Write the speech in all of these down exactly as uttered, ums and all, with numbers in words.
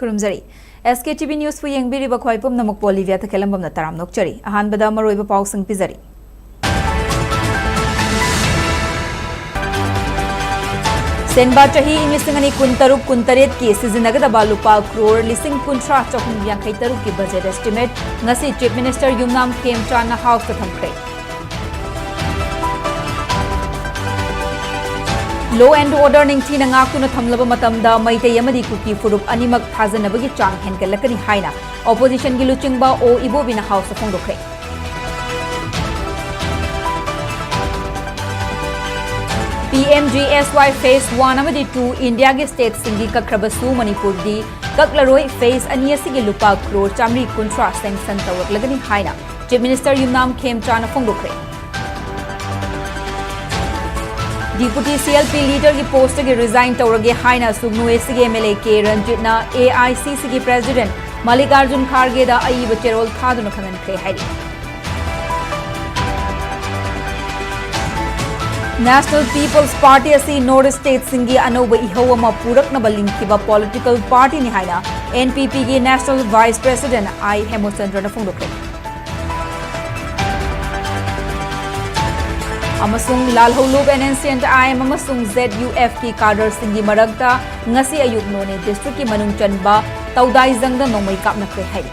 ꯈꯨꯔꯨꯝꯖꯔꯤ꯫ ꯑꯦꯁ ꯀꯦ T V ꯅ꯭ꯌꯨꯁꯄꯨ ꯌꯦꯡꯕꯤꯔꯤꯕ ꯈ꯭ꯋꯥꯏ ꯄꯨꯝꯅꯃꯛꯄꯨ ꯂꯤꯕꯤꯌꯥ ꯊꯀꯦꯂꯝꯕꯝꯅ ꯇꯔꯥꯝꯅ ꯑꯣꯛꯆꯔꯤ꯫ ꯑꯍꯥꯟꯕꯗ ꯃꯔꯨꯑꯣꯏꯕ ꯄꯥꯎꯁꯤꯡ ꯄꯤꯖꯔꯤ꯫ ꯁꯦꯟꯕꯥ ꯆꯍꯤ ꯏꯪ ꯂꯤꯁꯤꯡ ꯑꯅꯤ ꯀꯨꯟꯇꯔꯨꯛ ꯀꯨꯟꯇꯔꯦꯠꯀꯤ ꯁꯤꯖꯤꯟꯅꯒꯗꯕ ꯂꯨꯄꯥ ꯀ꯭ꯔꯣꯔ ꯂꯤꯁꯤꯡ ꯀꯨꯟꯊ꯭ꯔꯥ ꯆꯍꯨꯝ ꯌꯥꯡꯈꯩ ꯇꯔꯨꯛꯀꯤ ꯕꯖꯦꯠ ꯑꯦꯁꯇꯤꯃꯦꯠ ꯉꯁꯤ ꯆꯤꯐ ꯃꯤꯅꯤꯁꯇꯔ ꯌꯨꯝꯅꯥꯝ ꯈꯦꯝꯆꯥꯟꯅ ꯍꯥꯎꯁꯇ ꯊꯝꯈ꯭ꯔꯦ꯫ Law and order ꯅꯤꯡꯊꯤꯅ ꯉꯥꯛꯇꯨꯅ ꯊꯝꯂꯕ ꯃꯇꯝꯗ ꯃꯩꯇꯩ ꯑꯃꯗꯤ ꯀꯨꯀꯤ ꯐꯨꯔꯨꯞ ꯑꯅꯤꯃꯛ ꯊꯥꯖꯅꯕꯒꯤ ꯆꯥꯡ ꯍꯦꯟꯒꯠꯂꯛꯀꯅꯤ ꯍꯥꯏꯅ ꯑꯣꯄꯣꯖꯤꯁꯟꯒꯤ ꯂꯨꯆꯤꯡꯕ ꯑꯣ ꯏꯕꯣꯕꯤꯅ ꯍꯥꯎꯁꯇ ꯐꯣꯡꯗꯣꯛꯈ꯭ꯔꯦ꯫ ꯄꯤ ꯑꯦꯝ ꯖꯤ ꯑꯦꯁ ꯋꯥꯏ phase one ꯑꯃꯗꯤ two ꯏꯟꯗꯤꯌꯥꯒꯤ ꯁ꯭ꯇꯦꯠꯁꯤꯡꯒꯤ ꯀꯛꯈ꯭ꯔꯕꯁꯨ ꯃꯅꯤꯄꯨꯔꯗꯤ ꯀꯛꯂꯔꯣꯏ꯫ Phase ꯑꯅꯤ ꯑꯁꯤꯒꯤ ꯂꯨꯄꯥ ꯀ꯭ꯔꯣꯔ ꯆꯥꯃꯔꯤ ꯀꯨꯟꯊ꯭ꯔꯥ ꯁꯦꯡꯁꯟ ꯇꯧꯔꯛꯂꯒꯅꯤ ꯍꯥꯏꯅ ꯆꯤꯐ ꯃꯤꯅꯤꯁꯇꯔ ꯌꯨꯝꯅꯥꯝ ꯈꯦꯝꯆꯥꯅ ꯐꯣꯡꯗꯣꯛꯈ꯭ꯔꯦ꯫ ꯗꯤꯄꯨꯇꯤ ꯁꯤ ꯑꯦꯜ ꯄꯤ ꯂꯤꯗꯔꯒꯤ ꯄꯣꯁꯇꯒꯤ ꯔꯤꯖꯥꯏꯟ ꯇꯧꯔꯒꯦ ꯍꯥꯏꯅ ꯁꯨꯒꯅꯨ ꯑꯦ ꯁꯤꯒꯤ M L A K ꯔꯟꯖꯤꯠꯅ A I C ꯁꯤꯒꯤ ꯄ꯭ꯔꯦꯁꯤꯗꯦꯟꯠ ꯃꯜꯂꯤꯀꯥꯔꯖꯨꯟ ꯈꯥꯔꯒꯦꯗ ꯑꯏꯕ ꯆꯦꯔꯣꯜ ꯊꯥꯗꯨꯅ ꯈꯪꯍꯟꯈ꯭ꯔꯦ ꯍꯥꯏꯔꯤ꯫ National People's Party ꯑꯁꯤ ꯅꯣꯔꯠ ꯏꯁ ꯁ꯭ꯇꯦꯠꯁꯤꯡꯒꯤ ꯑꯅꯧꯕ ꯏꯍꯧ ꯑꯃ ꯄꯨꯔꯛꯅꯕ ꯂꯤꯡꯈꯤꯕ ꯄꯣꯂꯤꯇꯤꯀꯦꯜ ꯄꯥꯔꯇꯤꯅꯤ ꯍꯥꯏꯅ ꯑꯦꯟ ꯄꯤ ꯄꯤꯒꯤ ꯅꯦꯁꯅꯦꯜ ꯚꯥꯏꯁ ꯄ꯭ꯔꯦꯁꯤꯗꯦꯟꯠ ꯑꯥꯏ ꯍꯦꯃꯆꯟꯗ꯭ꯔꯅ ꯐꯣꯡꯗꯣꯛꯈ꯭ꯔꯦ꯫ ꯑꯃꯁꯨꯡ ꯂꯥꯜꯍꯧꯂꯨꯞ N N C N I M ꯑꯃꯁꯨꯡ ꯖꯦꯗ ꯌꯨ ꯑꯦꯐꯀꯤ ꯀꯥꯗꯔꯁꯤꯡꯒꯤ ꯃꯔꯛꯇ ꯉꯁꯤ ꯑꯌꯨꯛ ꯅꯣꯅꯦ ꯗꯤꯁꯇ꯭ꯔꯤꯛꯀꯤ ꯃꯅꯨꯡ ꯆꯟꯕ ꯇꯧꯗꯥꯏꯖꯪꯗ ꯅꯣꯡꯃꯩ ꯀꯥꯞꯅꯈ꯭ꯔꯦ ꯍꯥꯏꯔꯤ꯫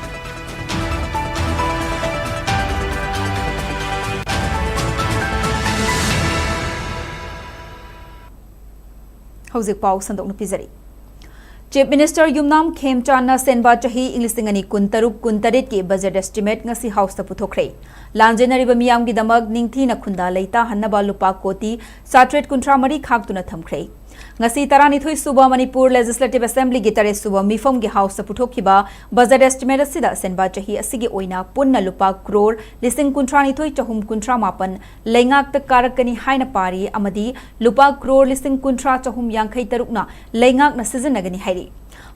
ꯍꯧꯖꯤꯛ ꯄꯥꯎ ꯁꯟꯗꯣꯛꯅ ꯄꯤꯖꯔꯤ꯫ ꯆꯤꯐ ꯃꯤꯅꯤꯁꯇꯔ ꯌꯨꯝꯅꯥꯝ ꯈꯦꯝꯆꯥꯟꯅ ꯁꯦꯟꯕꯥ ꯆꯍꯤ ꯏꯪ ꯂꯤꯁꯤꯡ ꯑꯅꯤ ꯀꯨꯟꯇꯔꯨꯛ ꯀꯨꯟꯇꯔꯦꯠꯀꯤ ꯕꯖꯦꯠ ꯑꯦꯁꯇꯤꯃꯦꯠ ꯉꯁꯤ ꯍꯥꯎꯁꯇ ꯄꯨꯊꯣꯛꯈ꯭ꯔꯦ꯫ ꯂꯥꯟꯖꯦꯟꯅꯔꯤꯕ ꯃꯤꯌꯥꯝꯒꯤꯗꯃꯛ ꯅꯤꯡꯊꯤꯅ ꯈꯨꯟꯗꯥ ꯂꯩꯇꯥꯍꯟꯅꯕ ꯂꯨꯄꯥ ꯀꯣꯇꯤ ꯆꯥꯇ꯭ꯔꯦꯠ ꯀꯨꯟꯊ꯭ꯔꯥ ꯃꯔꯤ ꯈꯥꯛꯇꯨꯅ ꯊꯝꯈ꯭ꯔꯦ꯫ ꯉꯁꯤ ꯇꯔꯥꯅꯤꯊꯣꯏ ꯁꯨꯕ ꯃꯅꯤꯄꯨꯔ ꯂꯦꯖꯤꯁꯂꯦꯇꯤꯚ ꯑꯦꯁꯦꯝꯕ꯭ꯂꯤꯒꯤ ꯇꯔꯦꯠ ꯁꯨꯕ ꯃꯤꯐꯝꯒꯤ ꯍꯥꯎꯁꯇ ꯄꯨꯊꯣꯛꯈꯤꯕ ꯕꯖꯦꯠ ꯑꯦꯁꯇꯤꯃꯦꯠ ꯑꯁꯤꯗ ꯁꯦꯟꯕꯥ ꯆꯍꯤ ꯑꯁꯤꯒꯤ ꯑꯣꯏꯅ ꯄꯨꯟꯅ ꯂꯨꯄꯥ ꯀ꯭ꯔꯣꯔ ꯂꯤꯁꯤꯡ ꯀꯨꯟꯊ꯭ꯔꯥꯅꯤꯊꯣꯏ ꯆꯍꯨꯝ ꯀꯨꯟꯊ꯭ꯔꯥ ꯃꯥꯄꯟ ꯂꯩꯉꯥꯛꯇ ꯀꯥꯔꯛꯀꯅꯤ ꯍꯥꯏꯅ ꯄꯥꯔꯤ ꯑꯃꯗꯤ ꯂꯨꯄꯥ ꯀ꯭ꯔꯣꯔ ꯂꯤꯁꯤꯡ ꯀꯨꯟꯊ꯭ꯔꯥ ꯆꯍꯨꯝ ꯌꯥꯡꯈꯩ ꯇꯔꯨꯛꯅ ꯂꯩꯉꯥꯛꯅ ꯁꯤꯖꯤꯟꯅꯒꯅꯤ ꯍꯥꯏꯔꯤ꯫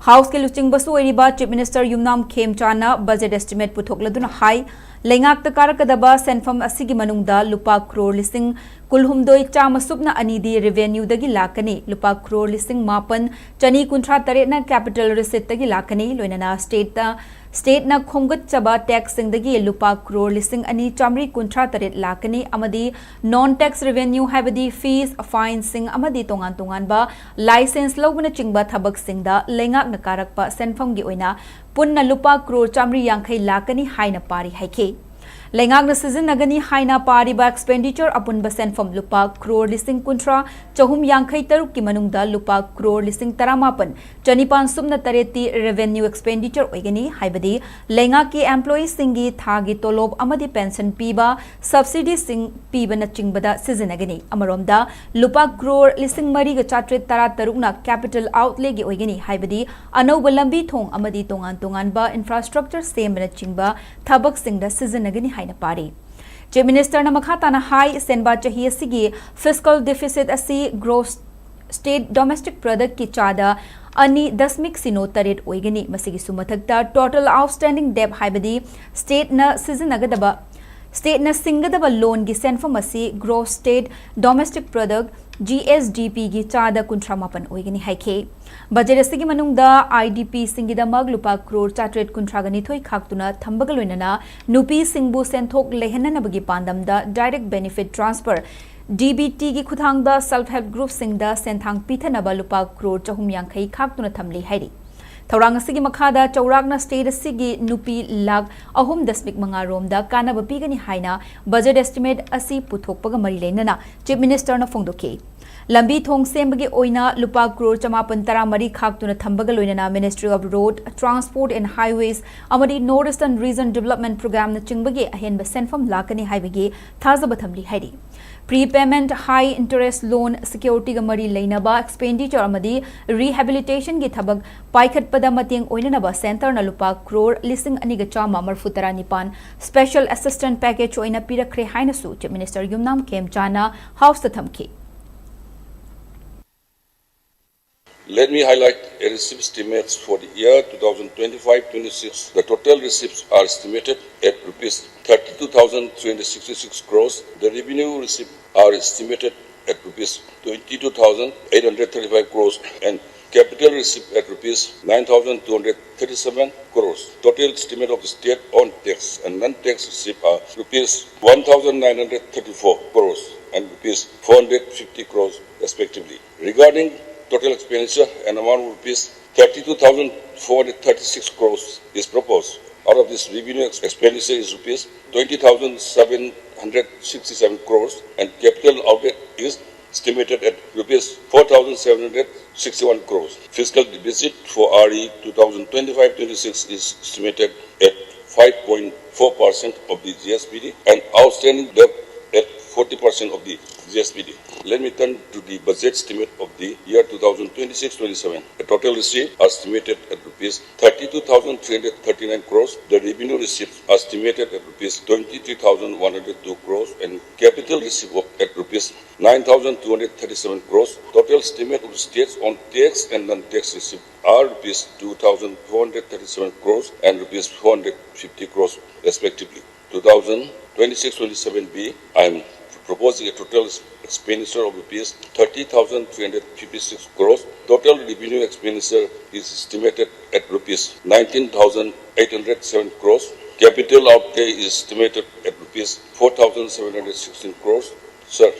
ꯍꯥꯎꯁꯀꯤ ꯂꯨꯆꯤꯡꯕꯁꯨ ꯑꯣꯏꯔꯤꯕ ꯆꯤꯐ ꯃꯤꯅꯤꯁꯇꯔ ꯌꯨꯝꯅꯥꯝ ꯈꯦꯝꯆꯥꯟꯅ ꯕꯖꯦꯠ ꯑꯦꯁꯇꯤꯃꯦꯠ ꯄꯨꯊꯣꯛꯂꯗꯨꯅ ꯍꯥꯏ, ꯂꯩꯉꯥꯛꯇ ꯀꯥꯔꯛꯀꯗꯕ ꯁꯦꯟꯐꯝ ꯑꯁꯤꯒꯤ ꯃꯅꯨꯡꯗ ꯂꯨꯄꯥ ꯀ꯭ꯔꯣꯔ ꯂꯤꯁꯤꯡ ꯀꯨꯜꯍꯨꯝꯗꯣꯏ ꯆꯥꯝꯃ ꯁꯨꯞꯅ ꯑꯅꯤꯗꯤ revenue ꯗꯒꯤ ꯂꯥꯛꯀꯅꯤ꯫ ꯂꯨꯄꯥ ꯀ꯭ꯔꯣꯔ ꯂꯤꯁꯤꯡ ꯃꯥꯄꯟ ꯆꯅꯤ ꯀꯨꯟꯊ꯭ꯔꯥ ꯇꯔꯦꯠꯅ capital receipt ꯇꯒꯤ ꯂꯥꯛꯀꯅꯤ꯫ ꯂꯣꯏꯅꯅ state ꯇ, state ꯅ ꯈꯣꯝꯒꯠꯆꯕ tax ꯁꯤꯡꯗꯒꯤ ꯂꯨꯄꯥ ꯀ꯭ꯔꯣꯔ ꯂꯤꯁꯤꯡ ꯑꯅꯤ ꯆꯥꯝꯃꯔꯤ ꯀꯨꯟꯊ꯭ꯔꯥ ꯇꯔꯦꯠ ꯂꯥꯛꯀꯅꯤ ꯑꯃꯗꯤ non tax revenue ꯍꯥꯏꯕꯗꯤ fees, fine ꯁꯤꯡ ꯑꯃꯗꯤ ꯇꯣꯉꯥꯟ ꯇꯣꯉꯥꯟꯕ licence ꯂꯧꯕꯅꯆꯤꯡꯕ ꯊꯕꯛꯁꯤꯡꯗ ꯂꯩꯉꯥꯛꯅ ꯀꯥꯔꯛꯄ ꯁꯦꯟꯐꯝꯒꯤ ꯑꯣꯏꯅ ꯄꯨꯟꯅ ꯂꯨꯄꯥ ꯀ꯭ꯔꯣꯔ ꯆꯥꯝꯃꯔꯤ ꯌꯥꯡꯈꯩ ꯂꯥꯛꯀꯅꯤ ꯍꯥꯏꯅ ꯄꯥꯔꯤ ꯍꯥꯏꯈꯤ꯫ ꯂꯩꯉꯥꯛꯅ ꯁꯤꯖꯤꯟꯅꯒꯅꯤ ꯍꯥꯏꯅ ꯄꯥꯔꯤꯕ expenditure ꯑꯄꯨꯟꯕ ꯁꯦꯟꯐꯝ ꯂꯨꯄꯥ ꯀ꯭ꯔꯣꯔ ꯂꯤꯁꯤꯡ ꯀꯨꯟꯊ꯭ꯔꯥ ꯆꯍꯨꯝ ꯌꯥꯡꯈꯩ ꯇꯔꯨꯛꯀꯤ ꯃꯅꯨꯡꯗ ꯂꯨꯄꯥ ꯀ꯭ꯔꯣꯔ ꯂꯤꯁꯤꯡ ꯇꯔꯥꯃꯥꯄꯟ ꯆꯅꯤꯄꯥꯟ ꯁꯨꯞꯅ ꯇꯔꯦꯠꯇꯤ revenue expenditure ꯑꯣꯏꯒꯅꯤ ꯍꯥꯏꯕꯗꯤ ꯂꯩꯉꯥꯛꯀꯤ employee ꯁꯤꯡꯒꯤ ꯊꯥꯒꯤ ꯇꯣꯂꯣꯞ ꯑꯃꯗꯤ pension ꯄꯤꯕ, subsidy ꯁꯤꯡ ꯄꯤꯕꯅꯆꯤꯡꯕꯗ ꯁꯤꯖꯤꯟꯅꯒꯅꯤ꯫ ꯑꯃꯔꯣꯝꯗ ꯂꯨꯄꯥ ꯀ꯭ꯔꯣꯔ ꯂꯤꯁꯤꯡ ꯃꯔꯤꯒ ꯆꯥꯇ꯭ꯔꯦꯠ ꯇꯔꯥ ꯇꯔꯨꯛꯅ capital outlay ꯒꯤ ꯑꯣꯏꯒꯅꯤ ꯍꯥꯏꯕꯗꯤ ꯑꯅꯧꯕ ꯂꯝꯕꯤ ꯊꯣꯡ ꯑꯃꯗꯤ ꯇꯣꯉꯥꯟ ꯇꯣꯉꯥꯟꯕ infrastructure ꯁꯦꯝꯕꯅꯆꯤꯡꯕ ꯊꯕꯛꯁꯤꯡꯗ ꯁꯤꯖꯤꯟꯅꯒꯅꯤ ꯍꯥꯏꯅ ꯄꯥꯔꯤ꯫ Chief Minister ꯅ ꯃꯈꯥ ꯇꯥꯅ ꯍꯥꯏ, ꯁꯦꯟꯕꯥ ꯆꯍꯤ ꯑꯁꯤꯒꯤ fiscal deficit ꯑꯁꯤ gross state domestic product ꯀꯤ ꯆꯥꯗ ꯑꯅꯤ ꯗꯁꯃꯤꯛ ꯁꯤꯅꯣ ꯇꯔꯦꯠ ꯑꯣꯏꯒꯅꯤ꯫ ꯃꯁꯤꯒꯤꯁꯨ ꯃꯊꯛꯇ total outstanding debt ꯍꯥꯏꯕꯗꯤ state ꯅ ꯁꯤꯖꯤꯟꯅꯒꯗꯕ, state ꯅ ꯁꯤꯡꯒꯗꯕ loan ꯒꯤ ꯁꯦꯟꯐꯝ ꯑꯁꯤ gross state domestic product, G S D P ꯒꯤ ꯆꯥꯗ ꯀꯨꯟꯊ꯭ꯔꯥ ꯃꯥꯄꯟ ꯑꯣꯏꯒꯅꯤ ꯍꯥꯏꯈꯤ꯫ Budget ꯑꯁꯤꯒꯤ ꯃꯅꯨꯡꯗ I D P ꯁꯤꯡꯒꯤꯗꯃꯛ ꯂꯨꯄꯥ ꯀ꯭ꯔꯣꯔ ꯆꯥꯇ꯭ꯔꯦꯠ ꯀꯨꯟꯊ꯭ꯔꯥꯒ ꯅꯤꯊꯣꯏ ꯈꯥꯛꯇꯨꯅ ꯊꯝꯕꯒ ꯂꯣꯏꯅꯅ ꯅꯨꯄꯤꯁꯤꯡꯕꯨ ꯁꯦꯟꯊꯣꯛ ꯂꯩꯍꯟꯅꯅꯕꯒꯤ ꯄꯥꯟꯗꯝꯗ direct benefit transfer, D B T ꯒꯤ ꯈꯨꯠꯊꯥꯡꯗ self help group ꯁꯤꯡꯗ ꯁꯦꯟꯊꯥꯡ ꯄꯤꯊꯅꯕ ꯂꯨꯄꯥ ꯀ꯭ꯔꯣꯔ ꯆꯍꯨꯝ ꯌꯥꯡꯈꯩ ꯈꯥꯛꯇꯨꯅ ꯊꯝꯂꯤ ꯍꯥꯏꯔꯤ꯫ ꯊꯧꯔꯥꯡ ꯑꯁꯤꯒꯤ ꯃꯈꯥꯗ ꯆꯥꯎꯔꯥꯛꯅ state ꯑꯁꯤꯒꯤ ꯅꯨꯄꯤ ꯂꯥꯈ ꯑꯍꯨꯝ ꯗꯁꯃꯤꯛ ꯃꯉꯥ ꯔꯣꯝꯗ ꯀꯥꯟꯅꯕ ꯄꯤꯒꯅꯤ ꯍꯥꯏꯅ budget estimate ꯑꯁꯤ ꯄꯨꯊꯣꯛꯄꯒ ꯃꯔꯤ ꯂꯩꯅꯅ Chief Minister ꯅ ꯐꯣꯡꯗꯣꯛꯈꯤ꯫ ꯂꯝꯕꯤ ꯊꯣꯡ ꯁꯦꯝꯕꯒꯤ ꯑꯣꯏꯅ ꯂꯨꯄꯥ ꯀ꯭ꯔꯣꯔ ꯆꯃꯥꯄꯟ ꯇꯔꯥꯃꯔꯤ ꯈꯥꯛꯇꯨꯅ ꯊꯝꯕꯒ ꯂꯣꯏꯅꯅ Ministry of Road Transport and Highways ꯑꯃꯗꯤ North Eastern Region Development Program ꯅꯆꯤꯡꯕꯒꯤ ꯑꯍꯦꯟꯕ ꯁꯦꯟꯐꯝ ꯂꯥꯛꯀꯅꯤ ꯍꯥꯏꯕꯒꯤ ꯊꯥꯖꯕ ꯊꯝꯂꯤ ꯍꯥꯏꯔꯤ꯫ Prepayment, high interest loan, security ꯒ ꯃꯔꯤ ꯂꯩꯅꯕ expenditure ꯑꯃꯗꯤ rehabilitation ꯒꯤ ꯊꯕꯛ ꯄꯥꯏꯈꯠꯄꯗ ꯃꯇꯦꯡ ꯑꯣꯏꯅꯅꯕ centre ꯅ ꯂꯨꯄꯥ ꯀ꯭ꯔꯣꯔ ꯂꯤꯁꯤꯡ ꯑꯅꯤꯒ ꯆꯥꯝꯃ ꯃꯔꯤꯐꯨ ꯇꯔꯥ ꯅꯤꯄꯥꯟ special assistance package ꯑꯣꯏꯅ ꯄꯤꯔꯛꯈ꯭ꯔꯦ ꯍꯥꯏꯅꯁꯨ Chief Minister ꯌꯨꯝꯅꯥꯝ ꯈꯦꯝꯆꯥꯅ House ꯇ ꯊꯝꯈꯤ꯫ Let me highlight a receipt estimates for the year two thousand twenty-five twenty-six. The total receipts are estimated at rupees thirty-two thousand three hundred sixty-six crores. The revenue receipts are estimated at rupees twenty-two thousand eight hundred thirty-five crores and capital receipt at rupees nine thousand two hundred thirty-seven crores. Total estimate of the state on tax and non-tax receipt are rupees one thousand nine hundred thirty-four crores and rupees four hundred fifty crores respectively. Regarding total expenditure, an amount of rupees thirty-two thousand four hundred thirty-six crores is proposed. Out of this, revenue ex- expenditure is rupees twenty thousand seven hundred sixty-seven crores and capital outlay is estimated at rupees four thousand seven hundred sixty-one crores. Fiscal deficit for R E two thousand twenty-five twenty-six is estimated at five point four percent of the G S P D and outstanding debt at forty percent of the G S P D. Let me turn to the budget estimate of the year two thousand twenty-six twenty-seven. The total receipt estimated at rupees thirty-two thousand three hundred thirty-nine crores. The revenue receipts estimated at rupees twenty-three thousand one hundred two crores and capital receipt of at rupees nine thousand two hundred thirty-seven crores. Total estimate of states on tax and non-tax receipt are rupees two thousand four hundred thirty-seven crores and rupees four hundred fifty crores respectively. Two thousand twenty-six twenty-seven B, I am proposing a total expenditure of rupees thirty thousand three hundred fifty-six crores. Total revenue expenditure is estimated at rupees nineteen thousand eight hundred seven crores. Capital outlay is estimated at rupees four thousand seven hundred sixteen crores. Sir,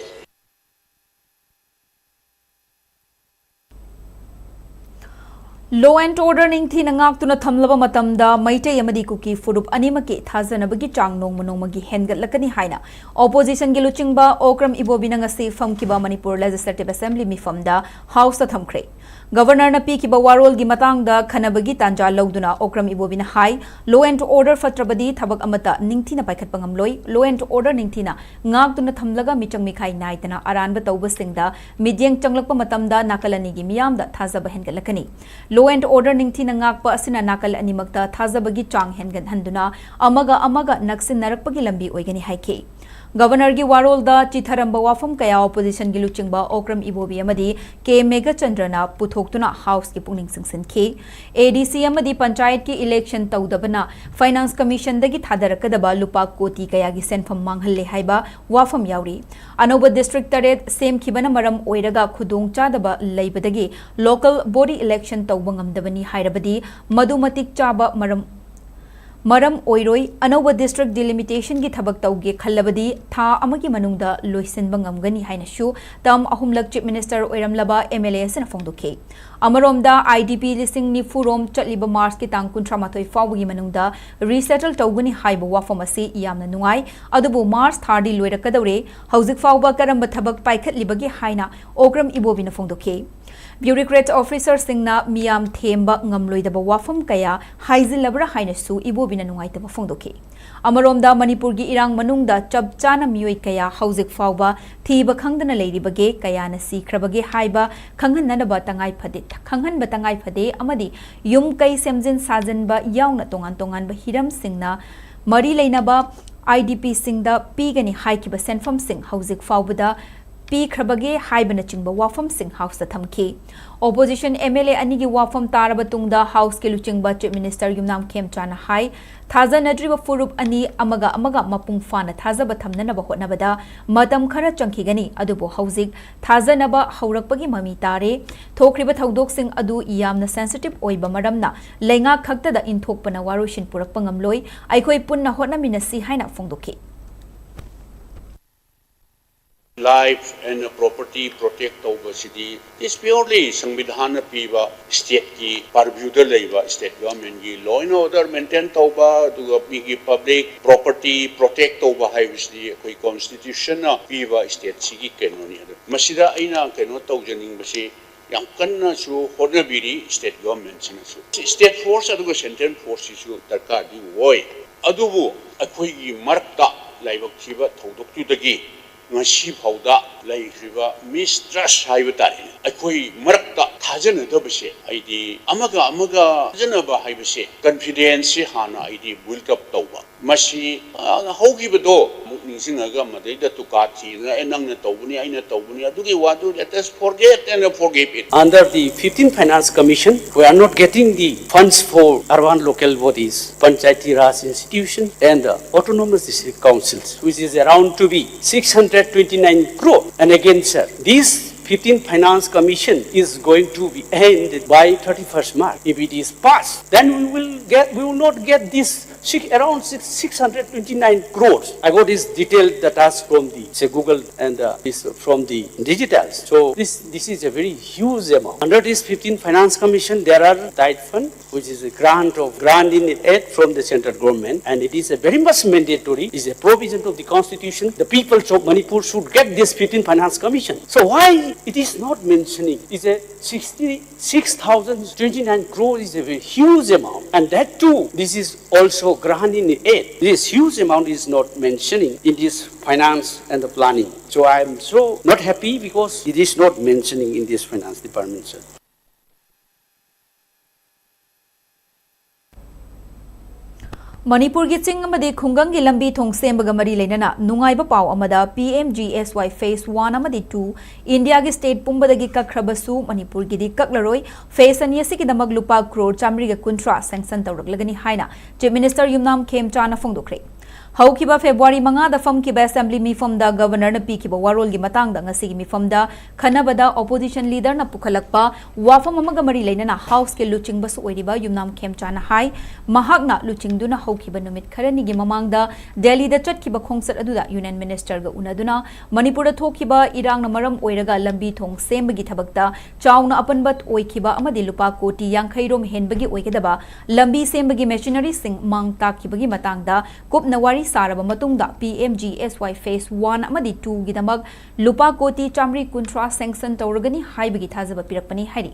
Law and order ꯅꯤꯡꯊꯤꯅ ꯉꯥꯛꯇꯨꯅ ꯊꯝꯂꯕ ꯃꯇꯝꯗ ꯃꯩꯇꯩ ꯑꯃꯗꯤ ꯀꯨꯀꯤ ꯐꯨꯔꯨꯞ ꯑꯅꯤꯃꯛꯀꯤ ꯊꯥꯖꯅꯕꯒꯤ ꯆꯥꯡ ꯅꯣꯡꯃ ꯅꯣꯡꯃꯒꯤ ꯍꯦꯟꯒꯠꯂꯛꯀꯅꯤ ꯍꯥꯏꯅ oppositionꯒꯤ ꯂꯨꯆꯤꯡꯕ ꯑꯣꯀ꯭ꯔꯝ ꯏꯕꯣꯕꯤꯅ ꯉꯁꯤ ꯐꯝꯈꯤꯕ Manipur Legislative Assembly ꯃꯤꯐꯝꯗ Houseꯇ ꯊꯝꯈ꯭ꯔꯦ꯫ Governorꯅ ꯄꯤꯈꯤꯕ ꯋꯥꯔꯣꯜꯒꯤ ꯃꯇꯥꯡꯗ ꯈꯟꯅꯕꯒꯤ ꯇꯥꯟꯖꯥ ꯂꯧꯗꯨꯅ ꯑꯣꯀ꯭ꯔꯝ ꯏꯕꯣꯕꯤꯅ ꯍꯥꯏ, law and order ꯐꯠꯇ꯭ꯔꯕꯗꯤ ꯊꯕꯛ ꯑꯃꯠꯇ ꯅꯤꯡꯊꯤꯅ ꯄꯥꯏꯈꯠꯄ ꯉꯝꯂꯣꯏ꯫ Law and order ꯅꯤꯡꯊꯤꯅ ꯉꯥꯛꯇꯨꯅ ꯊꯝꯂꯒ ꯃꯤꯆꯪ ꯃꯤꯈꯥꯏ ꯅꯥꯏꯗꯅ ꯑꯔꯥꯟꯕ ꯇꯧꯕꯁꯤꯡꯗ ꯃꯤꯠꯌꯦꯡ ꯆꯪꯂꯛꯄ ꯃꯇꯝꯗ ꯅꯥꯀꯜ ꯑꯅꯤꯒꯤ ꯃꯤꯌꯥꯝꯗ ꯊꯥꯖꯕ ꯍꯦꯟꯒꯠꯂꯛꯀꯅꯤ꯫ Law and order ꯅꯤꯡꯊꯤꯅ ꯉꯥꯛꯄ ꯑꯁꯤꯅ ꯅꯥꯀꯜ ꯑꯅꯤꯃꯛꯇ ꯊꯥꯖꯕꯒꯤ ꯆꯥꯡ ꯍꯦꯟꯒꯠꯍꯟꯗꯨꯅ ꯑꯃꯒ ꯑꯃꯒ ꯅꯛꯁꯤꯟꯅꯔꯛꯄꯒꯤ ꯂꯝꯕꯤ ꯑꯣꯏꯒꯅꯤ ꯍꯥꯏꯈꯤ꯫ ꯒꯕꯔꯅꯔꯒꯤ ꯋꯥꯔꯣꯜꯗ ꯆꯤꯊꯔꯝꯕ ꯋꯥꯐꯝ ꯀꯌꯥ ꯑꯣꯄꯣꯖꯤꯁꯟꯒꯤ ꯂꯨꯆꯤꯡꯕ ꯑꯣꯀ꯭ꯔꯝ ꯏꯕꯣꯕꯤ ꯑꯃꯗꯤ ꯀꯦ ꯃꯦꯘꯆꯟꯗ꯭ꯔꯅ ꯄꯨꯊꯣꯛꯇꯨꯅ ꯍꯥꯎꯁꯀꯤ ꯄꯨꯛꯅꯤꯡ ꯆꯤꯡꯁꯤꯟꯈꯤ꯫ ꯑꯦ ꯗꯤ ꯁꯤ ꯑꯃꯗꯤ ꯄꯟꯆꯥꯌꯠꯀꯤ ꯏꯂꯦꯛꯁꯟ ꯇꯧꯗꯕꯅ ꯐꯥꯏꯅꯥꯟꯁ ꯀꯃꯤꯁꯟꯗꯒꯤ ꯊꯥꯗꯔꯛꯀꯗꯕ ꯂꯨꯄꯥ ꯀꯣꯇꯤ ꯀꯌꯥꯒꯤ ꯁꯦꯟꯐꯝ ꯃꯥꯡꯍꯜꯂꯦ ꯍꯥꯏꯕ ꯋꯥꯐꯝ ꯌꯥꯎꯔꯤ꯫ ꯑꯅꯧꯕ ꯗꯤꯁꯇ꯭ꯔꯤꯛ ꯇꯔꯦꯠ ꯁꯦꯝꯈꯤꯕꯅ ꯃꯔꯝ ꯑꯣꯏꯔꯒ ꯈꯨꯗꯣꯡꯆꯥꯗꯕ ꯂꯩꯕꯗꯒꯤ ꯂꯣꯀꯦꯜ ꯕꯣꯗꯤ ꯏꯂꯦꯛꯁꯟ ꯇꯧꯕ ꯉꯝꯗꯕꯅꯤ ꯍꯥꯏꯔꯕꯗꯤ ꯃꯗꯨ ꯃꯇꯤꯛ ꯆꯥꯕ ꯃꯔꯝ ꯃꯔꯝ ꯑꯣꯏꯔꯣꯏ꯫ ꯑꯅꯧꯕ ꯗꯤꯁꯇ꯭ꯔꯤꯛ ꯗꯤꯂꯤꯃꯤꯇꯦꯁꯟꯒꯤ ꯊꯕꯛ ꯇꯧꯒꯦ ꯈꯜꯂꯕꯗꯤ ꯊꯥ ꯑꯃꯒꯤ ꯃꯅꯨꯡꯗ ꯂꯣꯏꯁꯤꯟꯕ ꯉꯝꯒꯅꯤ ꯍꯥꯏꯅꯁꯨ ꯇꯔꯝ ꯑꯍꯨꯝꯂꯛ ꯆꯤꯐ ꯃꯤꯅꯤꯁꯇꯔ ꯑꯣꯏꯔꯝꯂꯕ ꯑꯦꯝ ꯑꯦꯜ ꯑꯦ ꯑꯁꯤꯅ ꯐꯣꯡꯗꯣꯛꯈꯤ꯫ ꯑꯃꯔꯣꯝꯗ, ꯑꯥꯏ ꯗꯤ ꯄꯤ ꯂꯤꯁꯤꯡ ꯅꯤꯐꯨ ꯔꯣꯝ ꯆꯠꯂꯤꯕ ꯃꯥꯔꯆꯀꯤ ꯇꯥꯡ ꯀꯨꯟꯊ꯭ꯔꯥ ꯃꯥꯊꯣꯏ ꯐꯥꯎꯕꯒꯤ ꯃꯅꯨꯡꯗ ꯔꯤꯁꯦꯇꯜ ꯇꯧꯒꯅꯤ ꯍꯥꯏꯕ ꯋꯥꯐꯝ ꯑꯁꯤ ꯌꯥꯝꯅ ꯅꯨꯡꯉꯥꯏ, ꯑꯗꯨꯕꯨ ꯃꯥꯔꯆ ꯊꯥꯗꯤ ꯂꯣꯏꯔꯛꯀꯗꯧꯔꯦ, ꯍꯧꯖꯤꯛ ꯐꯥꯎꯕ ꯀꯔꯝꯕ ꯊꯕꯛ ꯄꯥꯏꯈꯠꯂꯤꯕꯒꯦ ꯍꯥꯏꯅ ꯑꯣꯀ꯭ꯔꯝ ꯏꯕꯣꯕꯤꯅ ꯐꯣꯡꯗꯣꯛꯈꯤ꯫ ꯕ꯭ꯌꯨꯔꯣꯀ꯭ꯔꯦꯠ ꯑꯣꯐꯤꯁꯔꯁꯤꯡꯅ ꯃꯤꯌꯥꯝ ꯊꯦꯝꯕ ꯉꯝꯂꯣꯏꯗꯕ ꯋꯥꯐꯝ ꯀꯌꯥ ꯍꯥꯏꯖꯤꯜꯂꯕ꯭ꯔꯥ ꯍꯥꯏꯅꯁꯨ ꯏꯕꯣꯕꯤꯅ ꯅꯨꯡꯉꯥꯏꯇꯕ ꯐꯣꯡꯗꯣꯛꯈꯤ꯫ ꯑꯃꯔꯣꯝꯗ, ꯃꯅꯤꯄꯨꯔꯒꯤ ꯏꯔꯥꯡ ꯃꯅꯨꯡꯗ ꯆꯞ ꯆꯥꯅ ꯃꯤꯑꯣꯏ ꯀꯌꯥ ꯍꯧꯖꯤꯛ ꯐꯥꯎꯕ ꯊꯤꯕ ꯈꯪꯗꯅ ꯂꯩꯔꯤꯕꯒꯦ, ꯀꯌꯥꯅ ꯁꯤꯈ꯭ꯔꯕꯒꯦ ꯍꯥꯏꯕ ꯈꯪꯍꯟꯅꯅꯕ ꯇꯉꯥꯏ ꯐꯗꯦ, ꯈꯪꯍꯟꯕ ꯇꯉꯥꯏ ꯐꯗꯦ ꯑꯃꯗꯤ ꯌꯨꯝ ꯀꯩ ꯁꯦꯝꯖꯤꯟ ꯁꯥꯖꯤꯟꯕ ꯌꯥꯎꯅ ꯇꯣꯉꯥꯟ ꯇꯣꯉꯥꯟꯕ ꯍꯤꯔꯝꯁꯤꯡꯅ ꯃꯔꯤ ꯂꯩꯅꯕ ꯑꯥꯏ ꯗꯤ ꯄꯤꯁꯤꯡꯗ ꯄꯤꯒꯅꯤ ꯍꯥꯏꯈꯤꯕ ꯁꯦꯟꯐꯝꯁꯤꯡ ꯍꯧꯖꯤꯛ ꯐꯥꯎꯕꯗ ꯄꯤꯈ꯭ꯔꯕꯒꯦ ꯍꯥꯏꯕꯅꯆꯤꯡꯕ ꯋꯥꯐꯝꯁꯤꯡ ꯍꯥꯎꯁꯇ ꯊꯝꯈꯤ꯫ ꯑꯣꯄꯣꯖꯤꯁꯟ ꯑꯦꯝ ꯑꯦꯜ ꯑꯦ ꯑꯅꯤꯒꯤ ꯋꯥꯐꯝ ꯇꯥꯔꯕ ꯇꯨꯡꯗ ꯍꯥꯎꯁꯀꯤ ꯂꯨꯆꯤꯡꯕ ꯆꯤꯐ ꯃꯤꯅꯤꯁꯇꯔ ꯌꯨꯝꯅꯥꯝ ꯈꯦꯝꯆꯥꯅ ꯍꯥꯏ, ꯊꯥꯖꯅꯗ꯭ꯔꯤꯕ ꯐꯨꯔꯨꯞ ꯑꯅꯤ ꯑꯃꯒ ꯑꯃꯒ ꯃꯄꯨꯡ ꯐꯥꯅ ꯊꯥꯖꯕ ꯊꯝꯅꯅꯕ ꯍꯣꯠꯅꯕꯗ ꯃꯇꯝ ꯈꯔ ꯆꯪꯈꯤꯒꯅꯤ, ꯑꯗꯨꯕꯨ ꯍꯧꯖꯤꯛ ꯊꯥꯖꯅꯕ ꯍꯧꯔꯛꯄꯒꯤ ꯃꯃꯤ ꯇꯥꯔꯦ꯫ ꯊꯣꯛꯈ꯭ꯔꯤꯕ ꯊꯧꯗꯣꯛꯁꯤꯡ ꯑꯗꯨ ꯌꯥꯝꯅ ꯁꯦꯟꯁꯤꯇꯤꯚ ꯑꯣꯏꯕ ꯃꯔꯝꯅ ꯂꯩꯉꯥꯛ ꯈꯛꯇꯗ ꯏꯟꯊꯣꯛꯄꯅ ꯋꯥꯔꯣꯏꯁꯤꯟ ꯄꯨꯔꯛꯄ ꯉꯝꯂꯣꯏ꯫ ꯑꯩꯈꯣꯏ ꯄꯨꯟꯅ ꯍꯣꯠꯅꯃꯤꯟꯅꯁꯤ ꯍꯥꯏꯅ ꯐꯣꯡꯗꯣꯛꯈꯤ꯫ Life and property protect ꯇꯧꯕꯁꯤꯗꯤ is purely ꯁꯪꯕꯤꯙꯥꯟꯅ ꯄꯤꯕ stateꯀꯤ purviewꯗ ꯂꯩꯕ state governmentꯀꯤ law and order maintain ꯇꯧꯕ, ꯑꯗꯨꯒ ꯃꯤꯒꯤ public property protect ꯇꯧꯕ ꯍꯥꯏꯕꯁꯤꯗꯤ ꯑꯩꯈꯣꯏ constitutionꯅ ꯄꯤꯕ stateꯁꯤꯒꯤ ꯀꯩꯅꯣꯅꯤ꯫ ꯑꯗꯨ ꯃꯁꯤꯗ ꯑꯩꯅ ꯀꯩꯅꯣ ꯇꯧꯖꯅꯤꯡꯕꯁꯤ, ꯌꯥꯝ ꯀꯟꯅꯁꯨ ꯍꯣꯠꯅꯕꯤꯔꯤ state governmentꯁꯤꯅꯁꯨ꯫ State force ꯑꯗꯨꯒ central forceꯁꯤꯁꯨ ꯗꯔꯀꯥꯔꯗꯤ ꯑꯣꯏ꯫ ꯑꯗꯨꯕꯨ ꯑꯩꯈꯣꯏꯒꯤ ꯃꯔꯛꯇ ꯂꯥꯏꯕꯛ ꯊꯤꯕ ꯊꯧꯗꯣꯛꯇꯨꯗꯒꯤ ꯉꯁꯤ ꯐꯥꯎꯗ ꯂꯩꯈ꯭ꯔꯤꯕ mistrust ꯍꯥꯏꯕ ꯇꯥꯔꯦꯅꯦ, ꯑꯩꯈꯣꯏ ꯃꯔꯛꯇ ꯊꯥꯖꯅꯗꯕꯁꯦ, ꯑꯩꯗꯤ ꯑꯃꯒ ꯑꯃꯒ ꯊꯥꯖꯅꯕ ꯍꯥꯏꯕꯁꯦ, ꯀꯟꯐꯤꯗꯦꯟꯁꯁꯤ ꯍꯥꯟꯅ ꯑꯩꯗꯤ ꯕꯤꯜꯗ ꯑꯞ ꯇꯧꯕ꯫ ꯃꯁꯤ, ꯑ, ꯍꯧꯈꯤꯕꯗꯣ ꯑꯃꯨꯛ ꯅꯤꯡꯁꯤꯡꯉꯒ ꯃꯗꯩꯗ ꯇꯨꯀꯥ ꯊꯤꯗꯅ, "ꯑꯦ, ꯅꯪꯅ ꯇꯧꯕꯅꯤ, ꯑꯩꯅ ꯇꯧꯕꯅꯤ," ꯑꯗꯨꯒꯤ ꯋꯥꯗꯨ let us forget and forgive it. Under the fifteenth Finance Commission, we are not getting the funds for urban local bodies, Panchayati Raj institution and the autonomous district councils, which is around to be six hundred twenty-nine crore. And again, sir, this fifteenth Finance Commission is going to be ended by thirty-first March. If it is passed, then we will get, we will not get this six, around six, six hundred twenty-nine crores. I got this detailed data from the, say, Google and, uh, this from the digitals. So this, this is a very huge amount. Under this fifteenth Finance Commission, there are tied fund, which is a grant of, grant in aid from the central government, and it is a very much mandatory, is a provision of the constitution. The people of Manipur should get this fifteenth Finance Commission. So why it is not mentioning? Is a sixty-six thousand twenty-nine crore is a very huge amount, and that too, this is also grant in aid. This huge amount is not mentioning in this finance and the planning. So I am so not happy because it is not mentioning in this finance department, sir. ꯃꯅꯤꯄꯨꯔꯒꯤ ꯆꯤꯡ ꯑꯃꯗꯤ ꯈꯨꯡꯒꯪꯒꯤ ꯂꯝꯕꯤ ꯊꯣꯡ ꯁꯦꯝꯕꯒ ꯃꯔꯤ ꯂꯩꯅꯅ ꯅꯨꯡꯉꯥꯏꯕ ꯄꯥꯎ ꯑꯃꯗ, ꯄꯤ ꯑꯦꯝ ꯖꯤ ꯑꯦꯁ ꯋꯥꯏ phase one ꯑꯃꯗꯤ two ꯏꯟꯗꯤꯌꯥꯒꯤ state ꯄꯨꯝꯕꯗꯒꯤ ꯀꯛꯈ꯭ꯔꯕꯁꯨ, ꯃꯅꯤꯄꯨꯔꯒꯤꯗꯤ ꯀꯛꯂꯔꯣꯏ꯫ Phase ꯑꯅꯤ ꯑꯁꯤꯒꯤꯗꯃꯛ ꯂꯨꯄꯥ ꯀ꯭ꯔꯣꯔ ꯆꯥꯃꯔꯤꯒ ꯀꯨꯟꯊ꯭ꯔꯥ sanction ꯇꯧꯔꯛꯂꯒꯅꯤ ꯍꯥꯏꯅ Chief Minister ꯌꯨꯝꯅꯥꯝ ꯈꯦꯝꯆꯥꯅ ꯐꯣꯡꯗꯣꯛꯈ꯭ꯔꯦ꯫ ꯍꯧꯈꯤꯕ February ꯃꯉꯥꯗ ꯐꯝꯈꯤꯕ assembly ꯃꯤꯐꯝꯗ Governorꯅ ꯄꯤꯈꯤꯕ ꯋꯥꯔꯣꯜꯒꯤ ꯃꯇꯥꯡꯗ ꯉꯁꯤꯒꯤ ꯃꯤꯐꯝꯗ ꯈꯟꯅꯕꯗ opposition leaderꯅ ꯄꯨꯈꯠꯂꯛꯄ ꯋꯥꯐꯝ ꯑꯃꯒ ꯃꯔꯤ ꯂꯩꯅꯅ Houseꯀꯤ ꯂꯨꯆꯤꯡꯕꯁꯨ ꯑꯣꯏꯔꯤꯕ ꯌꯨꯝꯅꯥꯝ ꯈꯦꯝꯆꯥꯅ ꯍꯥꯏ, ꯃꯍꯥꯛꯅ ꯂꯨꯆꯤꯡꯗꯨꯅ ꯍꯧꯈꯤꯕ ꯅꯨꯃꯤꯠ ꯈꯔꯅꯤꯒꯤ ꯃꯃꯥꯡꯗ ꯗꯦꯜꯂꯤꯗ ꯆꯠꯈꯤꯕ ꯈꯣꯡꯆꯠ ꯑꯗꯨꯗ Union Ministerꯒ ꯎꯅꯗꯨꯅ ꯃꯅꯤꯄꯨꯔꯗ ꯊꯣꯛꯈꯤꯕ ꯏꯔꯥꯡꯅ ꯃꯔꯝ ꯑꯣꯏꯔꯒ ꯂꯝꯕꯤ ꯊꯣꯡ ꯁꯦꯝꯕꯒꯤ ꯊꯕꯛꯇ ꯆꯥꯎꯅ ꯑꯄꯟꯕ ꯑꯣꯏꯈꯤꯕ ꯑꯃꯗꯤ ꯂꯨꯄꯥ ꯀꯣꯇꯤ ꯌꯥꯡꯈꯩ ꯔꯣꯝ ꯍꯦꯟꯕꯒꯤ ꯑꯣꯏꯒꯗꯕ ꯂꯝꯕꯤ ꯁꯦꯝꯕꯒꯤ machineryꯁꯤꯡ ꯃꯥꯡ ꯇꯥꯛꯈꯤꯕꯒꯤ ꯃꯇꯥꯡꯗ ꯀꯨꯞꯅ ꯋꯥꯔꯤ ꯁꯥꯔꯕ ꯃꯇꯨꯡꯗ P M G S Y Phase one ꯑꯃꯗꯤ two ꯒꯤꯗꯃꯛ ꯂꯨꯄꯥ ꯀꯣꯇꯤ ꯆꯥꯃꯔꯤ ꯀꯨꯟꯊ꯭ꯔꯥ sanction ꯇꯧꯔꯒꯅꯤ ꯍꯥꯏꯕꯒꯤ ꯊꯥꯖꯕ ꯄꯤꯔꯛꯄꯅꯤ ꯍꯥꯏꯔꯤ꯫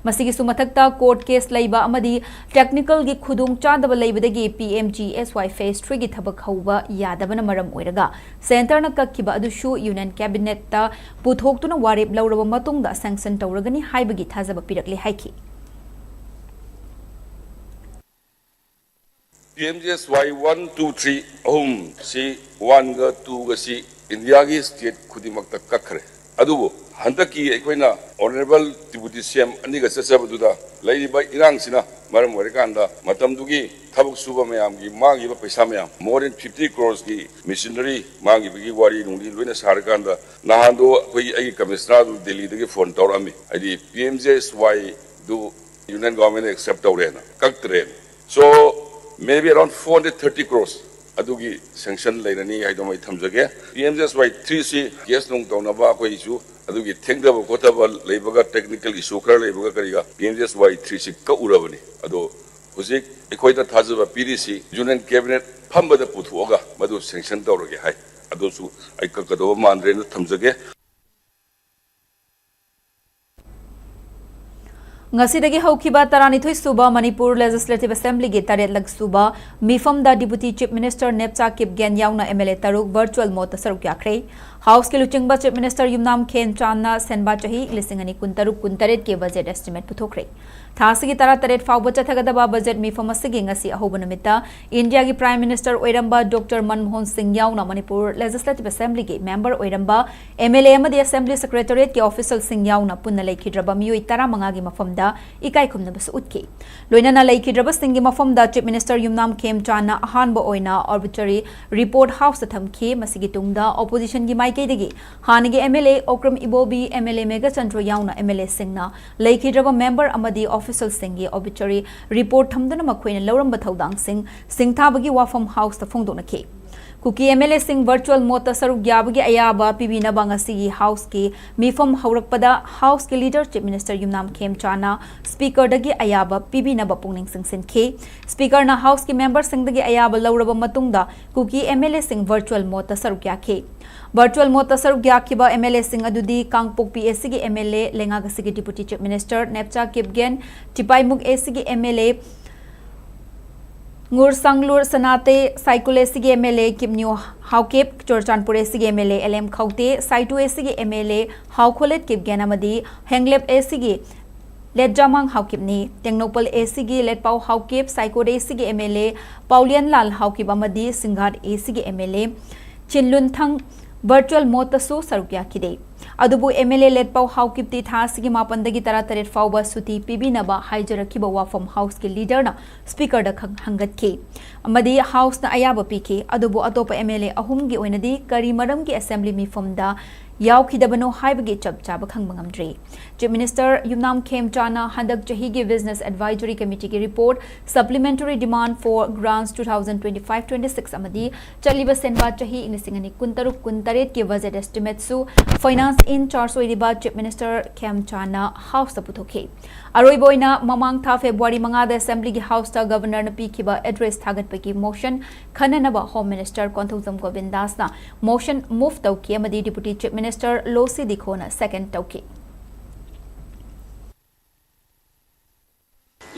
ꯃꯁꯤꯒꯤꯁꯨ ꯃꯊꯛꯇ court case ꯂꯩꯕ ꯑꯃꯗꯤ technical ꯒꯤ ꯈꯨꯗꯣꯡ ꯆꯥꯗꯕ ꯂꯩꯕꯗꯒꯤ P M G S Y Phase three ꯒꯤ ꯊꯕꯛ ꯍꯧꯕ ꯌꯥꯗꯕꯅ ꯃꯔꯝ ꯑꯣꯏꯔꯒ centre ꯅ ꯀꯛꯈꯤꯕ ꯑꯗꯨꯁꯨ Union Cabinet ꯇ ꯄꯨꯊꯣꯛꯇꯨꯅ ꯋꯥꯔꯦꯞ ꯂꯧꯔꯕ ꯃꯇꯨꯡꯗ sanction ꯇꯧꯔꯒꯅꯤ ꯍꯥꯏꯕꯒꯤ ꯊꯥꯖꯕ ꯄꯤꯔꯛꯂꯦ ꯍꯥꯏꯈꯤ꯫ P M G S Y one, two, three ꯑꯍꯨꯝ ꯁꯤ, one ꯒ two ꯒ ꯁꯤ India ꯒꯤ state ꯈꯨꯗꯤꯡꯃꯛꯇ ꯀꯛꯈ꯭ꯔꯦ꯫ ꯑꯗꯨꯕꯨ ꯍꯟꯗꯛꯀꯤ ꯑꯩꯈꯣꯏꯅ Honourable Deputy C M ꯑꯅꯤꯒ ꯆꯠꯆꯕꯗꯨꯗ ꯂꯩꯔꯤꯕ ꯏꯔꯥꯡꯁꯤꯅ ꯃꯔꯝ ꯑꯣꯏꯔꯀꯥꯟꯗ ꯃꯇꯝꯗꯨꯒꯤ ꯊꯕꯛ ꯁꯨꯕ ꯃꯌꯥꯝꯒꯤ ꯃꯥꯡꯈꯤꯕ ꯄꯩꯁꯥ ꯃꯌꯥꯝ, more than fifty crores ꯀꯤ machinery ꯃꯥꯡꯈꯤꯕꯒꯤ ꯋꯥꯔꯤ ꯅꯨꯡꯂꯤ ꯂꯣꯏꯅ ꯁꯥꯔꯀꯥꯟꯗ, ꯅꯍꯥꯟꯗꯣ ꯑꯩꯈꯣꯏꯒꯤ, ꯑꯩꯒꯤ Commissioner ꯗꯨ ꯗꯦꯜꯂꯤꯗꯒꯤ phone ꯇꯧꯔꯛꯑꯝꯃꯤ, ꯍꯥꯏꯗꯤ P M G S Y ꯗꯨ Union Government ꯅ accept ꯇꯧꯔꯦꯅ, ꯀꯛꯇ꯭ꯔꯦꯅ꯫ So, maybe around four hundred thirty crores ꯑꯗꯨꯒꯤ sanction ꯂꯩꯔꯅꯤ ꯍꯥꯏꯗꯨꯃ ꯑꯩ ꯊꯝꯖꯒꯦ꯫ P M G S Y three ꯁꯤ case ꯅꯨꯡ ꯇꯧꯅꯕ ꯑꯩꯈꯣꯏꯁꯨ ꯑꯗꯨꯒꯤ ꯊꯦꯡꯊꯕ ꯈꯣꯠꯊꯕ ꯂꯩꯕꯒ, technical issue ꯈꯔ ꯂꯩꯕꯒ ꯀꯔꯤꯒ, P M G S Y three ꯁꯤ ꯀꯛꯎꯔꯕꯅꯤ꯫ ꯑꯗꯣ ꯍꯧꯖꯤꯛ ꯑꯩꯈꯣꯏꯗ ꯊꯥꯖꯕ ꯄꯤꯔꯤꯁꯤ Union Cabinet ꯐꯝꯕꯗ ꯄꯨꯊꯣꯛꯑꯒ ꯃꯗꯨ sanction ꯇꯧꯔꯒꯦ ꯍꯥꯏ꯫ ꯑꯗꯨꯁꯨ ꯑꯩ ꯀꯛꯀꯗꯧꯕ ꯃꯥꯟꯗ꯭ꯔꯦꯅ ꯊꯝꯖꯒꯦ꯫ ꯉꯁꯤꯗꯒꯤ ꯍꯧꯈꯤꯕ ꯇꯔꯥꯅꯤꯊꯣꯏ ꯁꯨꯕ ꯃꯅꯤꯄꯨꯔ Legislative Assembly ꯒꯤ ꯇꯔꯦꯠꯂꯛ ꯁꯨꯕ ꯃꯤꯐꯝꯗ Deputy Chief Minister ꯅꯦꯞꯆꯥ ꯀꯤꯞꯒꯦꯟ ꯌꯥꯎꯅ M L A ꯇꯔꯨꯛ virtual mode ꯇ ꯁꯔꯨꯛ ꯌꯥꯈ꯭ꯔꯦ꯫ House ꯀꯤ ꯂꯨꯆꯤꯡꯕ Chief Minister ꯌꯨꯝꯅꯥꯝ ꯈꯦꯝꯆꯥꯟꯅ ꯁꯦꯟꯕꯥ ꯆꯍꯤ ꯂꯤꯁꯤꯡ ꯑꯅꯤ ꯀꯨꯟꯇꯔꯨꯛ ꯀꯨꯟꯇꯔꯦꯠ ꯀꯤ budget estimate ꯄꯨꯊꯣꯛꯈ꯭ꯔꯦ꯫ ꯊꯥ ꯑꯁꯤꯒꯤ ꯇꯔꯥꯇꯔꯦꯠ ꯐꯥꯎꯕ ꯆꯠꯊꯒꯗꯕ budget ꯃꯤꯐꯝ ꯑꯁꯤꯒꯤ ꯉꯁꯤ ꯑꯍꯧꯕ ꯅꯨꯃꯤꯠꯇ ꯏꯟꯗꯤꯌꯥꯒꯤ Prime Minister ꯑꯣꯏꯔꯝꯕ Doctor ꯃꯟꯃꯣꯍꯟ ꯁꯤꯡ ꯌꯥꯎꯅ ꯃꯅꯤꯄꯨꯔ Legislative Assembly ꯒꯤ member ꯑꯣꯏꯔꯝꯕ M L A ꯑꯃꯗꯤ Assembly Secretariat ꯀꯤ official ꯁꯤꯡ ꯌꯥꯎꯅ ꯄꯨꯟꯅ ꯂꯩꯈꯤꯗ꯭ꯔꯕ ꯃꯤꯑꯣꯏ ꯇꯔꯥꯃꯉꯥꯒꯤ ꯃꯐꯝꯗ ꯏꯀꯥꯏ ꯈꯨꯝꯅꯕꯁꯨ ꯎꯠꯈꯤ꯫ ꯂꯣꯏꯅꯅ ꯂꯩꯈꯤꯗ꯭ꯔꯕꯁꯤꯡꯒꯤ ꯃꯐꯝꯗ Chief Minister ꯌꯨꯝꯅꯥꯝ ꯈꯦꯝꯆꯥꯟꯅ ꯑꯍꯥꯟꯕ ꯑꯣꯏꯅ obituary report House ꯇ ꯊꯝꯈꯤ꯫ ꯃꯁꯤꯒꯤ ꯇꯨꯡꯗ opposition ꯒꯤ ꯃꯥꯏꯀꯩꯗꯒꯤ ꯍꯥꯟꯅꯒꯤ M L A Okram Ibobi, M L A Meghachandra ꯌꯥꯎꯅ M L A ꯁꯤꯡꯅ ꯂꯩꯈꯤꯗ꯭ꯔꯕ member ꯑꯃꯗꯤ official ꯁꯤꯡꯒꯤ obituary report ꯊꯝꯗꯨꯅ ꯃꯈꯣꯏꯅ ꯂꯧꯔꯝꯕ ꯊꯧꯗꯥꯡꯁꯤꯡ ꯁꯤꯡꯊꯥꯕꯒꯤ ꯋꯥꯐꯝ House ꯇ ꯐꯣꯡꯗꯣꯛꯅꯈꯤ꯫ ꯀꯨꯀꯤ ꯑꯦꯝ ꯑꯦꯜ ꯑꯦꯁꯤꯡ ꯚꯔꯆꯨꯋꯦꯜ ꯃꯣꯠꯇ ꯁꯔꯨꯛ ꯌꯥꯕꯒꯤ ꯑꯌꯥꯕ ꯄꯤꯕꯤꯅꯕ ꯉꯁꯤꯒꯤ ꯍꯥꯎꯁꯀꯤ ꯃꯤꯐꯝ ꯍꯧꯔꯛꯄꯗ ꯍꯥꯎꯁꯀꯤ ꯂꯤꯗꯔ ꯆꯤꯐ ꯃꯤꯅꯤꯁꯇꯔ ꯌꯨꯝꯅꯥꯝ ꯈꯦꯝꯆꯥꯅ ꯁ꯭ꯄꯤꯀꯔꯗꯒꯤ ꯑꯌꯥꯕ ꯄꯤꯕꯤꯅꯕ ꯄꯨꯛꯅꯤꯡ ꯆꯤꯡꯁꯤꯟꯈꯤ꯫ ꯁ꯭ꯄꯤꯀꯔꯅ ꯍꯥꯎꯁꯀꯤ ꯃꯦꯝꯕꯔꯁꯤꯡꯗꯒꯤ ꯑꯌꯥꯕ ꯂꯧꯔꯕ ꯃꯇꯨꯡꯗ ꯀꯨꯀꯤ ꯑꯦꯝ ꯑꯦꯜ ꯑꯦꯁꯤꯡ ꯚꯔꯆꯨꯋꯦꯜ ꯃꯣꯠꯇ ꯁꯔꯨꯛ ꯌꯥꯈꯤ꯫ ꯚꯔꯆꯨꯋꯦꯜ ꯃꯣꯠꯇ ꯁꯔꯨꯛ ꯌꯥꯈꯤꯕ ꯑꯦꯝ ꯑꯦꯜ ꯑꯦꯁꯤꯡ ꯑꯗꯨꯗꯤ ꯀꯥꯡꯄꯣꯛꯄꯤ ꯑꯦꯁꯤꯒꯤ ꯑꯦꯝ ꯑꯦꯜ ꯑꯦ, ꯂꯩꯉꯥꯛ ꯑꯁꯤꯒꯤ deputy chief minister Nemcha Kipgen, Tipaimukh ꯑꯦꯁꯤꯒꯤ M L A Ngursanglur Sanate, Saikul ꯑꯦꯁꯤꯒꯤ M L A Kimneo Haokip, Churachandpur ꯑꯦꯁꯤꯒꯤ M L A L M Khaute, Saitu ꯑꯦꯁꯤꯒꯤ M L A Haokholet Kipgen ꯑꯃꯗꯤ ꯍꯦꯡꯂꯦꯞ ꯑꯦꯁꯤꯒꯤ ꯂꯦꯠꯖꯥꯃꯥꯡ ꯍꯥꯎꯀꯤꯞꯅꯤ꯫ ꯇꯦꯡꯅꯧꯄꯜ ꯑꯦꯁꯤꯒꯤ ꯂꯦꯠꯄꯥꯎ ꯍꯥꯎꯀꯤꯞ, ꯁꯥꯏꯀꯣꯠ ꯑꯦꯁꯤꯒꯤ M L A Paolienlal Haokip ꯑꯃꯗꯤ ꯁꯤꯡꯒꯥꯠ ꯑꯦꯁꯤꯒꯤ M L A Chinlunthang virtual ꯃꯣꯠꯇꯁꯨ ꯁꯔꯨꯛ ꯌꯥꯈꯤꯗꯦ꯫ ꯑꯗꯨꯕꯨ ꯑꯦꯝ ꯑꯦꯜ ꯑꯦ ꯂꯦꯠꯄꯥꯎ ꯍꯥꯎꯀꯤꯞꯇꯤ ꯊꯥ ꯑꯁꯤꯒꯤ ꯃꯥꯄꯟꯗꯒꯤ ꯇꯔꯥꯇꯔꯦꯠ ꯐꯥꯎꯕ ꯁꯨꯇꯤ ꯄꯤꯕꯤꯅꯕ ꯍꯥꯏꯖꯔꯛꯈꯤꯕ ꯋꯥꯐꯝ ꯍꯥꯎꯁꯀꯤ ꯂꯤꯗꯔꯅ ꯁ꯭ꯄꯤꯀꯔꯗ ꯈꯪ-, ꯍꯪꯒꯠꯈꯤ ꯑꯃꯗꯤ ꯍꯥꯎꯁꯅ ꯑꯌꯥꯕ ꯄꯤꯈꯤ꯫ ꯑꯗꯨꯕꯨ ꯑꯇꯣꯞꯄ ꯑꯦꯝ ꯑꯦꯜ ꯑꯦ ꯑꯍꯨꯝꯒꯤ ꯑꯣꯏꯅꯗꯤ ꯀꯔꯤ ꯃꯔꯝꯒꯤ ꯑꯦꯁꯦꯝꯕ꯭ꯂꯤ ꯃꯤꯐꯝꯗ ꯌꯥꯎꯈꯤꯗꯕꯅꯣ ꯍꯥꯏꯕꯒꯤ ꯆꯞ ꯆꯥꯕ ꯈꯪꯕ ꯉꯝꯗ꯭ꯔꯤ꯫ ꯆꯤꯐ ꯃꯤꯅꯤꯁꯇꯔ ꯌꯨꯝꯅꯥꯝ ꯈꯦꯝꯆꯥꯅ ꯍꯟꯗꯛ ꯆꯍꯤꯒꯤ ꯕꯤꯖꯤꯅꯦꯁ ꯑꯦꯗꯚꯥꯏꯖꯔꯤ ꯀꯃꯤꯇꯤꯒꯤ report, Supplementary Demand for Grants two thousand twenty-five twenty-six ꯑꯃꯗꯤ ꯆꯠꯂꯤꯕ ꯁꯦꯟꯕꯥ ꯆꯍꯤ ꯂꯤꯁꯤꯡ ꯑꯅꯤ ꯀꯨꯟꯇꯔꯨꯛ ꯀꯨꯟꯇꯔꯦꯠꯀꯤ ꯕꯖꯦꯠ ꯑꯦꯁꯇꯤꯃꯦꯠꯁꯨ ꯐꯥꯏꯅꯥꯟꯁ ꯏꯟ ꯆꯥꯔꯖ ꯑꯣꯏꯔꯤꯕ ꯆꯤꯐ ꯃꯤꯅꯤꯁꯇꯔ ꯈꯦꯝꯆꯥꯅ ꯍꯥꯎꯁꯇ ꯄꯨꯊꯣꯛꯈꯤ꯫ ꯑꯔꯣꯏꯕ ꯑꯣꯏꯅ ꯃꯃꯥꯡ ꯊꯥ ꯐꯦꯕ꯭ꯔꯨꯋꯥꯔꯤ ꯃꯉꯥꯗ ꯑꯦꯁꯦꯝꯕ꯭ꯂꯤꯒꯤ ꯍꯥꯎꯁꯇ ꯒꯕꯔꯅꯔꯅ ꯄꯤꯈꯤꯕ ꯑꯦꯗ꯭ꯔꯦꯁ ꯊꯥꯒꯠꯄꯒꯤ ꯃꯣꯁꯟ ꯈꯟꯅꯅꯕ home minister Konthoujam ꯒꯣꯕꯤꯟꯗꯥꯁꯅ motion move ꯇꯧꯈꯤ ꯑꯃꯗꯤ ꯗꯤꯄꯨꯇꯤ ꯆꯤꯐ ꯃꯤꯅꯤꯁꯇꯔ ꯂꯣꯁꯤ ꯗꯤꯈꯣꯅ ꯁꯦꯀꯦꯟꯗ ꯇꯧꯈꯤ꯫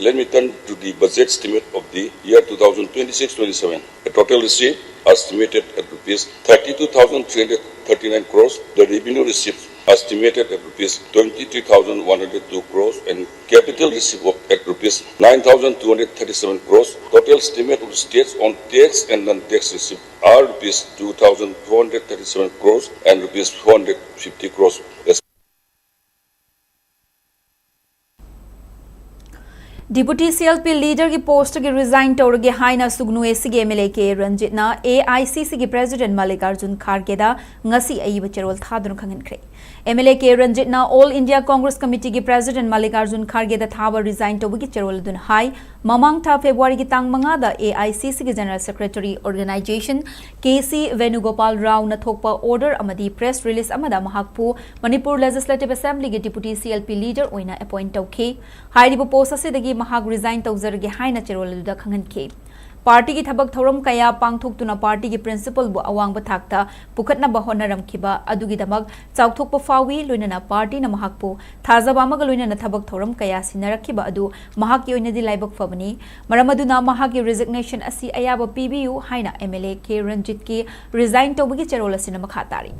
Let me turn to the budget estimate of the year two thousand twenty-six twenty-seven. A total receipt estimated at rupees thirty-two thousand three hundred thirty-nine crores. The revenue receipts estimated at rupees twenty-three thousand one hundred two crores and capital receipt of at rupees nine thousand two hundred thirty-seven crores. Total estimate of states on tax and non-tax receipt are rupees two thousand four hundred thirty-seven crores and rupees four hundred fifty crores. Deputy C L P leaderꯒꯤ postꯇꯒꯤ resign ꯇꯧꯔꯒꯦ ꯍꯥꯏꯅ ꯁꯨꯒꯅꯨ ꯑꯦꯁꯤꯒꯤ M L A K ꯔꯟꯖꯤꯠꯅ A I C Cꯒꯤ president ꯃꯜꯂꯤꯀꯥꯔꯖꯨꯟ ꯈꯥꯔꯒꯦꯗ ꯉꯁꯤ ꯑꯏꯕ ꯆꯦꯔꯣꯜ ꯊꯥꯗꯨꯅ ꯈꯪꯍꯟꯈ꯭ꯔꯦ꯫ M L A K ꯔꯟꯖꯤꯠꯅ All India Congress Committeeꯒꯤ president ꯃꯜꯂꯤꯀꯥꯔꯖꯨꯟ ꯈꯥꯔꯒꯦꯗ ꯊꯥꯕ resign ꯇꯧꯕꯒꯤ ꯆꯦꯔꯣꯜ ꯑꯗꯨꯅ ꯍꯥꯏ, ꯃꯃꯥꯡ ꯊꯥ Februaryꯒꯤ ꯇꯥꯡ ꯃꯉꯥꯗ A I C Cꯒꯤ general secretary organization K C ꯚꯦꯅꯨꯒꯣꯄꯥꯜ ꯔꯥꯎꯅ ꯊꯣꯛꯄ order ꯑꯃꯗꯤ press release ꯑꯃꯗ ꯃꯍꯥꯛꯄꯨ Manipur Legislative Assemblyꯒꯤ deputy C L P leader ꯑꯣꯏꯅ appoint ꯇꯧꯈꯤ꯫ ꯍꯥꯏꯔꯤꯕ post ꯑꯁꯤꯗꯒꯤ ꯃꯍꯥꯛ resign ꯇꯧꯖꯔꯒꯦ ꯍꯥꯏꯅ ꯆꯦꯔꯣꯜ ꯑꯗꯨꯗ ꯈꯪꯍꯟꯈꯤ꯫ Partyꯒꯤ ꯊꯕꯛ ꯊꯧꯔꯝ ꯀꯌꯥ ꯄꯥꯡꯊꯣꯛꯇꯨꯅ partyꯒꯤ principleꯕꯨ ꯑꯋꯥꯡꯕ ꯊꯥꯛꯇ ꯄꯨꯈꯠꯅꯕ ꯍꯣꯠꯅꯔꯝꯈꯤꯕ ꯑꯗꯨꯒꯤꯗꯃꯛ ꯆꯥꯎꯊꯣꯛꯄ ꯐꯥꯎꯏ, ꯂꯣꯏꯅꯅ partyꯅ ꯃꯍꯥꯛꯄꯨ ꯊꯥꯖꯕ ꯑꯃꯒ ꯂꯣꯏꯅꯅ ꯊꯕꯛ ꯊꯧꯔꯝ ꯀꯌꯥ ꯁꯤꯟꯅꯔꯛꯈꯤꯕ ꯑꯗꯨ ꯃꯍꯥꯛꯀꯤ ꯑꯣꯏꯅꯗꯤ ꯂꯥꯏꯕꯛ ꯐꯕꯅꯤ꯫ ꯃꯔꯝ ꯑꯗꯨꯅ ꯃꯍꯥꯛꯀꯤ resignation ꯑꯁꯤ ꯑꯌꯥꯕ ꯄꯤꯕꯤꯌꯨ ꯍꯥꯏꯅ M L A K ꯔꯟꯖꯤꯠꯀꯤ resign ꯇꯧꯕꯒꯤ ꯆꯦꯔꯣꯜ ꯑꯁꯤꯅ ꯃꯈꯥ ꯇꯥꯔꯤ꯫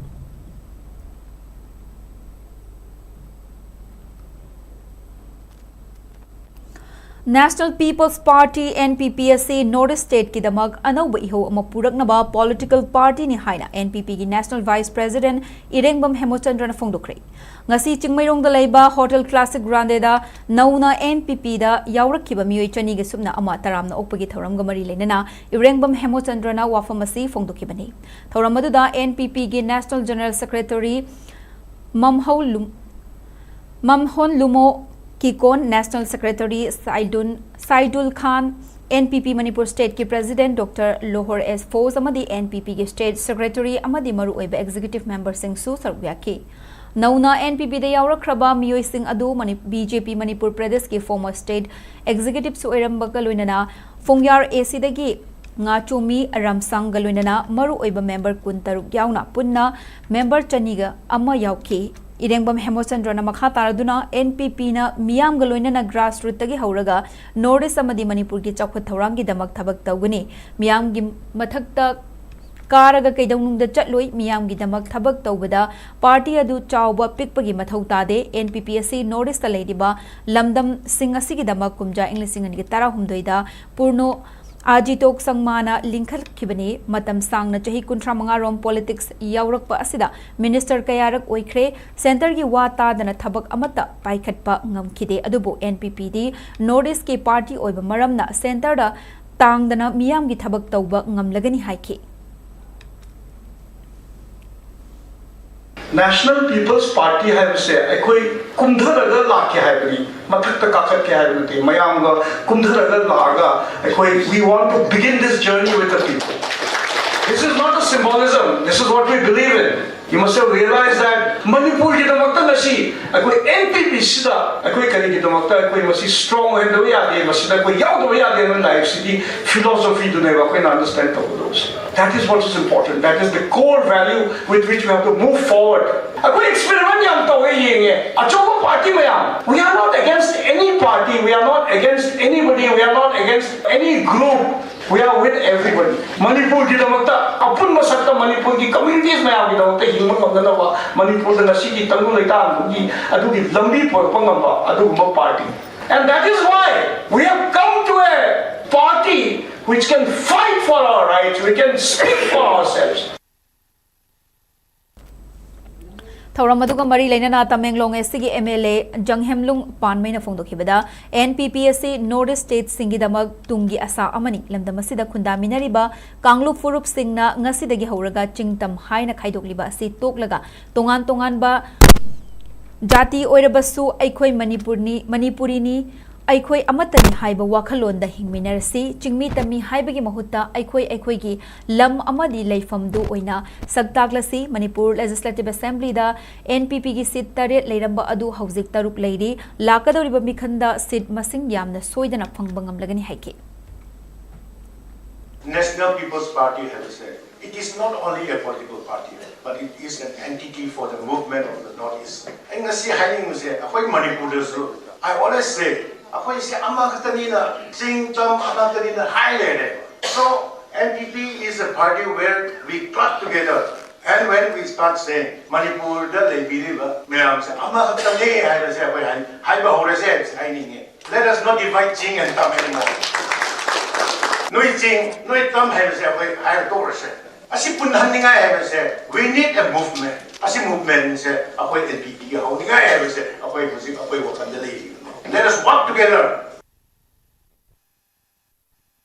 National People's Party, N P P, ꯑꯁꯤ North East stateꯀꯤꯗꯃꯛ ꯑꯅꯧꯕ ꯏꯍꯧ ꯑꯃ ꯄꯨꯔꯛꯅꯕ political partyꯅꯤ ꯍꯥꯏꯅ N P Pꯒꯤ National Vice President ꯏꯔꯦꯡꯕꯝ ꯍꯦꯃꯣꯆꯟꯗ꯭ꯔꯅ ꯐꯣꯡꯗꯣꯛꯈ꯭ꯔꯦ꯫ ꯉꯁꯤ ꯆꯤꯡꯃꯩꯔꯣꯡꯗ ꯂꯩꯕ Hotel Classic Grandeꯗ ꯅꯧꯅ N P Pꯗ ꯌꯥꯎꯔꯛꯈꯤꯕ ꯃꯤꯑꯣꯏ ꯆꯅꯤꯒ ꯁꯨꯞꯅ ꯑꯃ ꯇꯔꯥꯝꯅ ꯑꯣꯛꯄꯒꯤ ꯊꯧꯔꯝꯒ ꯃꯔꯤ ꯂꯩꯅꯅ ꯏꯔꯦꯡꯕꯝ ꯍꯦꯃꯣꯆꯟꯗ꯭ꯔꯅ ꯋꯥꯐꯝ ꯑꯁꯤ ꯐꯣꯡꯗꯣꯛꯈꯤꯕꯅꯤ꯫ ꯊꯧꯔꯝ ꯑꯗꯨꯗ N P Pꯒꯤ National General Secretary ꯃꯝꯍꯧ ꯂꯨꯝ-, ꯃꯝꯍꯣꯟ ꯂꯨꯃꯣ ꯀꯤꯀꯣꯟ, National Secretary ꯁꯥꯏꯗꯨꯟ, ꯁꯥꯏꯗꯨꯜ ꯈꯥꯟ, N P P Manipur stateꯀꯤ president Doctor ꯂꯣꯍꯣꯔ ꯑꯦꯁ ꯐꯣꯖ ꯑꯃꯗꯤ N P Pꯒꯤ state secretary ꯑꯃꯗꯤ ꯃꯔꯨꯑꯣꯏꯕ executive memberꯁꯤꯡꯁꯨ ꯁꯔꯨꯛ ꯌꯥꯈꯤ꯫ ꯅꯧꯅ N P Pꯗ ꯌꯥꯎꯔꯛꯈ꯭ꯔꯕ ꯃꯤꯑꯣꯏꯁꯤꯡ ꯑꯗꯨ ꯃꯅꯤ-, B J P ꯃꯅꯤꯄꯨꯔ ꯄ꯭ꯔꯗꯦꯁꯀꯤ former state executiveꯁꯨ ꯑꯣꯏꯔꯝꯕꯒ ꯂꯣꯏꯅꯅ ꯐꯣꯡꯌꯥꯔ A Cꯗꯒꯤ ꯉꯥꯆꯣꯃꯤ ꯔꯥꯝꯁꯥꯡꯒ ꯂꯣꯏꯅꯅ ꯃꯔꯨꯑꯣꯏꯕ member ꯀꯨꯟꯇꯔꯨꯛ ꯌꯥꯎꯅ ꯄꯨꯟꯅ member ꯆꯅꯤꯒ ꯑꯃ ꯌꯥꯎꯈꯤ꯫ ꯏꯔꯦꯡꯕꯝ ꯍꯦꯃꯣꯆꯟꯗ꯭ꯔꯅ ꯃꯈꯥ ꯇꯥꯔꯗꯨꯅ N P Pꯅ ꯃꯤꯌꯥꯝꯒ ꯂꯣꯏꯅꯅ grassrootꯇꯒꯤ ꯍꯧꯔꯒ North East ꯑꯃꯗꯤ ꯃꯅꯤꯄꯨꯔꯒꯤ ꯆꯥꯎꯈꯠ ꯊꯧꯔꯥꯡꯒꯤꯗꯃꯛ ꯊꯕꯛ ꯇꯧꯒꯅꯤ꯫ ꯃꯤꯌꯥꯝꯒꯤ ꯃꯊꯛꯇ ꯀꯥꯔꯒ ꯀꯩꯗꯧꯅꯨꯡꯗ ꯆꯠꯂꯣꯏ꯫ ꯃꯤꯌꯥꯝꯒꯤꯗꯃꯛ ꯊꯕꯛ ꯇꯧꯕꯗ party ꯑꯗꯨ ꯆꯥꯎꯕ ꯄꯤꯛꯄꯒꯤ ꯃꯊꯧ ꯇꯥꯗꯦ꯫ N P P ꯑꯁꯤ North Eastꯇ ꯂꯩꯔꯤꯕ ꯂꯝꯗꯝꯁꯤꯡ ꯑꯁꯤꯒꯤꯗꯃꯛ ꯀꯨꯝꯖꯥ ꯏꯪ ꯂꯤꯁꯤꯡ ꯑꯅꯤꯒ ꯇꯔꯥꯍꯨꯝꯗꯣꯏꯗ ꯄꯨꯔꯅꯣ ꯑꯖꯤꯇꯣꯛ ꯁꯪꯃꯥꯅ ꯂꯤꯡꯈꯠꯈꯤꯕꯅꯤ꯫ ꯃꯇꯝ ꯁꯥꯡꯅ, ꯆꯍꯤ ꯀꯨꯟꯊ꯭ꯔꯥ ꯃꯉꯥ ꯔꯣꯝ ꯄꯣꯂꯤꯇꯤꯛꯁ ꯌꯥꯎꯔꯛꯄ ꯑꯁꯤꯗ ꯃꯤꯅꯤꯁꯇꯔ ꯀꯌꯥꯔꯛ ꯑꯣꯏꯈ꯭ꯔꯦ꯫ ꯁꯦꯟꯇꯔꯒꯤ ꯋꯥ ꯇꯥꯗꯅ ꯊꯕꯛ ꯑꯃꯠꯇ ꯄꯥꯏꯈꯠꯄ ꯉꯝꯈꯤꯗꯦ꯫ ꯑꯗꯨꯕꯨ NPPꯗꯤ ꯅꯣꯔꯠ ꯏꯁꯀꯤ ꯄꯥꯔꯇꯤ ꯑꯣꯏꯕ ꯃꯔꯝꯅ ꯁꯦꯟꯇꯔꯗ ꯇꯥꯡꯗꯅ ꯃꯤꯌꯥꯝꯒꯤ ꯊꯕꯛ ꯇꯧꯕ ꯉꯝꯂꯒꯅꯤ ꯍꯥꯏꯈꯤ꯫ National People's Party ꯍꯥꯏꯕꯁꯦ ꯑꯩꯈꯣꯏ ꯀꯨꯝꯊꯔꯒ ꯂꯥꯛꯀꯦ ꯍꯥꯏꯕꯅꯤ, ꯃꯊꯛꯇ ꯀꯥꯈꯠꯀꯦ ꯍꯥꯏꯕ ꯅꯠꯇꯦ꯫ ꯃꯌꯥꯝꯒ ꯀꯨꯝꯊꯔꯒ ꯂꯥꯛꯑꯒ ꯑꯩꯈꯣꯏ, we want to begin this journey with the people. This is not a symbolism, this is what we believe in. You must have realized that ꯃꯅꯤꯄꯨꯔꯒꯤꯗꯃꯛꯇ ꯉꯁꯤ ꯑꯩꯈꯣꯏ NPPꯁꯤꯗ ꯑꯩꯈꯣꯏ ꯀꯔꯤꯒꯤꯗꯃꯛꯇ ꯑꯩꯈꯣꯏ ꯃꯁꯤ strong ꯑꯣꯏꯍꯟꯗꯕ ꯌꯥꯗꯦ, ꯃꯁꯤꯗ ꯑꯩꯈꯣꯏ ꯌꯥꯎꯗꯕ ꯌꯥꯗꯦ ꯍꯥꯏꯕ ꯂꯥꯏꯔꯤꯛꯁꯤꯒꯤ philosophyꯗꯨꯅꯦꯕ ꯑꯩꯈꯣꯏꯅ understand ꯇꯧꯒꯗꯧꯕꯁꯦ꯫ That is what is important. That is the core value with which we have to move forward. ꯑꯩꯈꯣꯏ experiment ꯌꯥꯝ ꯇꯧꯋꯦ, ꯌꯦꯡꯉꯦ꯫ ꯑꯆꯧꯕ party ꯃꯌꯥꯝ, we are not against any party, we are not against anybody, we are not against any group. We are with everybody. ꯃꯅꯤꯄꯨꯔꯒꯤꯗꯃꯛꯇ, ꯑꯄꯨꯟꯕ ꯁꯛꯇ ꯃꯅꯤꯄꯨꯔꯒꯤ communities ꯃꯌꯥꯝꯒꯤꯗꯃꯛꯇ ꯍꯤꯡꯕ ꯉꯝꯅꯅꯕ, ꯃꯅꯤꯄꯨꯔꯗ ꯉꯁꯤꯒꯤ ꯇꯪꯗꯨ ꯂꯩꯇꯥꯕꯒꯤ ꯑꯗꯨꯒꯤ ꯂꯝꯕꯤ ꯄꯨꯔꯛꯄ ꯉꯝꯕ ꯑꯗꯨꯒꯨꯝꯕ party. And that is why we have come to a party which can fight for our rights, we can speak for ourselves. ꯊꯧꯔꯝ ꯑꯗꯨꯒ ꯃꯔꯤ ꯂꯩꯅꯅ ꯇꯃꯦꯡꯂꯣꯡ ꯑꯦꯁ ꯁꯤꯒꯤ ꯑꯦꯝ ꯑꯦꯜ ꯑꯦ ꯖꯪꯍꯦꯝꯂꯨꯡ ꯄꯥꯟꯃꯩꯅ ꯐꯣꯡꯗꯣꯛꯈꯤꯕꯗ, ꯑꯦꯟ ꯄꯤ ꯄꯤ ꯑꯁꯤ ꯅꯣꯔꯠ ꯏꯁ ꯁ꯭ꯇꯦꯠꯁꯤꯡꯒꯤꯗꯃꯛ ꯇꯨꯡꯒꯤ ꯑꯁꯥ ꯑꯃꯅꯤ꯫ ꯂꯝꯗꯝ ꯑꯁꯤꯗ ꯈꯨꯟꯗꯥꯃꯤꯟꯅꯔꯤꯕ ꯀꯥꯡꯂꯨꯞ ꯐꯨꯔꯨꯞꯁꯤꯡꯅ ꯉꯁꯤꯗꯒꯤ ꯍꯧꯔꯒ ꯆꯤꯡꯇꯝ ꯍꯥꯏꯅ ꯈꯥꯏꯗꯣꯛꯂꯤꯕ ꯑꯁꯤ ꯇꯣꯛꯂꯒ, ꯇꯣꯉꯥꯟ ꯇꯣꯉꯥꯟꯕ ꯖꯥꯇꯤ ꯑꯣꯏꯔꯕꯁꯨ ꯑꯩꯈꯣꯏ ꯃꯅꯤꯄꯨꯔꯅꯤ, ꯃꯅꯤꯄꯨꯔꯤꯅꯤ, ꯑꯩꯈꯣꯏ ꯑꯃꯠꯇꯅꯤ ꯍꯥꯏꯕ ꯋꯥꯈꯜꯂꯣꯟꯗ ꯍꯤꯡꯃꯤꯟꯅꯔꯁꯤ꯫ ꯆꯤꯡꯃꯤ ꯇꯝꯃꯤ ꯍꯥꯏꯕꯒꯤ ꯃꯍꯨꯠꯇ ꯑꯩꯈꯣꯏ ꯑꯩꯈꯣꯏꯒꯤ ꯂꯝ ꯑꯃꯗꯤ ꯂꯩꯐꯝꯗꯨ ꯑꯣꯏꯅ ꯁꯛ ꯇꯥꯛꯂꯁꯤ꯫ ꯃꯅꯤꯄꯨꯔ ꯂꯦꯖꯤꯁꯂꯦꯇꯤꯚ ꯑꯦꯁꯦꯝꯕ꯭ꯂꯤꯗ ꯑꯦꯟ ꯄꯤ ꯄꯤꯒꯤ ꯁꯤꯠ ꯇꯔꯦꯠ ꯂꯩꯔꯝꯕ ꯑꯗꯨ ꯍꯧꯖꯤꯛ ꯇꯔꯨꯛ ꯂꯩꯔꯤ꯫ ꯂꯥꯛꯀꯗꯧꯔꯤꯕ ꯃꯤꯈꯜꯗ ꯁꯤꯠ ꯃꯁꯤꯡ ꯌꯥꯝꯅ ꯁꯣꯏꯗꯅ ꯐꯪꯕ ꯉꯝꯂꯒꯅꯤ ꯍꯥꯏꯈꯤ꯫ National People's Party ꯍꯥꯏꯕꯁꯦ, it is not only a political party, but it is an entity for the movement of the North East. ꯑꯩ ꯉꯁꯤ ꯍꯥꯏꯅꯤꯡꯕꯁꯦ, ꯑꯩꯈꯣꯏ ꯃꯅꯤꯄꯨꯔꯗꯁꯨ, I always say, ꯑꯩꯈꯣꯏꯁꯦ ꯑꯃꯈꯛꯇꯅꯤꯅ, ꯆꯤꯡ ꯇꯝ ꯑꯃꯈꯛꯇꯅꯤꯅ ꯍꯥꯏ ꯂꯩꯔꯦ꯫ So, N P P is a party where we club together. And when we start saying, ꯃꯅꯤꯄꯨꯔꯗ ꯂꯩꯕꯤꯔꯤꯕ ꯃꯌꯥꯝꯁꯦ ꯑꯃꯈꯛꯇꯅꯦ ꯍꯥꯏꯕꯁꯦ ꯑꯩꯈꯣꯏ ꯍꯥꯏ-, ꯍꯥꯏꯕ ꯍꯧꯔꯁꯦ ꯍꯥꯏꯕꯁꯦ ꯍꯥꯏꯅꯤꯡꯉꯦ꯫ Let us not divide Ching and Tam anymore. ꯅꯣꯏ ꯆꯤꯡ, ꯅꯣꯏ ꯇꯝ ꯍꯥꯏꯕꯁꯦ ꯑꯩꯈꯣꯏ ꯍꯥꯏꯔ ꯇꯣꯛꯂꯁꯦ꯫ ꯑꯁꯤ ꯄꯨꯟꯍꯟꯅꯤꯡꯉꯥꯏ ꯍꯥꯏꯕꯁꯦ, we need a movement. ꯑꯁꯤ movementꯁꯦ ꯑꯩꯈꯣꯏ ꯑꯦꯟ ꯄꯤ ꯄꯤꯒꯤ ꯍꯧꯅꯤꯡꯉꯥꯏ ꯍꯥꯏꯕꯁꯦ ꯑꯩꯈꯣꯏ ꯍꯧꯖꯤꯛ ꯑꯩꯈꯣꯏ ꯋꯥꯈꯜꯗ ꯂꯩꯔꯤꯕꯅꯤ꯫ Let us work together.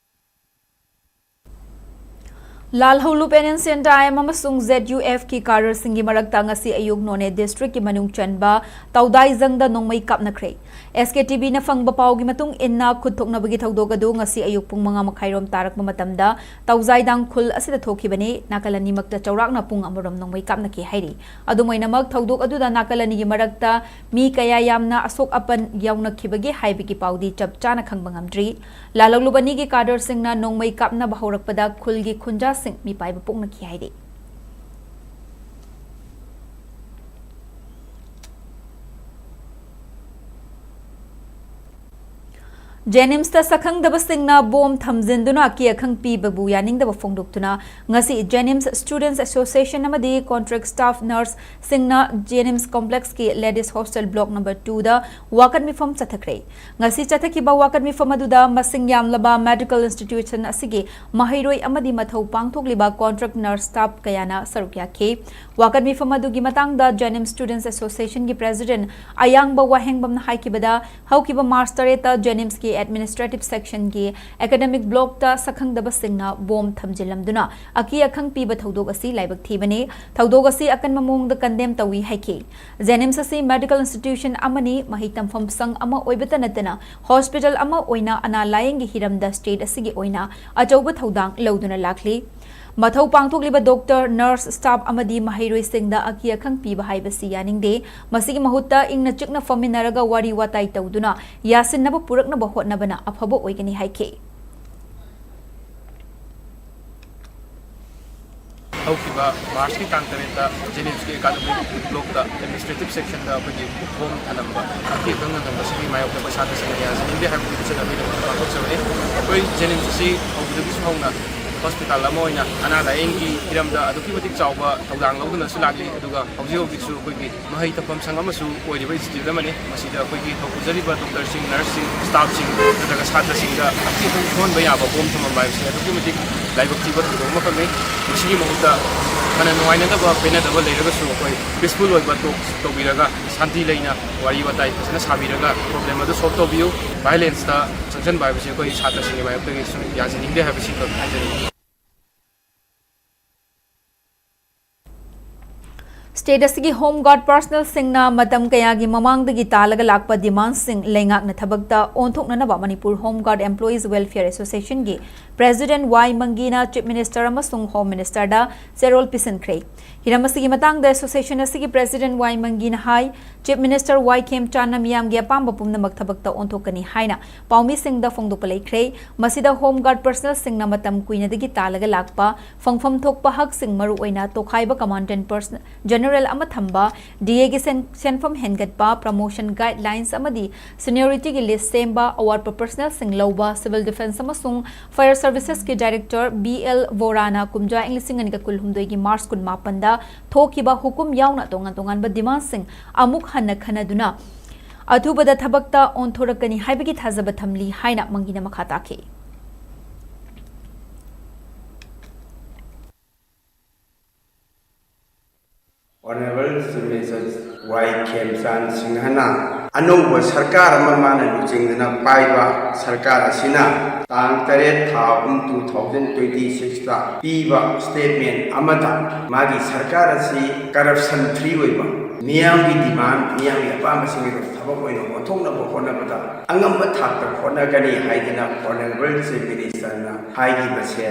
ꯂꯥꯜꯍꯧꯂꯨꯞ N N C N D I M ꯑꯃꯁꯨꯡ ꯖꯦꯠ ꯌꯨ ꯑꯦꯐꯀꯤ ꯀꯥꯗꯔꯁꯤꯡꯒꯤ ꯃꯔꯛꯇ ꯉꯁꯤ ꯑꯌꯨꯛ ꯅꯣꯅꯦ ꯗꯤꯁꯇ꯭ꯔꯤꯛꯀꯤ ꯃꯅꯨꯡ ꯆꯟꯕ ꯇꯧꯗꯥꯏꯖꯪꯗ ꯅꯣꯡꯃꯩ ꯀꯥꯞꯅꯈ꯭ꯔꯦ꯫ ꯑꯦꯁ ꯀꯦ ꯇꯤ ꯚꯤꯅ ꯐꯪꯕ ꯄꯥꯎꯒꯤ ꯃꯇꯨꯡ ꯏꯟꯅ, ꯈꯨꯠ ꯊꯣꯛꯅꯕꯒꯤ ꯊꯧꯗꯣꯛ ꯑꯗꯨ ꯉꯁꯤ ꯑꯌꯨꯛ ꯄꯨꯡ ꯃꯉꯥ ꯃꯈꯥꯏꯔꯣꯝ ꯇꯥꯔꯛꯄ ꯃꯇꯝꯗ ꯇꯧꯖꯥꯏꯗꯥꯡ ꯈꯨꯜ ꯑꯁꯤꯗ ꯊꯣꯛꯈꯤꯕꯅꯤ꯫ ꯅꯥꯀꯜ ꯑꯅꯤꯃꯛꯇ ꯆꯥꯎꯔꯥꯛꯅ ꯄꯨꯡ ꯑꯃꯔꯣꯝ ꯅꯣꯡꯃꯩ ꯀꯥꯞꯅꯈꯤ ꯍꯥꯏꯔꯤ꯫ ꯑꯗꯨꯝ ꯑꯣꯏꯅꯃꯛ, ꯊꯧꯗꯣꯛ ꯑꯗꯨꯗ ꯅꯥꯀꯜ ꯑꯅꯤꯒꯤ ꯃꯔꯛꯇ ꯃꯤ ꯀꯌꯥ ꯌꯥꯝꯅ ꯑꯁꯣꯛ ꯑꯄꯟ ꯌꯥꯎꯅꯈꯤꯕꯒꯦ ꯍꯥꯏꯕꯒꯤ ꯄꯥꯎꯗꯤ ꯆꯞ ꯆꯥꯅ ꯈꯪꯕ ꯉꯝꯗ꯭ꯔꯤ꯫ ꯂꯥꯜꯍꯧꯂꯨꯞ ꯑꯅꯤꯒꯤ ꯀꯥꯗꯔꯁꯤꯡꯅ ꯅꯣꯡꯃꯩ ꯀꯥꯞꯅꯕ ꯍꯧꯔꯛꯄꯗ ꯈꯨꯜꯒꯤ ꯈꯨꯟꯖꯥꯁꯤꯡ ꯃꯤꯄꯥꯏꯕ ꯄꯣꯛꯅꯈꯤ ꯍꯥꯏꯔꯤ꯫ ꯖꯦꯅꯤꯝꯁꯇ ꯁꯛꯈꯪꯗꯕꯁꯤꯡꯅ ꯕꯣꯝ ꯊꯝꯖꯤꯟꯗꯨꯅ ꯑꯀꯤ ꯑꯈꯪ ꯄꯤꯕꯕꯨ ꯌꯥꯅꯤꯡꯗꯕ ꯐꯣꯡꯗꯣꯛꯇꯨꯅ ꯉꯁꯤ ꯖꯦꯅꯤꯝꯁ ꯁ꯭ꯇꯨꯗꯦꯟꯠꯁ ꯑꯦꯁꯣꯁꯤꯌꯦꯁꯟ ꯑꯃꯗꯤ ꯀꯣꯟꯇ꯭ꯔꯦꯛ ꯁ꯭ꯇꯥꯐ ꯅꯔꯁꯁꯤꯡꯅ ꯖꯦꯅꯤꯝꯁ ꯀꯣꯝꯄ꯭ꯂꯦꯛꯁꯀꯤ ꯂꯦꯗꯤꯁ ꯍꯣꯁꯇꯦꯜ ꯕ꯭ꯂꯣꯛ ꯅꯝꯕꯔ ꯇꯨꯗ ꯋꯥꯀꯠ ꯃꯤꯐꯝ ꯆꯠꯊꯈ꯭ꯔꯦ꯫ ꯉꯁꯤ ꯆꯠꯊꯈꯤꯕ ꯋꯥꯀꯠ ꯃꯤꯐꯝ ꯑꯗꯨꯗ ꯃꯁꯤꯡ ꯌꯥꯝꯂꯕ ꯃꯦꯗꯤꯀꯦꯜ ꯏꯟꯁꯇꯤꯇ꯭ꯌꯨꯁꯟ ꯑꯁꯤꯒꯤ ꯃꯍꯩꯔꯣꯏ ꯑꯃꯗꯤ ꯃꯊꯧ ꯄꯥꯡꯊꯣꯛꯂꯤꯕ ꯀꯣꯟꯇ꯭ꯔꯦꯛ ꯅꯔꯁ ꯁ꯭ꯇꯥꯐ ꯀꯌꯥꯅ ꯁꯔꯨꯛ ꯌꯥꯈꯤ꯫ ꯋꯥꯀꯠ ꯃꯤꯐꯝ ꯑꯗꯨꯒꯤ ꯃꯇꯥꯡꯗ ꯖꯦꯅꯤꯝꯁ ꯁ꯭ꯇꯨꯗꯦꯟꯠꯁ ꯑꯦꯁꯣꯁꯤꯌꯦꯁꯟꯒꯤ ꯄ꯭ꯔꯦꯁꯤꯗꯦꯟꯠ ꯑꯌꯥꯡꯕ ꯋꯥꯍꯦꯡꯕꯝꯅ ꯍꯥꯏꯈꯤꯕꯗ, ꯍꯧꯈꯤꯕ ꯃꯥꯔꯆ ꯇꯔꯦꯠꯇ ꯖꯦꯅꯤꯝꯁꯀꯤ ꯑꯦꯗꯃꯤꯅꯤꯁꯇ꯭ꯔꯦꯇꯤꯚ ꯁꯦꯛꯁꯟꯒꯤ ꯑꯦꯀꯥꯗꯦꯃꯤꯛ ꯕ꯭ꯂꯣꯛꯇ ꯁꯛꯈꯪꯗꯕꯁꯤꯡꯅ ꯕꯣꯝ ꯊꯝꯖꯤꯜꯂꯝꯗꯨꯅ ꯑꯀꯤ ꯑꯈꯪ ꯄꯤꯕ ꯊꯧꯗꯣꯛ ꯑꯁꯤ ꯂꯥꯏꯕꯛ ꯊꯤꯕꯅꯤ꯫ ꯊꯧꯗꯣꯛ ꯑꯁꯤ ꯑꯀꯟꯕ ꯃꯑꯣꯡꯗ ꯀꯟꯗꯦꯝ ꯇꯧꯏ ꯍꯥꯏꯈꯤ꯫ ꯖꯦꯅꯤꯝꯁ ꯑꯁꯤ ꯃꯦꯗꯤꯀꯦꯜ ꯏꯟꯁꯇꯤꯇ꯭ꯌꯨꯁꯟ ꯑꯃꯅꯤ, ꯃꯍꯩ ꯇꯝꯐꯝ ꯁꯪ ꯑꯃ ꯑꯣꯏꯕꯇ ꯅꯠꯇꯅ ꯍꯣꯁꯄꯤꯇꯥꯜ ꯑꯃ ꯑꯣꯏꯅ ꯑꯅꯥ ꯂꯥꯌꯦꯡꯒꯤ ꯍꯤꯔꯝꯗ ꯁ꯭ꯇꯦꯠ ꯑꯁꯤꯒꯤ ꯑꯣꯏꯅ ꯑꯆꯧꯕ ꯊꯧꯗꯥꯡ ꯂꯧꯗꯨꯅ ꯂꯥꯛꯂꯤ꯫ ꯃꯊꯧ ꯄꯥꯡꯊꯣꯛꯂꯤꯕ ꯗꯣꯛꯇꯔ, ꯅꯔꯁ, ꯁ꯭ꯇꯥꯐ ꯑꯃꯗꯤ ꯃꯍꯩꯔꯣꯏꯁꯤꯡꯗ ꯑꯀꯤ ꯑꯈꯪ ꯄꯤꯕ ꯍꯥꯏꯕꯁꯤ ꯌꯥꯅꯤꯡꯗꯦ꯫ ꯃꯁꯤꯒꯤ ꯃꯍꯨꯠꯇ ꯏꯪꯅ ꯆꯤꯛꯅ ꯐꯝꯃꯤꯟꯅꯔꯒ ꯋꯥꯔꯤ ꯋꯥꯇꯥꯏ ꯇꯧꯗꯨꯅ ꯌꯥꯁꯤꯟꯅꯕ ꯄꯨꯔꯛꯅꯕ ꯍꯣꯠꯅꯕꯅ ꯑꯐꯕ ꯑꯣꯏꯒꯅꯤ ꯍꯥꯏꯈꯤ꯫ ꯍꯧꯈꯤꯕ ꯃꯥꯔꯆꯀꯤ ꯇꯥꯡ ꯇꯔꯦꯠꯇ ꯖꯦꯅꯤꯝꯁꯀꯤ ꯑꯦꯀꯥꯗꯃꯤꯛ ꯕ꯭ꯂꯣꯛꯇ ꯑꯦꯗꯃꯤꯅꯤꯁꯇ꯭ꯔꯦꯇꯤꯚ ꯁꯦꯛꯁꯟꯗ ꯑꯩꯈꯣꯏꯒꯤ ꯕꯣꯝ ꯊꯅꯝꯕ ꯑꯀꯤ ꯑꯈꯪ ꯅꯪꯅꯕꯁꯤꯒꯤ ꯃꯥꯌꯣꯛꯇ ꯑꯩꯈꯣꯏ ꯁꯥꯇ꯭ꯔꯁꯤꯡꯅ ꯌꯥꯖꯅꯤꯡꯗꯦ ꯍꯥꯏꯕꯒꯤ ꯂꯤꯆꯠ ꯑꯃꯒꯤꯗꯃꯛꯇ ꯄꯥꯡꯊꯣꯛꯆꯕꯅꯤ꯫ ꯑꯩꯈꯣꯏ ꯖꯦꯅꯤꯝꯁ ꯑꯁꯤ ꯍꯧꯕꯗꯒꯤꯁꯨ ꯍꯧꯅ ꯍꯣꯁꯄꯤꯇꯥꯜ ꯑꯃ ꯑꯣꯏꯅ ꯑꯅꯥ ꯂꯥꯌꯦꯡꯒꯤ ꯍꯤꯔꯝꯗ ꯑꯗꯨꯛꯀꯤ ꯃꯇꯤꯛ ꯆꯥꯎꯕ ꯊꯧꯗꯥꯡ ꯂꯧꯗꯨꯅꯁꯨ ꯂꯥꯛꯂꯤ꯫ ꯑꯗꯨꯒ ꯍꯧꯖꯤꯛ ꯍꯧꯖꯤꯛꯁꯨ ꯑꯩꯈꯣꯏꯒꯤ ꯃꯍꯩ ꯇꯝꯐꯝ ꯁꯪ ꯑꯃꯁꯨ ꯑꯣꯏꯔꯤꯕ ꯏꯟꯁꯇꯤꯇ꯭ꯌꯨꯠ ꯑꯃꯅꯤ꯫ ꯃꯁꯤꯗ ꯑꯩꯈꯣꯏꯒꯤ ꯊꯧ ꯄꯨꯖꯔꯤꯕ ꯗꯣꯛꯇꯔꯁꯤꯡ, ꯅꯔꯁꯁꯤꯡ, ꯁ꯭ꯇꯥꯐꯁꯤꯡ ꯅꯠꯇ꯭ꯔꯒ ꯁꯥꯇ꯭ꯔꯁꯤꯡꯗ ꯑꯀꯤꯕ ꯊꯣꯛꯍꯟꯕ ꯌꯥꯕ ꯕꯣꯝ ꯊꯝꯃꯝꯕ ꯍꯥꯏꯕꯁꯤ ꯑꯗꯨꯛꯀꯤ ꯃꯇꯤꯛ ꯂꯥꯏꯕꯛ ꯊꯤꯕ ꯊꯧꯗꯣꯛ ꯑꯃꯈꯛꯅꯤ꯫ ꯃꯁꯤꯒꯤ ꯃꯍꯨꯠꯇ ꯐꯅ ꯅꯨꯡꯉꯥꯏꯅꯗꯕ ꯄꯦꯟꯅꯗꯕ ꯂꯩꯔꯒꯁꯨ ꯑꯩꯈꯣꯏ ꯄꯤꯁꯐꯨꯜ ꯑꯣꯏꯕ ꯇꯣꯛꯁ ꯇꯧꯕꯤꯔꯒ ꯁꯥꯟꯇꯤ ꯂꯩꯅ ꯋꯥꯔꯤ ꯋꯥꯇꯥꯏ ꯐꯖꯅ ꯁꯥꯕꯤꯔꯒ ꯄ꯭ꯔꯣꯕ꯭ꯂꯦꯝ ꯑꯗꯨ ꯁꯣꯜꯕ ꯇꯧꯕꯤꯌꯨ꯫ ꯚꯥꯏꯑꯣꯂꯦꯟꯁꯇ ꯆꯪꯁꯤꯟꯕ ꯍꯥꯏꯕꯁꯤ ꯑꯩꯈꯣꯏ ꯁꯥꯇ꯭ꯔꯁꯤꯡꯒꯤ ꯃꯥꯌꯣꯛꯇꯒꯤ ꯁꯨꯝ ꯌꯥꯖꯅꯤꯡꯗꯦ ꯍꯥꯏꯕꯁꯤꯈꯛ ꯍꯥꯏꯖꯅꯤꯡꯏ꯫ ꯁ꯭ꯇꯦꯠ ꯑꯁꯤꯒꯤ ꯍꯣꯝ ꯒꯥꯔꯗ ꯄꯔꯁꯅꯦꯜꯁꯤꯡꯅ ꯃꯇꯝ ꯀꯌꯥꯒꯤ ꯃꯃꯥꯡꯗꯒꯤ ꯇꯥꯜꯂꯒ ꯂꯥꯛꯄ ꯗꯤꯃꯥꯟꯁꯤꯡ ꯂꯩꯉꯥꯛꯅ ꯊꯕꯛꯇ ꯑꯣꯟꯊꯣꯛꯅꯅꯕ Manipur home guard employees welfare ꯑꯦꯁꯣꯁꯤꯌꯦꯁꯟꯒꯤ ꯄ꯭ꯔꯦꯁꯤꯗꯦꯟꯠ ꯋꯥꯏ ꯃꯪꯒꯤꯅ ꯆꯤꯐ ꯃꯤꯅꯤꯁꯇꯔ ꯑꯃꯁꯨꯡ ꯍꯣꯝ ꯃꯤꯅꯤꯁꯇꯔꯗ ꯆꯦꯔꯣꯜ ꯄꯤꯁꯤꯟꯈ꯭ꯔꯦ꯫ ꯍꯤꯔꯝ ꯑꯁꯤꯒꯤ ꯃꯇꯥꯡꯗ ꯑꯦꯁꯣꯁꯤꯌꯦꯁꯟ ꯑꯁꯤꯒꯤ ꯄ꯭ꯔꯦꯁꯤꯗꯦꯟꯠ ꯋꯥꯏ ꯃꯪꯒꯤꯅ ꯍꯥꯏ, ꯆꯤꯐ ꯃꯤꯅꯤꯁꯇꯔ ꯋꯥꯏ ꯈꯦꯝꯆꯥꯟꯅ ꯃꯤꯌꯥꯝꯒꯤ ꯑꯄꯥꯝꯕ ꯄꯨꯝꯅꯃꯛ ꯊꯕꯛꯇ ꯑꯣꯟꯊꯣꯛꯀꯅꯤ ꯍꯥꯏꯅ ꯄꯥꯎꯃꯤꯁꯤꯡꯗ ꯐꯣꯡꯗꯣꯛꯄ ꯂꯩꯈ꯭ꯔꯦ꯫ ꯃꯁꯤꯗ ꯍꯣꯝ ꯒꯥꯔꯗ ꯄꯔꯁꯅꯦꯜꯁꯤꯡꯅ ꯃꯇꯝ ꯀꯨꯏꯅꯗꯒꯤ ꯇꯥꯜꯂꯒ ꯂꯥꯛꯄ ꯐꯪꯐꯝ ꯊꯣꯛꯄ ꯍꯛꯁꯤꯡ, ꯃꯔꯨꯑꯣꯏꯅ ꯇꯣꯈꯥꯏꯕ ꯀꯃꯥꯟꯗꯦꯟꯠ ꯄꯔꯁ-, ꯖꯦꯅꯔꯦꯜ ꯑꯃ ꯊꯝꯕ, ꯗꯤ ꯑꯦꯒꯤ ꯁꯦꯟ-, ꯁꯦꯟꯐꯝ ꯍꯦꯟꯒꯠꯄ, ꯄ꯭ꯔꯃꯣꯁꯟ ꯒꯥꯏꯗꯂꯥꯏꯟꯁ ꯑꯃꯗꯤ ꯁꯤꯅꯤꯌꯣꯔꯤꯇꯤꯒꯤ ꯂꯤꯁ ꯁꯦꯝꯕ, ꯑꯋꯥꯠꯄ ꯄꯔꯁꯅꯦꯜꯁꯤꯡ ꯂꯧꯕ, ꯁꯤꯚꯤꯜ ꯗꯤꯐꯦꯟꯁ ꯑꯃꯁꯨꯡ ꯐꯥꯌꯔ ꯁꯔꯚꯤꯁꯦꯁꯀꯤ ꯗꯥꯏꯔꯦꯛꯇꯔ ꯕꯤ ꯑꯦꯜ ꯕꯣꯔꯥꯅ ꯀꯨꯝꯖꯥ ꯏꯪ ꯂꯤꯁꯤꯡ ꯑꯅꯤꯒ ꯀꯨꯟꯍꯨꯝꯗꯣꯏꯒꯤ ꯃꯥꯔꯆ ꯀꯨꯟꯃꯥꯄꯟꯗ ꯊꯣꯛꯈꯤꯕ ꯍꯨꯀꯨꯝ ꯌꯥꯎꯅ ꯇꯣꯉꯥꯟ ꯇꯣꯉꯥꯟꯕ ꯗꯤꯃꯥꯟꯁꯤꯡ ꯑꯃꯨꯛ ꯍꯟꯅ ꯈꯟꯅꯗꯨꯅ ꯑꯊꯨꯕꯗ ꯊꯕꯛꯇ ꯑꯣꯟꯊꯣꯔꯛꯀꯅꯤ ꯍꯥꯏꯕꯒꯤ ꯊꯥꯖꯕ ꯊꯝꯂꯤ ꯍꯥꯏꯅ ꯃꯪꯒꯤꯅ ꯃꯈꯥ ꯇꯥꯈꯤ꯫ ꯑꯣꯅꯔꯦꯕꯜ ꯆꯤꯐ ꯃꯤꯅꯤꯁꯇꯔ ꯋꯥꯏ ꯈꯦꯝꯆꯥꯟ ꯁꯤꯡꯍꯅ ꯑꯅꯧꯕ ꯁꯔꯀꯥꯔ ꯑꯃ ꯃꯥꯅ ꯂꯨꯆꯤꯡꯗꯨꯅ ꯄꯥꯏꯕ ꯁꯔꯀꯥꯔ ꯑꯁꯤꯅ ꯇꯥꯡ ꯇꯔꯦꯠ ꯊꯥ ꯑꯍꯨꯝ two thousand twenty sixꯇ ꯄꯤꯕ ꯁ꯭ꯇꯦꯠꯃꯦꯟ ꯑꯃꯗ ꯃꯥꯒꯤ ꯁꯔꯀꯥꯔ ꯑꯁꯤ ꯀꯔꯞꯁꯟ ꯐ꯭ꯔꯤ ꯑꯣꯏꯕ, ꯃꯤꯌꯥꯝꯒꯤ ꯗꯤꯃꯥꯟ, ꯃꯤꯌꯥꯝꯒꯤ ꯑꯄꯥꯝꯕꯁꯤꯡ ꯑꯗꯨ ꯊꯕꯛ ꯑꯣꯏꯅ ꯑꯣꯟꯊꯣꯛꯅꯕ ꯍꯣꯠꯅꯕꯗ ꯑꯉꯝꯕ ꯊꯥꯛꯇ ꯍꯣꯠꯅꯒꯅꯤ ꯍꯥꯏꯗꯅ ꯑꯣꯅꯔꯦꯕꯜ ꯆꯤꯐ ꯃꯤꯅꯤꯁꯇꯔꯅ ꯍꯥꯏꯈꯤꯕꯁꯦ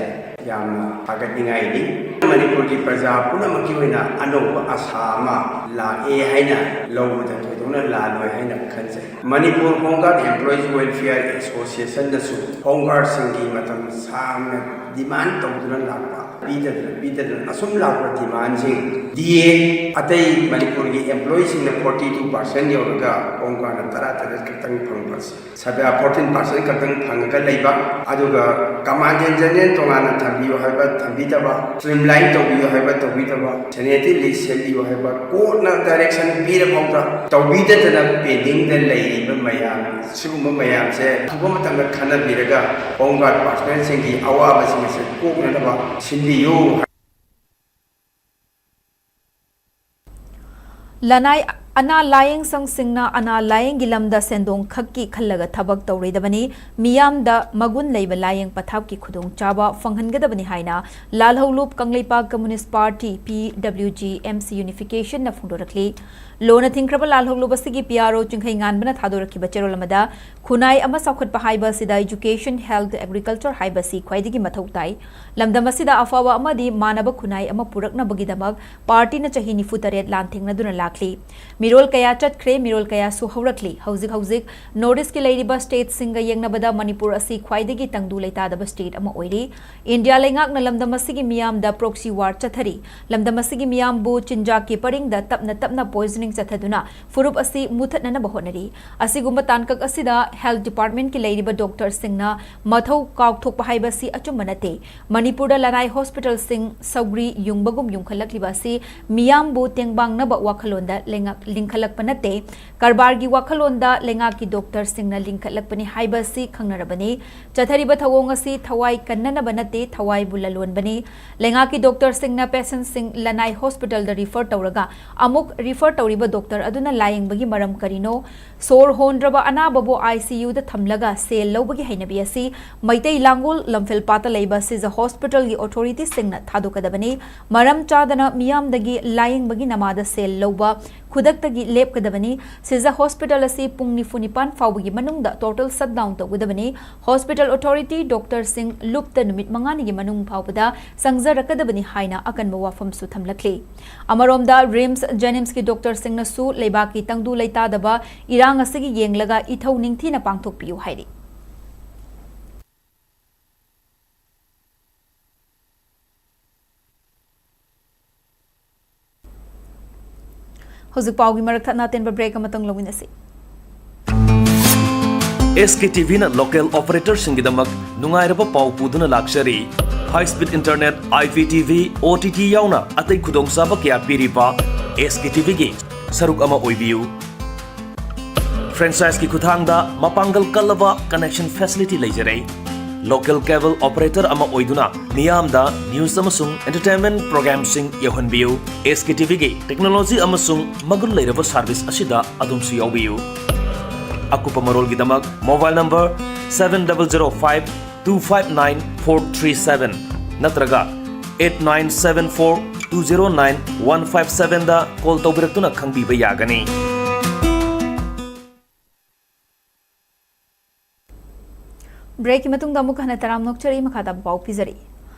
ꯌꯥꯝꯅ ꯊꯥꯒꯠꯅꯤꯡꯉꯥꯏꯅꯤ꯫ ꯃꯅꯤꯄꯨꯔꯒꯤ ꯄ꯭ꯔꯖꯥ ꯄꯨꯝꯅꯃꯛꯀꯤ ꯑꯣꯏꯅ ꯑꯅꯧꯕ ꯑꯁꯥ ꯑꯃ ꯂꯥꯛꯑꯦ ꯍꯥꯏꯅ ꯂꯧꯕꯗ ꯊꯣꯏꯗꯣꯛꯅ ꯂꯥꯜꯂꯣꯏ ꯍꯥꯏꯅ ꯈꯟꯖꯩ꯫ Manipur home guard employees welfare ꯑꯦꯁꯣꯁꯤꯌꯦꯁꯟꯅꯁꯨ ꯍꯣꯝ ꯒꯥꯔꯗꯁꯤꯡꯒꯤ ꯃꯇꯝ ꯁꯥꯡꯅ ꯗꯤꯃꯥꯟ ꯇꯧꯗꯨꯅ ꯂꯥꯛꯄ ꯄꯤꯗꯗꯅ ꯄꯤꯗꯗꯅ ꯑꯁꯨꯝ ꯂꯥꯛꯄ ꯗꯤꯃꯥꯟꯁꯤꯡ, ꯗꯤ ꯑꯦ ꯑꯇꯩ ꯃꯅꯤꯄꯨꯔꯒꯤ ꯑꯦꯝꯄ꯭ꯂꯣꯌꯤꯁꯤꯡꯅ ꯐꯣꯔꯇꯤ ꯇꯨ ꯄꯥꯔꯁꯦꯟ ꯌꯧꯔꯒ ꯍꯣꯝ ꯒꯥꯔꯗꯅ ꯇꯔꯥ ꯇꯔꯦꯠ ꯈꯛꯇꯪ ꯐꯪꯕ, ꯐꯣꯔꯇꯤꯟ ꯄꯥꯔꯁꯦꯟ ꯈꯛꯇꯪ ꯐꯪꯉꯒ ꯂꯩꯕ, ꯑꯗꯨꯒ ꯀꯃꯥꯟꯗꯦꯟ ꯖꯦꯅꯔꯦꯜ ꯇꯣꯉꯥꯟꯅ ꯊꯝꯕꯤꯌꯨ ꯍꯥꯏꯕ ꯊꯝꯕꯤꯗꯕ, ꯁ꯭ꯇ꯭ꯔꯤꯝꯂꯥꯏꯟ ꯇꯧꯕꯤꯌꯨ ꯍꯥꯏꯕ ꯇꯧꯕꯤꯗꯕ, ꯁꯦꯅꯤꯇꯔꯤ ꯂꯤꯁ ꯁꯦꯝꯕꯤꯌꯨ ꯍꯥꯏꯕ ꯀꯣꯔꯠꯅ ꯗꯥꯏꯔꯦꯛꯁꯟ ꯄꯤꯔ ꯐꯥꯎꯗ ꯇꯧꯕꯤꯗꯗꯅ ꯄꯦꯟꯗꯤꯡꯗ ꯂꯩꯔꯤꯕ ꯃꯌꯥꯝ, ꯁꯤꯒꯨꯝꯕ ꯃꯌꯥꯝꯁꯦ ꯑꯊꯨꯕ ꯃꯇꯝꯗ ꯈꯟꯅꯕꯤꯔꯒ ꯍꯣꯝ ꯒꯥꯔꯗ ꯄꯥꯔꯁꯅꯦꯜꯁꯤꯡꯒꯤ ꯑꯋꯥꯕꯁꯤꯡ ꯑꯁꯤ ꯀꯣꯛꯅꯅꯕ ꯁꯤꯟꯕꯤꯌꯨ꯫ ꯂꯅꯥꯏ ꯑꯅꯥ ꯂꯥꯌꯦꯡ ꯁꯪꯁꯤꯡꯅ ꯑꯅꯥ ꯂꯥꯌꯦꯡꯒꯤ ꯂꯝꯗ ꯁꯦꯟꯗꯣꯡ ꯈꯛꯀꯤ ꯈꯜꯂꯒ ꯊꯕꯛ ꯇꯧꯔꯣꯏꯗꯕꯅꯤ, ꯃꯤꯌꯥꯝꯗ ꯃꯒꯨꯟ ꯂꯩꯕ ꯂꯥꯌꯦꯡ ꯄꯊꯥꯞꯀꯤ ꯈꯨꯗꯣꯡꯆꯥꯕ ꯐꯪꯍꯟꯒꯗꯕꯅꯤ ꯍꯥꯏꯅ ꯂꯥꯜꯍꯧꯂꯨꯞ ꯀꯪꯂꯩꯄꯥꯛ ꯀꯝꯃ꯭ꯌꯨꯅꯤꯁ ꯄꯥꯔꯇꯤ, ꯄꯤ ꯗꯕ꯭ꯂꯤꯎ ꯖꯤ ꯑꯦꯝ ꯁꯤ ꯌꯨꯅꯤꯐꯤꯀꯦꯁꯟꯅ ꯐꯣꯡꯗꯣꯔꯛꯂꯤ꯫ ꯂꯣꯟꯅ ꯊꯤꯡꯈ꯭ꯔꯕ ꯂꯥꯜꯍꯧꯂꯨꯞ ꯑꯁꯤꯒꯤ ꯄꯤ ꯑꯥꯔ ꯑꯣ ꯆꯤꯡꯈꯩꯉꯥꯟꯕꯅ ꯊꯥꯗꯣꯔꯛꯈꯤꯕ ꯆꯦꯔꯣꯜ ꯑꯃꯗ, ꯈꯨꯟꯅꯥꯏ ꯑꯃ ꯆꯥꯎꯈꯠꯄ ꯍꯥꯏꯕ ꯑꯁꯤꯗ education, health, agriculture ꯍꯥꯏꯕꯁꯤ ꯈ꯭ꯋꯥꯏꯗꯒꯤ ꯃꯊꯧ ꯇꯥꯏ꯫ ꯂꯝꯗꯝ ꯑꯁꯤꯗ ꯑꯐꯕ ꯑꯃꯗꯤ ꯃꯥꯟꯅꯕ ꯈꯨꯟꯅꯥꯏ ꯑꯃ ꯄꯨꯔꯛꯅꯕꯒꯤꯗꯃꯛ ꯄꯥꯔꯇꯤꯅ ꯆꯍꯤ ꯅꯤꯐꯨ ꯇꯔꯦꯠ ꯂꯥꯟꯊꯦꯡꯅꯗꯨꯅ ꯂꯥꯛꯂꯤ꯫ ꯃꯤꯔꯣꯜ ꯀꯌꯥ ꯆꯠꯈ꯭ꯔꯦ, ꯃꯤꯔꯣꯜ ꯀꯌꯥꯁꯨ ꯍꯧꯔꯛꯂꯤ꯫ ꯍꯧꯖꯤꯛ ꯍꯧꯖꯤꯛ ꯅꯣꯔꯠ ꯏꯁ꯭ꯠꯀꯤ ꯂꯩꯔꯤꯕ ꯁ꯭ꯇꯦꯠꯁꯤꯡꯒ ꯌꯦꯡꯅꯕꯗ ꯃꯅꯤꯄꯨꯔ ꯑꯁꯤ ꯈ꯭ꯋꯥꯏꯗꯒꯤ ꯇꯪꯗꯨ ꯂꯩꯇꯥꯗꯕ ꯁ꯭ꯇꯦꯠ ꯑꯃ ꯑꯣꯏꯔꯤ꯫ ꯏꯟꯗꯤꯌꯥ ꯂꯩꯉꯥꯛꯅ ꯂꯝꯗꯝ ꯑꯁꯤꯒꯤ ꯃꯤꯌꯥꯝꯗ proxy war ꯆꯠꯊꯔꯤ꯫ ꯂꯝꯗꯝ ꯑꯁꯤꯒꯤ ꯃꯤꯌꯥꯝꯕꯨ ꯆꯤꯟꯖꯥꯛꯀꯤ ꯄꯔꯤꯡꯗ ꯇꯞꯅ ꯇꯞꯅ poisoning ꯆꯠꯊꯗꯨꯅ ꯐꯨꯔꯨꯞ ꯑꯁꯤ ꯃꯨꯊꯠꯅꯅꯕ ꯍꯣꯠꯅꯔꯤ꯫ ꯑꯁꯤꯒꯨꯝꯕ ꯇꯥꯡꯀꯛ ꯑꯁꯤꯗ health department ꯀꯤ ꯂꯩꯔꯤꯕ doctor ꯁꯤꯡꯅ ꯃꯊꯧ ꯀꯥꯎꯊꯣꯛꯄ ꯍꯥꯏꯕꯁꯤ ꯑꯆꯨꯝꯕ ꯅꯠꯇꯦ꯫ ꯃꯅꯤꯄꯨꯔꯗ ꯂꯅꯥꯏ hospital ꯁꯤꯡ ꯁꯧꯒ꯭ꯔꯤ ꯌꯨꯡꯕꯒꯨꯝ ꯌꯨꯡꯈꯠꯂꯛꯂꯤꯕ ꯑꯁꯤ ꯃꯤꯌꯥꯝꯕꯨ ꯇꯦꯡꯕꯥꯡꯅꯕ ꯋꯥꯈꯜꯂꯣꯟꯗ ꯂꯩꯉꯥꯛ ꯂꯤꯡꯈꯠꯂꯛꯄ ꯅꯠꯇꯦ꯫ ꯀꯔꯕꯥꯔꯒꯤ ꯋꯥꯈꯜꯂꯣꯟꯗ ꯂꯩꯉꯥꯛꯀꯤ doctor ꯁꯤꯡꯅ ꯂꯤꯡꯈꯠꯂꯛꯄꯅꯤ ꯍꯥꯏꯕ ꯑꯁꯤ ꯈꯪꯅꯔꯕꯅꯤ꯫ ꯆꯠꯊꯔꯤꯕ ꯊꯧꯑꯣꯡ ꯑꯁꯤ ꯊꯋꯥꯏ ꯀꯟꯅꯅꯕ ꯅꯠꯇꯦ, ꯊꯋꯥꯏꯕꯨ ꯂꯂꯣꯟꯕꯅꯤ꯫ ꯂꯩꯉꯥꯛꯀꯤ doctor ꯁꯤꯡꯅ patient ꯁꯤꯡ ꯂꯅꯥꯏ hospital ꯗ refer ꯇꯧꯔꯒ ꯑꯃꯨꯛ refer ꯇꯧꯔꯤꯕ doctor ꯑꯗꯨꯅ ꯂꯥꯌꯦꯡꯕꯒꯤ ꯃꯔꯝ ꯀꯔꯤꯅꯣ? ꯁꯣꯔ ꯍꯣꯟꯗ꯭ꯔꯕ ꯑꯅꯥꯕꯕꯨ I C U ꯗ ꯊꯝꯂꯒ ꯁꯦꯜ ꯂꯧꯕꯒꯤ ꯍꯩꯅꯕꯤ ꯑꯁꯤ ꯃꯩꯇꯩ ꯂꯥꯡꯒꯣꯜ ꯂꯝꯐꯦꯜ ꯄꯥꯠꯇ ꯂꯩꯕ ꯁꯤꯖ hospital ꯒꯤ authority ꯁꯤꯡꯅ ꯊꯥꯗꯣꯛꯀꯗꯕꯅꯤ꯫ ꯃꯔꯝ ꯆꯥꯗꯅ ꯃꯤꯌꯥꯝꯗꯒꯤ ꯂꯥꯌꯦꯡꯕꯒꯤ ꯅꯃꯥꯗ ꯁꯦꯜ ꯂꯧꯕ ꯈꯨꯗꯛꯇꯒꯤ ꯂꯦꯞꯀꯗꯕꯅꯤ꯫ ꯁꯤꯖ hospital ꯑꯁꯤ ꯄꯨꯡ ꯅꯤꯐꯨ ꯅꯤꯄꯥꯟ ꯐꯥꯎꯕꯒꯤ ꯃꯅꯨꯡꯗ total shutdown ꯇꯧꯒꯗꯕꯅꯤ꯫ Hospital authority doctor ꯁꯤꯡ ꯂꯨꯞꯇ ꯅꯨꯃꯤꯠ ꯃꯉꯥꯅꯤꯒꯤ ꯃꯅꯨꯡ ꯐꯥꯎꯕꯗ ꯆꯪꯖꯔꯛꯀꯗꯕꯅꯤ ꯍꯥꯏꯅ ꯑꯀꯟꯕ ꯋꯥꯐꯝꯁꯨ ꯊꯝꯂꯛꯂꯤ꯫ ꯑꯃꯔꯣꯝꯗ RIMS JNIMS ꯀꯤ doctor ꯁꯤꯡꯅꯁꯨ ꯂꯩꯕꯥꯛꯀꯤ ꯇꯪꯗꯨ ꯂꯩꯇꯥꯗꯕ ꯏꯔꯥꯡ ꯑꯁꯤꯒꯤ ꯌꯦꯡꯂꯒ ꯏꯊꯧ ꯅꯤꯡꯊꯤꯅ ꯄꯥꯡꯊꯣꯛꯄꯤꯌꯨ ꯍꯥꯏꯔꯤ꯫ ꯍꯧꯖꯤꯛ ꯄꯥꯎꯒꯤ ꯃꯔꯛ ꯊꯠꯅ ꯑꯇꯦꯟꯕ break ꯑꯃꯇꯪ ꯂꯧꯃꯤꯟꯅꯁꯤ꯫ ꯑꯦꯁ ꯀꯦ ꯇꯤ ꯚꯤꯅ local operatorꯁꯤꯡꯒꯤꯗꯃꯛ ꯅꯨꯡꯉꯥꯏꯔꯕ ꯄꯥꯎ ꯄꯨꯗꯨꯅ ꯂꯥꯛꯆꯔꯤ꯫ High speed internet, I P T V, O T T ꯌꯥꯎꯅ ꯑꯇꯩ ꯈꯨꯗꯣꯡꯆꯥꯕ ꯀꯌꯥ ꯄꯤꯔꯤꯕ ꯑꯦꯁ ꯀꯦ ꯇꯤ ꯚꯤꯒꯤ ꯁꯔꯨꯛ ꯑꯃ ꯑꯣꯏꯕꯤꯌꯨ꯫ Franchiseꯀꯤ ꯈꯨꯠꯊꯥꯡꯗ ꯃꯄꯥꯡꯒꯜ ꯀꯜꯂꯕ connection facility ꯂꯩꯖꯔꯦ꯫ Local cable operator ꯑꯃ ꯑꯣꯏꯗꯨꯅ ꯃꯤꯌꯥꯝꯗ news ꯑꯃꯁꯨꯡ entertainment programꯁꯤꯡ ꯌꯧꯍꯟꯕꯤꯌꯨ꯫ ꯑꯦꯁ ꯀꯦ ꯇꯤ ꯚꯤꯒꯤ technology ꯑꯃꯁꯨꯡ ꯃꯒꯨꯟ ꯂꯩꯔꯕ service ꯑꯁꯤꯗ ꯑꯗꯣꯝꯁꯨ ꯌꯥꯎꯕꯤꯌꯨ꯫ ꯑꯀꯨꯞꯄ ꯃꯔꯣꯜꯒꯤꯗꯃꯛ mobile number seven double zero five two five nine four three seven ꯅꯠꯇ꯭ꯔꯒ eight nine seven four two zero nine one five sevenꯗ call ꯇꯧꯕꯤꯔꯛꯇꯨꯅ ꯈꯪꯕꯤꯕ ꯌꯥꯒꯅꯤ꯫ Breakꯀꯤ ꯃꯇꯨꯡꯗ ꯑꯃꯨꯛ ꯍꯟꯅ ꯇꯔꯥꯝꯅ ꯑꯣꯛꯆꯔꯤ, ꯃꯈꯥ ꯇꯥꯕ ꯄꯥꯎ ꯄꯤꯖꯔꯤ꯫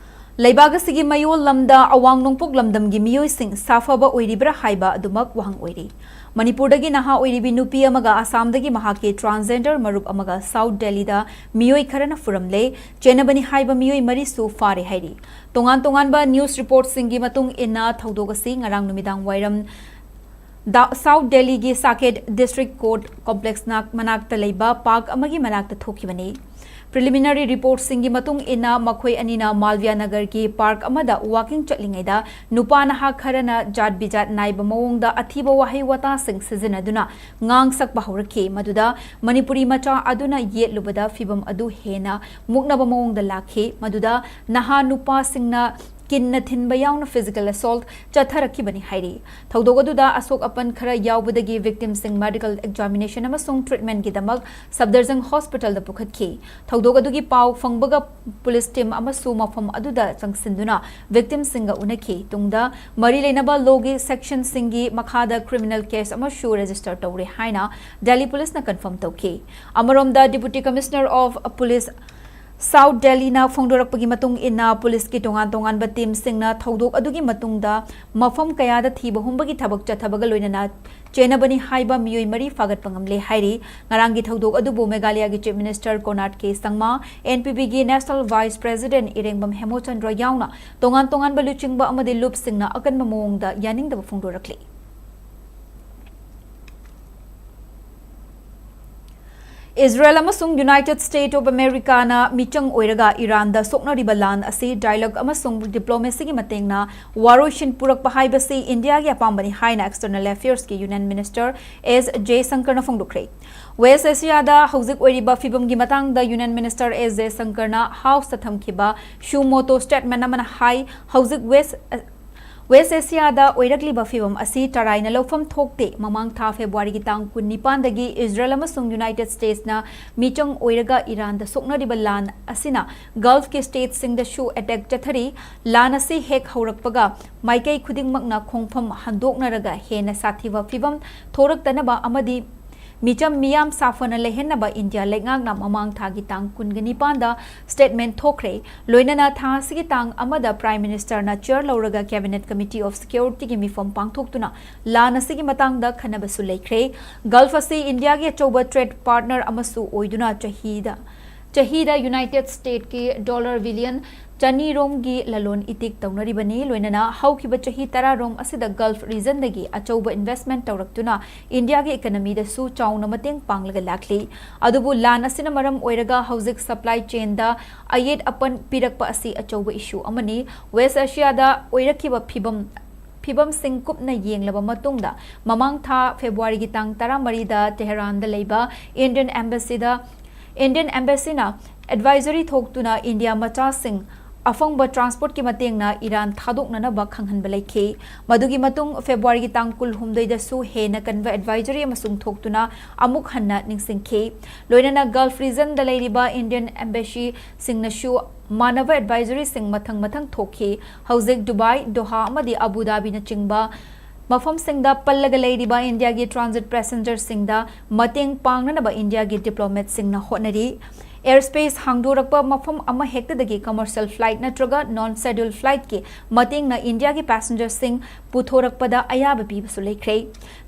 ꯂꯩꯕꯥꯛ ꯑꯁꯤꯒꯤ ꯃꯌꯣꯜ ꯂꯝꯗ ꯑꯋꯥꯡ ꯅꯣꯡꯄꯣꯛ ꯂꯝꯗꯝꯒꯤ ꯃꯤꯑꯣꯏꯁꯤꯡ ꯁꯥꯐꯕ ꯑꯣꯏꯔꯤꯕ꯭ꯔꯥ ꯍꯥꯏꯕ ꯑꯗꯨꯃꯛ ꯋꯥꯍꯪ ꯑꯣꯏꯔꯤ꯫ ꯃꯅꯤꯄꯨꯔꯗꯒꯤ ꯅꯍꯥ ꯑꯣꯏꯔꯤꯕꯤ ꯅꯨꯄꯤ ꯑꯃꯒ ꯑꯁꯥꯝꯗꯒꯤ ꯃꯍꯥꯛꯀꯤ transgender ꯃꯔꯨꯞ ꯑꯃꯒ South Delhiꯗ ꯃꯤꯑꯣꯏ ꯈꯔꯅ ꯐꯨꯔꯝꯂꯦ꯫ ꯆꯦꯟꯅꯕꯅꯤ ꯍꯥꯏꯕ ꯃꯤꯑꯣꯏ ꯃꯔꯤꯁꯨ ꯐꯥꯔꯦ ꯍꯥꯏꯔꯤ꯫ ꯇꯣꯉꯥꯟ ꯇꯣꯉꯥꯟꯕ news reportꯁꯤꯡꯒꯤ ꯃꯇꯨꯡ ꯏꯟꯅ ꯊꯧꯗꯣꯛ ꯑꯁꯤ ꯉꯔꯥꯡ ꯅꯨꯃꯤꯗꯥꯡ ꯋꯥꯏꯔꯝ ꯗ-, South Delhiꯒꯤ Saket District Court Complexꯅ ꯃꯅꯥꯛꯇ ꯂꯩꯕ park ꯑꯃꯒꯤ ꯃꯅꯥꯛꯇ ꯊꯣꯛꯈꯤꯕꯅꯤ꯫ Preliminary reportꯁꯤꯡꯒꯤ ꯃꯇꯨꯡ ꯏꯟꯅ ꯃꯈꯣꯏ ꯑꯅꯤꯅ ꯃꯥꯜꯕꯤꯌꯥ ꯅꯒꯔꯒꯤ park ꯑꯃꯗ walking ꯆꯠꯂꯤꯉꯩꯗ ꯅꯨꯄꯥ ꯅꯍꯥ ꯈꯔꯅ ꯖꯥꯠ ꯕꯤꯖꯥꯠ ꯅꯥꯏꯕ ꯃꯑꯣꯡꯗ ꯑꯊꯤꯕ ꯋꯥꯍꯩ ꯋꯥꯇꯥꯁꯤꯡ ꯁꯤꯖꯤꯟꯅꯗꯨꯅ ꯉꯥꯡ ꯁꯛꯄ ꯍꯧꯔꯛꯈꯤ꯫ ꯃꯗꯨꯗ ꯃꯅꯤꯄꯨꯔꯤ ꯃꯆꯥ ꯑꯗꯨꯅ ꯌꯦꯠꯂꯨꯕꯗ ꯐꯤꯚꯝ ꯑꯗꯨ ꯍꯦꯟꯅ ꯃꯨꯛꯅꯕ ꯃꯑꯣꯡꯗ ꯂꯥꯛꯈꯤ꯫ ꯃꯗꯨꯗ ꯅꯍꯥ ꯅꯨꯄꯥꯁꯤꯡꯅ ꯀꯤꯟꯅ ꯊꯤꯟꯕ ꯌꯥꯎꯅ physical assault ꯆꯠꯊꯔꯛꯈꯤꯕꯅꯤ ꯍꯥꯏꯔꯤ꯫ ꯊꯧꯗꯣꯛ ꯑꯗꯨꯗ ꯑꯁꯣꯛ ꯑꯄꯟ ꯈꯔ ꯌꯥꯎꯕꯗꯒꯤ victimꯁꯤꯡ medical examination ꯑꯃꯁꯨꯡ treatmentꯒꯤꯗꯃꯛ ꯁꯐꯗꯔꯖꯪ hospitalꯗ ꯄꯨꯈꯠꯈꯤ꯫ ꯊꯧꯗꯣꯛ ꯑꯗꯨꯒꯤ ꯄꯥꯎ ꯐꯪꯕꯒ police team ꯑꯃꯁꯨ ꯃꯐꯝ ꯑꯗꯨꯗ ꯆꯪꯁꯤꯟꯗꯨꯅ victimꯁꯤꯡꯒ ꯎꯅꯈꯤ꯫ ꯇꯨꯡꯗ ꯃꯔꯤ ꯂꯩꯅꯕ lawꯒꯤ sectionꯁꯤꯡꯒꯤ ꯃꯈꯥꯗ criminal case ꯑꯃꯁꯨ register ꯇꯧꯔꯦ ꯍꯥꯏꯅ Delhi policeꯅ confirm ꯇꯧꯈꯤ꯫ ꯑꯃꯔꯣꯝꯗ Deputy Commissioner of Police South Delhiꯅ ꯐꯣꯡꯗꯣꯔꯛꯄꯒꯤ ꯃꯇꯨꯡ ꯏꯟꯅ policeꯀꯤ ꯇꯣꯉꯥꯟ ꯇꯣꯉꯥꯟꯕ teamꯁꯤꯡꯅ ꯊꯧꯗꯣꯛ ꯑꯗꯨꯒꯤ ꯃꯇꯨꯡꯗ ꯃꯐꯝ ꯀꯌꯥꯗ ꯊꯤꯕ ꯍꯨꯝꯕꯒꯤ ꯊꯕꯛ ꯆꯠꯊꯕꯒ ꯂꯣꯏꯅꯅ ꯆꯦꯟꯅꯕꯅꯤ ꯍꯥꯏꯕ ꯃꯤꯑꯣꯏ ꯃꯔꯤ ꯐꯥꯒꯠꯄ ꯉꯝꯂꯦ ꯍꯥꯏꯔꯤ꯫ ꯉꯔꯥꯡꯒꯤ ꯊꯧꯗꯣꯛ ꯑꯗꯨꯕꯨ ꯃꯦꯘꯥꯂꯌꯒꯤ Chief Minister Conrad K ꯁꯪꯃꯥ, N P Pꯒꯤ National Vice President ꯏꯔꯦꯡꯕꯝ ꯍꯦꯃꯣꯆꯟꯗ꯭ꯔ ꯌꯥꯎꯅ ꯇꯣꯉꯥꯟ ꯇꯣꯉꯥꯟꯕ ꯂꯨꯆꯤꯡꯕ ꯑꯃꯗꯤ ꯂꯨꯞꯁꯤꯡꯅ ꯑꯀꯟꯕ ꯃꯑꯣꯡꯗ ꯌꯥꯅꯤꯡꯗꯕ ꯐꯣꯡꯗꯣꯔꯛꯂꯤ꯫ ꯏꯖꯔꯦꯜ ꯑꯃꯁꯨꯡ United States of Americaꯅ ꯃꯤꯆꯪ ꯑꯣꯏꯔꯒ ꯏꯔꯥꯟꯗ ꯁꯣꯛꯅꯔꯤꯕ ꯂꯥꯟ ꯑꯁꯤ dialogue ꯑꯃꯁꯨꯡ diplomacyꯒꯤ ꯃꯇꯦꯡꯅ ꯋꯥꯔꯣꯏꯁꯤꯟ ꯄꯨꯔꯛꯄ ꯍꯥꯏꯕꯁꯤ ꯏꯟꯗꯤꯌꯥꯒꯤ ꯑꯄꯥꯝꯕꯅꯤ ꯍꯥꯏꯅ External Affairsꯀꯤ Union Minister S Jaishankarꯅ ꯐꯣꯡꯗꯣꯛꯈ꯭ꯔꯦ꯫ West Asiaꯗ ꯍꯧꯖꯤꯛ ꯑꯣꯏꯔꯤꯕ ꯐꯤꯕꯝꯒꯤ ꯃꯇꯥꯡꯗ Union Minister S Jaishankarꯅ Houseꯇ ꯊꯝꯈꯤꯕ suo motu statement ꯑꯃꯅ ꯍꯥꯏ, ꯍꯧꯖꯤꯛ West West Asiaꯗ ꯑꯣꯏꯔꯛꯂꯤꯕ ꯐꯤꯚꯝ ꯑꯁꯤ ꯇꯔꯥꯏꯅ ꯂꯧꯐꯝ ꯊꯣꯛꯇꯦ꯫ ꯃꯃꯥꯡ ꯊꯥ Februaryꯒꯤ ꯇꯥꯡ ꯀꯨꯟꯅꯤꯄꯥꯟꯗꯒꯤ ꯏꯖꯔꯦꯜ ꯑꯃꯁꯨꯡ United Statesꯅ ꯃꯤꯆꯪ ꯑꯣꯏꯔꯒ ꯏꯔꯥꯟꯗ ꯁꯣꯛꯅꯔꯤꯕ ꯂꯥꯟ ꯑꯁꯤꯅ Gulfꯀꯤ stateꯁꯤꯡꯗꯁꯨ attack ꯆꯠꯊꯔꯤ꯫ ꯂꯥꯟ ꯑꯁꯤ ꯍꯦꯛ ꯍꯧꯔꯛꯄꯒ ꯃꯥꯏꯀꯩ ꯈꯨꯗꯤꯡꯃꯛꯅ ꯈꯣꯡꯐꯝ ꯍꯟꯗꯣꯛꯅꯔꯒ ꯍꯦꯟꯅ ꯁꯥꯊꯤꯕ ꯐꯤꯚꯝ ꯊꯣꯔꯛꯇꯅꯕ ꯑꯃꯗꯤ ꯃꯤꯆꯝ ꯃꯤꯌꯥꯝ ꯁꯥꯐꯅ ꯂꯩꯍꯟꯅꯕ ꯏꯟꯗꯤꯌꯥ ꯂꯩꯉꯥꯛꯅ ꯃꯃꯥꯡ ꯊꯥꯒꯤ ꯇꯥꯡ ꯀꯨꯟꯒ ꯅꯤꯄꯥꯟꯗ statement ꯊꯣꯛꯈ꯭ꯔꯦ꯫ ꯂꯣꯏꯅꯅ ꯊꯥ ꯑꯁꯤꯒꯤ ꯇꯥꯡ ꯑꯃꯗ Prime Ministerꯅ chair ꯂꯧꯔꯒ Cabinet Committee of Securityꯒꯤ ꯃꯤꯐꯝ ꯄꯥꯡꯊꯣꯛꯇꯨꯅ ꯂꯥꯟ ꯑꯁꯤꯒꯤ ꯃꯇꯥꯡꯗ ꯈꯟꯅꯕꯁꯨ ꯂꯩꯈ꯭ꯔꯦ꯫ Gulf ꯑꯁꯤ ꯏꯟꯗꯤꯌꯥꯒꯤ ꯑꯆꯧꯕ trade partner ꯑꯃꯁꯨ ꯑꯣꯏꯗꯨꯅ ꯆꯍꯤꯗ ꯆꯍꯤꯗ United Statesꯀꯤ dollar billion ꯆꯅꯤ ꯔꯣꯝꯒꯤ ꯂꯂꯣꯟ ꯏꯇꯤꯛ ꯇꯧꯅꯔꯤꯕꯅꯤ꯫ ꯂꯣꯏꯅꯅ ꯍꯧꯈꯤꯕ ꯆꯍꯤ ꯇꯔꯥ ꯔꯣꯝ ꯑꯁꯤꯗ Gulf regionꯗꯒꯤ ꯑꯆꯧꯕ investment ꯇꯧꯔꯛꯇꯨꯅ ꯏꯟꯗꯤꯌꯥꯒꯤ economyꯗꯁꯨ ꯆꯥꯎꯅ ꯃꯇꯦꯡ ꯄꯥꯡꯂꯒ ꯂꯥꯛꯂꯤ꯫ ꯑꯗꯨꯕꯨ ꯂꯥꯟ ꯑꯁꯤꯅ ꯃꯔꯝ ꯑꯣꯏꯔꯒ ꯍꯧꯖꯤꯛ supply chainꯗ ꯑꯌꯦꯠ ꯑꯄꯟ ꯄꯤꯔꯛꯄ ꯑꯁꯤ ꯑꯆꯧꯕ issue ꯑꯃꯅꯤ꯫ West Asiaꯗ ꯑꯣꯏꯔꯛꯈꯤꯕ ꯐꯤꯕꯝ ꯐꯤꯕꯝꯁꯤꯡ ꯀꯨꯞꯅ ꯌꯦꯡꯂꯕ ꯃꯇꯨꯡꯗ, ꯃꯃꯥꯡ ꯊꯥ Februaryꯒꯤ ꯇꯥꯡ ꯇꯔꯥꯃꯔꯤꯗ ꯇꯦꯍꯔꯥꯟꯗ ꯂꯩꯕ Indian Embassyꯗ Indian Embassyꯅ advisory ꯊꯣꯛꯇꯨꯅ ꯏꯟꯗꯤꯌꯥ ꯃꯆꯥꯁꯤꯡ ꯑꯐꯪꯕ transportꯀꯤ ꯃꯇꯦꯡꯅ ꯏꯔꯥꯟ ꯊꯥꯗꯣꯛꯅꯅꯕ ꯈꯪꯍꯟꯕ ꯂꯩꯈꯤ꯫ ꯃꯗꯨꯒꯤ ꯃꯇꯨꯡ Februaryꯒꯤ ꯇꯥꯡ ꯀꯨꯟꯍꯨꯝꯗꯣꯏꯗꯁꯨ ꯍꯦꯟꯅ ꯀꯟꯕ advisory ꯑꯃꯁꯨꯡ ꯊꯣꯛꯇꯨꯅ ꯑꯃꯨꯛ ꯍꯟꯅ ꯅꯤꯡꯁꯤꯡꯈꯤ꯫ ꯂꯣꯏꯅꯅ Gulf regionꯗ ꯂꯩꯔꯤꯕ Indian Embassyꯁꯤꯡꯅꯁꯨ ꯃꯥꯟꯅꯕ advisoryꯁꯤꯡ ꯃꯊꯪ ꯃꯊꯪ ꯊꯣꯛꯈꯤ꯫ ꯍꯧꯖꯤꯛ ꯗꯨꯕꯥꯏ, ꯗꯣꯍꯥ ꯑꯃꯗꯤ ꯑꯕꯨ ꯙꯥꯕꯤꯅꯆꯤꯡꯕ ꯃꯐꯝꯁꯤꯡꯗ ꯄꯜꯂꯒ ꯂꯩꯔꯤꯕ ꯏꯟꯗꯤꯌꯥꯒꯤ transit passengerꯁꯤꯡꯗ ꯃꯇꯦꯡ ꯄꯥꯡꯅꯅꯕ ꯏꯟꯗꯤꯌꯥꯒꯤ diplomatꯁꯤꯡꯅ ꯍꯣꯠꯅꯔꯤ꯫ Airspace ꯍꯥꯡꯗꯣꯔꯛꯄ ꯃꯐꯝ ꯑꯃ ꯍꯦꯛꯇꯗꯒꯤ commercial flight ꯅꯠꯇ꯭ꯔꯒ non schedule flight ꯀꯤ ꯃꯇꯦꯡꯅ ꯏꯟꯗꯤꯌꯥꯒꯤ passenger ꯁꯤꯡ ꯄꯨꯊꯣꯔꯛꯄꯗ ꯑꯌꯥꯕ ꯄꯤꯕꯁꯨ ꯂꯩꯈ꯭ꯔꯦ꯫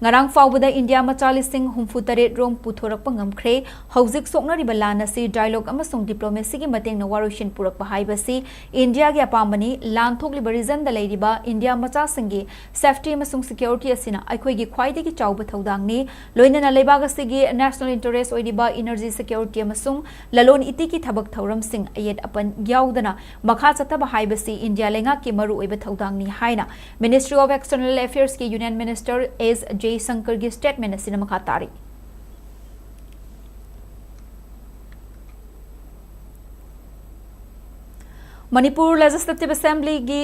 ꯉꯔꯥꯡ ꯐꯥꯎꯕꯗ ꯏꯟꯗꯤꯌꯥ ꯃꯆꯥ ꯂꯤꯁꯤꯡ ꯍꯨꯝꯐꯨ ꯇꯔꯦꯠ ꯔꯣꯝ ꯄꯨꯊꯣꯔꯛꯄ ꯉꯝꯈ꯭ꯔꯦ꯫ ꯍꯧꯖꯤꯛ ꯁꯣꯛꯅꯔꯤꯕ ꯂꯥꯟ ꯑꯁꯤ dialogue ꯑꯃꯁꯨꯡ diplomacy ꯒꯤ ꯃꯇꯦꯡꯅ ꯋꯥꯔꯣꯏꯁꯤꯟ ꯄꯨꯔꯛꯄ ꯍꯥꯏꯕꯁꯤ ꯏꯟꯗꯤꯌꯥꯒꯤ ꯑꯄꯥꯝꯕꯅꯤ꯫ ꯂꯥꯟ ꯊꯣꯛꯂꯤꯕ region ꯗ ꯂꯩꯔꯤꯕ ꯏꯟꯗꯤꯌꯥ ꯃꯆꯥꯁꯤꯡꯒꯤ safety ꯑꯃꯁꯨꯡ security ꯑꯁꯤꯅ ꯑꯩꯈꯣꯏꯒꯤ ꯈ꯭ꯋꯥꯏꯗꯒꯤ ꯆꯥꯎꯕ ꯊꯧꯗꯥꯡꯅꯤ꯫ ꯂꯣꯏꯅꯅ ꯂꯩꯕꯥꯛ ꯑꯁꯤꯒꯤ national interest ꯑꯣꯏꯔꯤꯕ energy security ꯑꯃꯁꯨꯡ ꯂꯂꯣꯟ ꯏꯇꯤꯛꯀꯤ ꯊꯕꯛ ꯊꯧꯔꯝꯁꯤꯡ ꯑꯌꯦꯠ ꯑꯄꯟ ꯌꯥꯎꯗꯅ ꯃꯈꯥ ꯆꯠꯊꯕ ꯍꯥꯏꯕꯁꯤ ꯏꯟꯗꯤꯌꯥ ꯂꯩꯉꯥꯛꯀꯤ ꯃꯔꯨꯑꯣꯏꯕ ꯊꯧꯗꯥꯡꯅꯤ ꯍꯥꯏꯅ Ministry of External Affairs ꯀꯤ Union Minister S ꯖꯌꯁꯪꯀꯔꯒꯤ statement ꯑꯁꯤꯅ ꯃꯈꯥ ꯇꯥꯔꯤ꯫ ꯃꯅꯤꯄꯨꯔ Legislative Assembly ꯒꯤ,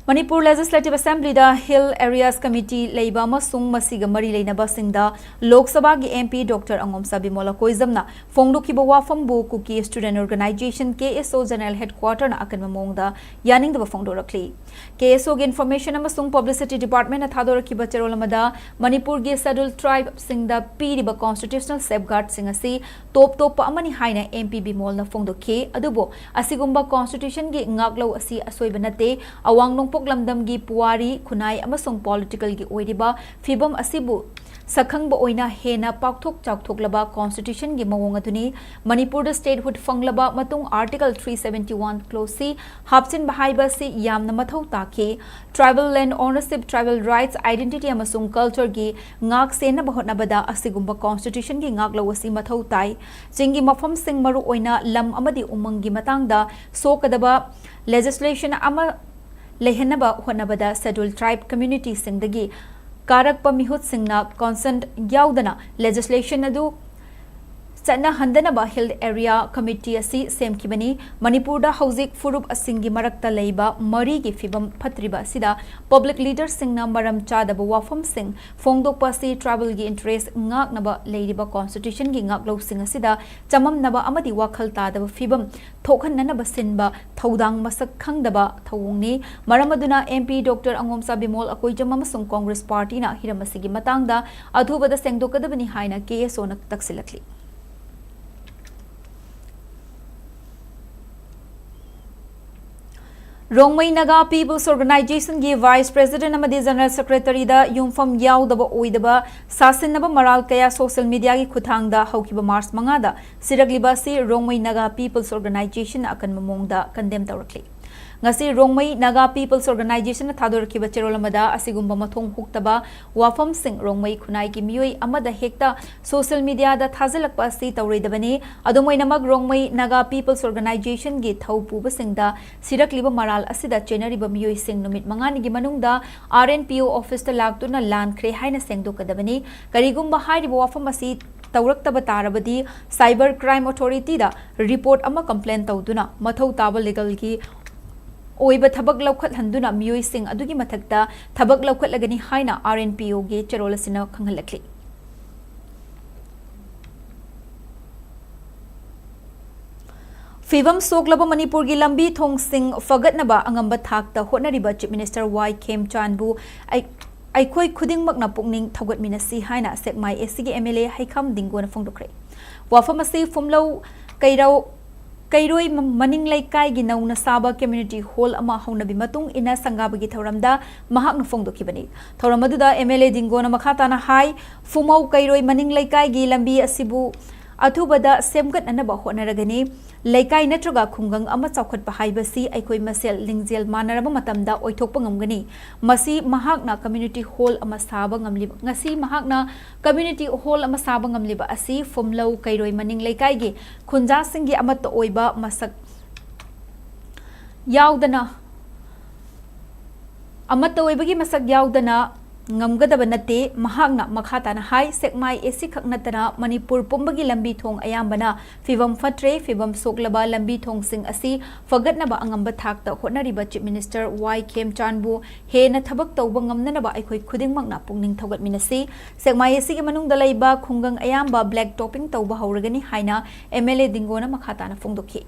ꯃꯅꯤꯄꯨꯔ Legislative Assembly ꯗ Hill Areas Committee ꯂꯩꯕ ꯑꯃꯁꯨꯡ ꯃꯁꯤꯒ ꯃꯔꯤ ꯂꯩꯅꯕꯁꯤꯡꯗ ꯂꯣꯛ ꯁꯚꯥꯒꯤ M P Doctor ꯑꯉꯣꯝꯆꯥ Bimol ꯑꯀꯣꯏꯖꯝꯅ ꯐꯣꯡꯗꯣꯛꯈꯤꯕ ꯋꯥꯐꯝꯕꯨ Kuki Student Organization, K S O, General Headquarter ꯅ ꯑꯀꯟꯕ ꯃꯑꯣꯡꯗ ꯌꯥꯅꯤꯡꯗꯕ ꯐꯣꯡꯗꯣꯔꯛꯂꯤ꯫ K S O ꯒꯤ Information ꯑꯃꯁꯨꯡ Publicity Department ꯅ ꯊꯥꯗꯣꯔꯛꯈꯤꯕ ꯆꯦꯔꯣꯜ ꯑꯃꯗ ꯃꯅꯤꯄꯨꯔꯒꯤ Scheduled Tribe ꯁꯤꯡꯗ ꯄꯤꯔꯤꯕ constitutional safeguard ꯁꯤꯡ ꯑꯁꯤ ꯇꯣꯞ ꯇꯣꯞꯄ ꯑꯃꯅꯤ ꯍꯥꯏꯅ M P ꯕꯤꯃꯣꯜꯅ ꯐꯣꯡꯗꯣꯛꯈꯤ꯫ ꯑꯗꯨꯕꯨ ꯑꯁꯤꯒꯨꯝꯕ constitution ꯒꯤ ꯉꯥꯛꯂꯧ ꯑꯁꯤ ꯑꯁꯣꯏꯕ ꯅꯠꯇꯦ꯫ ꯑꯋꯥꯡ ꯅꯣꯡꯄꯣꯛ ꯂꯝꯗꯝꯒꯤ ꯄꯨꯋꯥꯔꯤ, ꯈꯨꯟꯅꯥꯏ ꯑꯃꯁꯨꯡ political ꯒꯤ ꯑꯣꯏꯔꯤꯕ ꯐꯤꯕꯝ ꯑꯁꯤꯕꯨ ꯁꯛꯈꯪꯕ ꯑꯣꯏꯅ ꯍꯦꯟꯅ ꯄꯥꯛꯊꯣꯛ ꯆꯥꯎꯊꯣꯛꯂꯕ constitution ꯒꯤ ꯃꯑꯣꯡ ꯑꯗꯨꯅꯤ꯫ ꯃꯅꯤꯄꯨꯔꯗ statehood ꯐꯪꯂꯕ ꯃꯇꯨꯡ Article three seventy one clause C ꯍꯥꯞꯆꯤꯟꯕ ꯍꯥꯏꯕ ꯑꯁꯤ ꯌꯥꯝꯅ ꯃꯊꯧ ꯇꯥꯈꯤ꯫ Tribal land ownership, tribal rights, identity ꯑꯃꯁꯨꯡ culture ꯒꯤ ꯉꯥꯛ ꯁꯦꯟꯅꯕ ꯍꯣꯠꯅꯕꯗ ꯑꯁꯤꯒꯨꯝꯕ constitution ꯒꯤ ꯉꯥꯛꯂꯧ ꯑꯁꯤ ꯃꯊꯧ ꯇꯥꯏ꯫ ꯆꯤꯡꯒꯤ ꯃꯐꯝꯁꯤꯡ, ꯃꯔꯨꯑꯣꯏꯅ ꯂꯝ ꯑꯃꯗꯤ ꯎꯃꯪꯒꯤ ꯃꯇꯥꯡꯗ ꯁꯣꯛꯀꯗꯕ legislation ꯑꯃ ꯂꯩꯍꯟꯅꯕ ꯍꯣꯠꯅꯕꯗ Scheduled Tribe community ꯁꯤꯡꯗꯒꯤ ꯀꯥꯔꯛꯄ ꯃꯤꯍꯨꯠꯁꯤꯡꯅ consent ꯌꯥꯎꯗꯅ legislation ꯑꯗꯨ ꯆꯠꯅꯍꯟꯗꯅꯕ Hill Area Committee ꯑꯁꯤ ꯁꯦꯝꯈꯤꯕꯅꯤ꯫ ꯃꯅꯤꯄꯨꯔꯗ ꯍꯧꯖꯤꯛ ꯐꯨꯔꯨꯞ ꯑꯁꯤꯡꯒꯤ ꯃꯔꯛꯇ ꯂꯩꯕ ꯃꯔꯤꯒꯤ ꯐꯤꯕꯝ ꯐꯠꯇ꯭ꯔꯤꯕ ꯑꯁꯤꯗ public leader ꯁꯤꯡꯅ ꯃꯔꯝ ꯆꯥꯗꯕ ꯋꯥꯐꯝꯁꯤꯡ ꯐꯣꯡꯗꯣꯛꯄ ꯑꯁꯤ tribal ꯒꯤ interest ꯉꯥꯛꯅꯕ ꯂꯩꯔꯤꯕ constitution ꯒꯤ ꯉꯥꯛꯂꯧꯁꯤꯡ ꯑꯁꯤꯗ ꯆꯃꯝꯅꯕ ꯑꯃꯗꯤ ꯋꯥꯈꯜ ꯇꯥꯗꯕ ꯐꯤꯕꯝ ꯊꯣꯛꯍꯟꯅꯅꯕ ꯁꯤꯟꯕ ꯊꯧꯗꯥꯡ ꯃꯁꯛ ꯈꯪꯗꯕ ꯊꯧꯑꯣꯡꯅꯤ꯫ ꯃꯔꯝ ꯑꯗꯨꯅ M P Doctor ꯑꯉꯣꯝꯆꯥ Bimol Akoijam ꯑꯃꯁꯨꯡ Congress Party ꯅ ꯍꯤꯔꯝ ꯑꯁꯤꯒꯤ ꯃꯇꯥꯡꯗ ꯑꯊꯨꯕꯗ ꯁꯦꯡꯗꯣꯛꯀꯗꯕꯅꯤ ꯍꯥꯏꯅ K S O ꯅ ꯇꯛꯁꯤꯜꯂꯛꯂꯤ꯫ ꯔꯣꯡꯃꯩ ꯅꯥꯒꯥ ꯄꯤꯄꯜꯁ ꯑꯣꯔꯒꯅꯥꯏꯖꯦꯁꯟꯒꯤ ꯚꯥꯏꯁ ꯄ꯭ꯔꯦꯁꯤꯗꯦꯟꯠ ꯑꯃꯗꯤ ꯖꯦꯅꯔꯦꯜ ꯁꯦꯀ꯭ꯔꯦꯇꯔꯤꯗ ꯌꯨꯝꯐꯝ ꯌꯥꯎꯗꯕ ꯑꯣꯏꯗꯕ ꯁꯥꯁꯤꯟꯅꯕ ꯃꯔꯥꯜ ꯀꯌꯥ ꯁꯣꯁꯤꯌꯦꯜ ꯃꯤꯗꯤꯌꯥꯒꯤ ꯈꯨꯠꯊꯥꯡꯗ ꯍꯧꯈꯤꯕ ꯃꯥꯔꯆ ꯃꯉꯥꯗ ꯁꯤꯔꯛꯂꯤꯕ ꯑꯁꯤ ꯔꯣꯡꯃꯩ ꯅꯥꯒꯥ ꯄꯤꯄꯜꯁ ꯑꯣꯔꯒꯅꯥꯏꯖꯦꯁꯟꯅ ꯑꯀꯟꯕ ꯃꯑꯣꯡꯗ ꯀꯟꯗꯦꯝ ꯇꯧꯔꯛꯂꯤ꯫ ꯉꯁꯤ ꯔꯣꯡꯃꯩ ꯅꯥꯒꯥ ꯄꯤꯄꯜꯁ ꯑꯣꯔꯒꯅꯥꯏꯖꯦꯁꯟꯅ ꯊꯥꯗꯣꯔꯛꯈꯤꯕ ꯆꯦꯔꯣꯜ ꯑꯃꯗ ꯑꯁꯤꯒꯨꯝꯕ ꯃꯊꯣꯡ ꯍꯨꯛꯇꯕ ꯋꯥꯐꯝꯁꯤꯡ ꯔꯣꯡꯃꯩ ꯈꯨꯟꯅꯥꯏꯒꯤ ꯃꯤꯑꯣꯏ ꯑꯃꯗ ꯍꯦꯛꯇ ꯁꯣꯁꯤꯌꯦꯜ ꯃꯤꯗꯤꯌꯥꯗ ꯊꯥꯖꯤꯜꯂꯛꯄ ꯑꯁꯤ ꯇꯧꯔꯣꯏꯗꯕꯅꯤ꯫ ꯑꯗꯨꯝ ꯑꯣꯏꯅꯃꯛ, ꯔꯣꯡꯃꯩ ꯅꯥꯒꯥ ꯄꯤꯄꯜꯁ ꯑꯣꯔꯒꯅꯥꯏꯖꯦꯁꯟꯒꯤ ꯊꯧ ꯄꯨꯕꯁꯤꯡꯗ ꯁꯤꯔꯛꯂꯤꯕ ꯃꯔꯥꯜ ꯑꯁꯤꯗ ꯆꯦꯟꯅꯔꯤꯕ ꯃꯤꯑꯣꯏꯁꯤꯡ ꯅꯨꯃꯤꯠ ꯃꯉꯥꯅꯤꯒꯤ ꯃꯅꯨꯡꯗ ꯑꯥꯔ ꯑꯦꯟ ꯄꯤ ꯑꯣ ꯑꯣꯐꯤꯁꯇ ꯂꯥꯛꯇꯨꯅ ꯂꯥꯟꯈ꯭ꯔꯦ ꯍꯥꯏꯅ ꯁꯦꯡꯗꯣꯛꯀꯗꯕꯅꯤ꯫ ꯀꯔꯤꯒꯨꯝꯕ ꯍꯥꯏꯔꯤꯕ ꯋꯥꯐꯝ ꯑꯁꯤ ꯇꯧꯔꯛꯇꯕ ꯇꯥꯔꯕꯗꯤ, ꯁꯥꯏꯕꯔ ꯀ꯭ꯔꯥꯏꯝ ꯑꯣꯊꯣꯔꯤꯇꯤꯗ ꯔꯤꯄꯣꯔꯠ ꯑꯃ ꯀꯝꯄ꯭ꯂꯦꯟ ꯇꯧꯗꯨꯅ ꯃꯊꯧ ꯇꯥꯕ ꯂꯤꯒꯜꯒꯤ ꯑꯣꯏꯕ ꯊꯕꯛ ꯂꯧꯈꯠꯍꯟꯗꯨꯅ ꯃꯤꯑꯣꯏꯁꯤꯡ ꯑꯗꯨꯒꯤ ꯃꯊꯛꯇ ꯊꯕꯛ ꯂꯧꯈꯠꯂꯒꯅꯤ ꯍꯥꯏꯅ ꯑꯥꯔ ꯑꯦꯟ ꯄꯤ ꯑꯣꯒꯤ ꯆꯦꯔꯣꯜ ꯑꯁꯤꯅ ꯈꯪꯍꯜꯂꯛꯂꯤ꯫ ꯐꯤꯕꯝ ꯁꯣꯛꯂꯕ ꯃꯅꯤꯄꯨꯔꯒꯤ ꯂꯝꯕꯤ ꯊꯣꯡꯁꯤꯡ ꯐꯒꯠꯅꯕ ꯑꯉꯝꯕ ꯊꯥꯛꯇ ꯍꯣꯠꯅꯔꯤꯕ ꯆꯤꯐ ꯃꯤꯅꯤꯁꯇꯔ ꯋꯥꯏ ꯈꯦꯝꯆꯥꯟꯕꯨ ꯑꯩ-, ꯑꯩꯈꯣꯏ ꯈꯨꯗꯤꯡꯃꯛꯅ ꯄꯨꯛꯅꯤꯡ ꯊꯧꯒꯠꯃꯤꯟꯅꯁꯤ ꯍꯥꯏꯅ ꯁꯦꯛꯃꯥꯏ ꯑꯦꯁꯤꯒꯤ ꯑꯦꯝ ꯑꯦꯜ ꯑꯦ ꯍꯩꯈꯥꯝ ꯗꯤꯡꯒꯣꯅ ꯐꯣꯡꯗꯣꯛꯈ꯭ꯔꯦ꯫ ꯋꯥꯐꯝ ꯑꯁꯤ ꯐꯨꯝꯂꯧ ꯀꯩꯔꯧ, ꯀꯩꯔꯣꯏ ꯃ-, ꯃꯅꯤꯡ ꯂꯩꯀꯥꯏꯒꯤ ꯅꯧꯅ ꯁꯥꯕ ꯀꯝꯃ꯭ꯌꯨꯅꯤꯇꯤ ꯍꯣꯜ ꯑꯃ ꯍꯧꯅꯕꯤ ꯃꯇꯨꯡ ꯏꯟꯅ ꯁꯪꯒꯥꯕꯒꯤ ꯊꯧꯔꯝꯗ ꯃꯍꯥꯛꯅ ꯐꯣꯡꯗꯣꯛꯈꯤꯕꯅꯤ꯫ ꯊꯧꯔꯝ ꯑꯗꯨꯗ ꯑꯦꯝ ꯑꯦꯜ ꯑꯦ ꯗꯤꯡꯒꯣꯅ ꯃꯈꯥ ꯇꯥꯅ ꯍꯥꯏ, ꯐꯨꯃꯧ ꯀꯩꯔꯣꯏ ꯃꯅꯤꯡ ꯂꯩꯀꯥꯏꯒꯤ ꯂꯝꯕꯤ ꯑꯁꯤꯕꯨ ꯑꯊꯨꯕꯗ ꯁꯦꯝꯒꯠꯅꯅꯕ ꯍꯣꯠꯅꯔꯒꯅꯤ꯫ ꯂꯩꯀꯥꯏ ꯅꯠꯇ꯭ꯔꯒ ꯈꯨꯡꯒꯪ ꯑꯃ ꯆꯥꯎꯈꯠꯄ ꯍꯥꯏꯕꯁꯤ ꯑꯩꯈꯣꯏ ꯃꯁꯦꯜ ꯂꯤꯡꯖꯦꯜ ꯃꯥꯟꯅꯔꯕ ꯃꯇꯝꯗ ꯑꯣꯏꯊꯣꯛꯄ ꯉꯝꯒꯅꯤ꯫ ꯃꯁꯤ ꯃꯍꯥꯛꯅ ꯀꯝꯃ꯭ꯌꯨꯅꯤꯇꯤ ꯍꯣꯜ ꯑꯃ ꯁꯥꯕ ꯉꯝꯂꯤꯕ, ꯉꯁꯤ ꯃꯍꯥꯛꯅ ꯀꯝꯃ꯭ꯌꯨꯅꯤꯇꯤ ꯍꯣꯜ ꯑꯃ ꯁꯥꯕ ꯉꯝꯂꯤꯕ ꯑꯁꯤ ꯐꯨꯝꯂꯧ ꯀꯩꯔꯣꯏ ꯃꯅꯤꯡ ꯂꯩꯀꯥꯏꯒꯤ ꯈꯨꯟꯖꯥꯁꯤꯡꯒꯤ ꯑꯃꯠꯇ ꯑꯣꯏꯕ ꯃꯁꯛ ꯌꯥꯎꯗꯅ, ꯑꯃꯠꯇ ꯑꯣꯏꯕꯒꯤ ꯃꯁꯛ ꯌꯥꯎꯗꯅ ꯉꯝꯒꯗꯕ ꯅꯠꯇꯦ꯫ ꯃꯍꯥꯛꯅ ꯃꯈꯥ ꯇꯥꯅ ꯍꯥꯏ, ꯁꯦꯛꯃꯥꯏ ꯑꯦꯁꯤ ꯈꯛ ꯅꯠꯇꯅ ꯃꯅꯤꯄꯨꯔ ꯄꯨꯝꯕꯒꯤ ꯂꯝꯕꯤ ꯊꯣꯡ ꯑꯌꯥꯝꯕꯅ ꯐꯤꯕꯝ ꯐꯠꯇ꯭ꯔꯦ꯫ ꯐꯤꯕꯝ ꯁꯣꯛꯂꯕ ꯂꯝꯕꯤ ꯊꯣꯡꯁꯤꯡ ꯑꯁꯤ ꯐꯒꯠꯅꯕ ꯑꯉꯝꯕ ꯊꯥꯛꯇ ꯍꯣꯠꯅꯔꯤꯕ ꯆꯤꯐ ꯃꯤꯅꯤꯁꯇꯔ ꯋꯥꯏ ꯈꯦꯝꯆꯥꯟꯕꯨ ꯍꯦꯟꯅ ꯊꯕꯛ ꯇꯧꯕ ꯉꯝꯅꯅꯕ ꯑꯩꯈꯣꯏ ꯈꯨꯗꯤꯡꯃꯛꯅ ꯄꯨꯛꯅꯤꯡ ꯊꯧꯒꯠꯃꯤꯟꯅꯁꯤ꯫ ꯁꯦꯛꯃꯥꯏ ꯑꯦꯁꯤꯒꯤ ꯃꯅꯨꯡꯗ ꯂꯩꯕ ꯈꯨꯡꯒꯪ ꯑꯌꯥꯝꯕ ꯕ꯭ꯂꯦꯛ ꯇꯣꯄꯤꯡ ꯇꯧꯕ ꯍꯧꯔꯒꯅꯤ ꯍꯥꯏꯅ ꯑꯦꯝ ꯑꯦꯜ ꯑꯦ ꯗꯤꯡꯒꯣꯅ ꯃꯈꯥ ꯇꯥꯅ ꯐꯣꯡꯗꯣꯛꯈꯤ꯫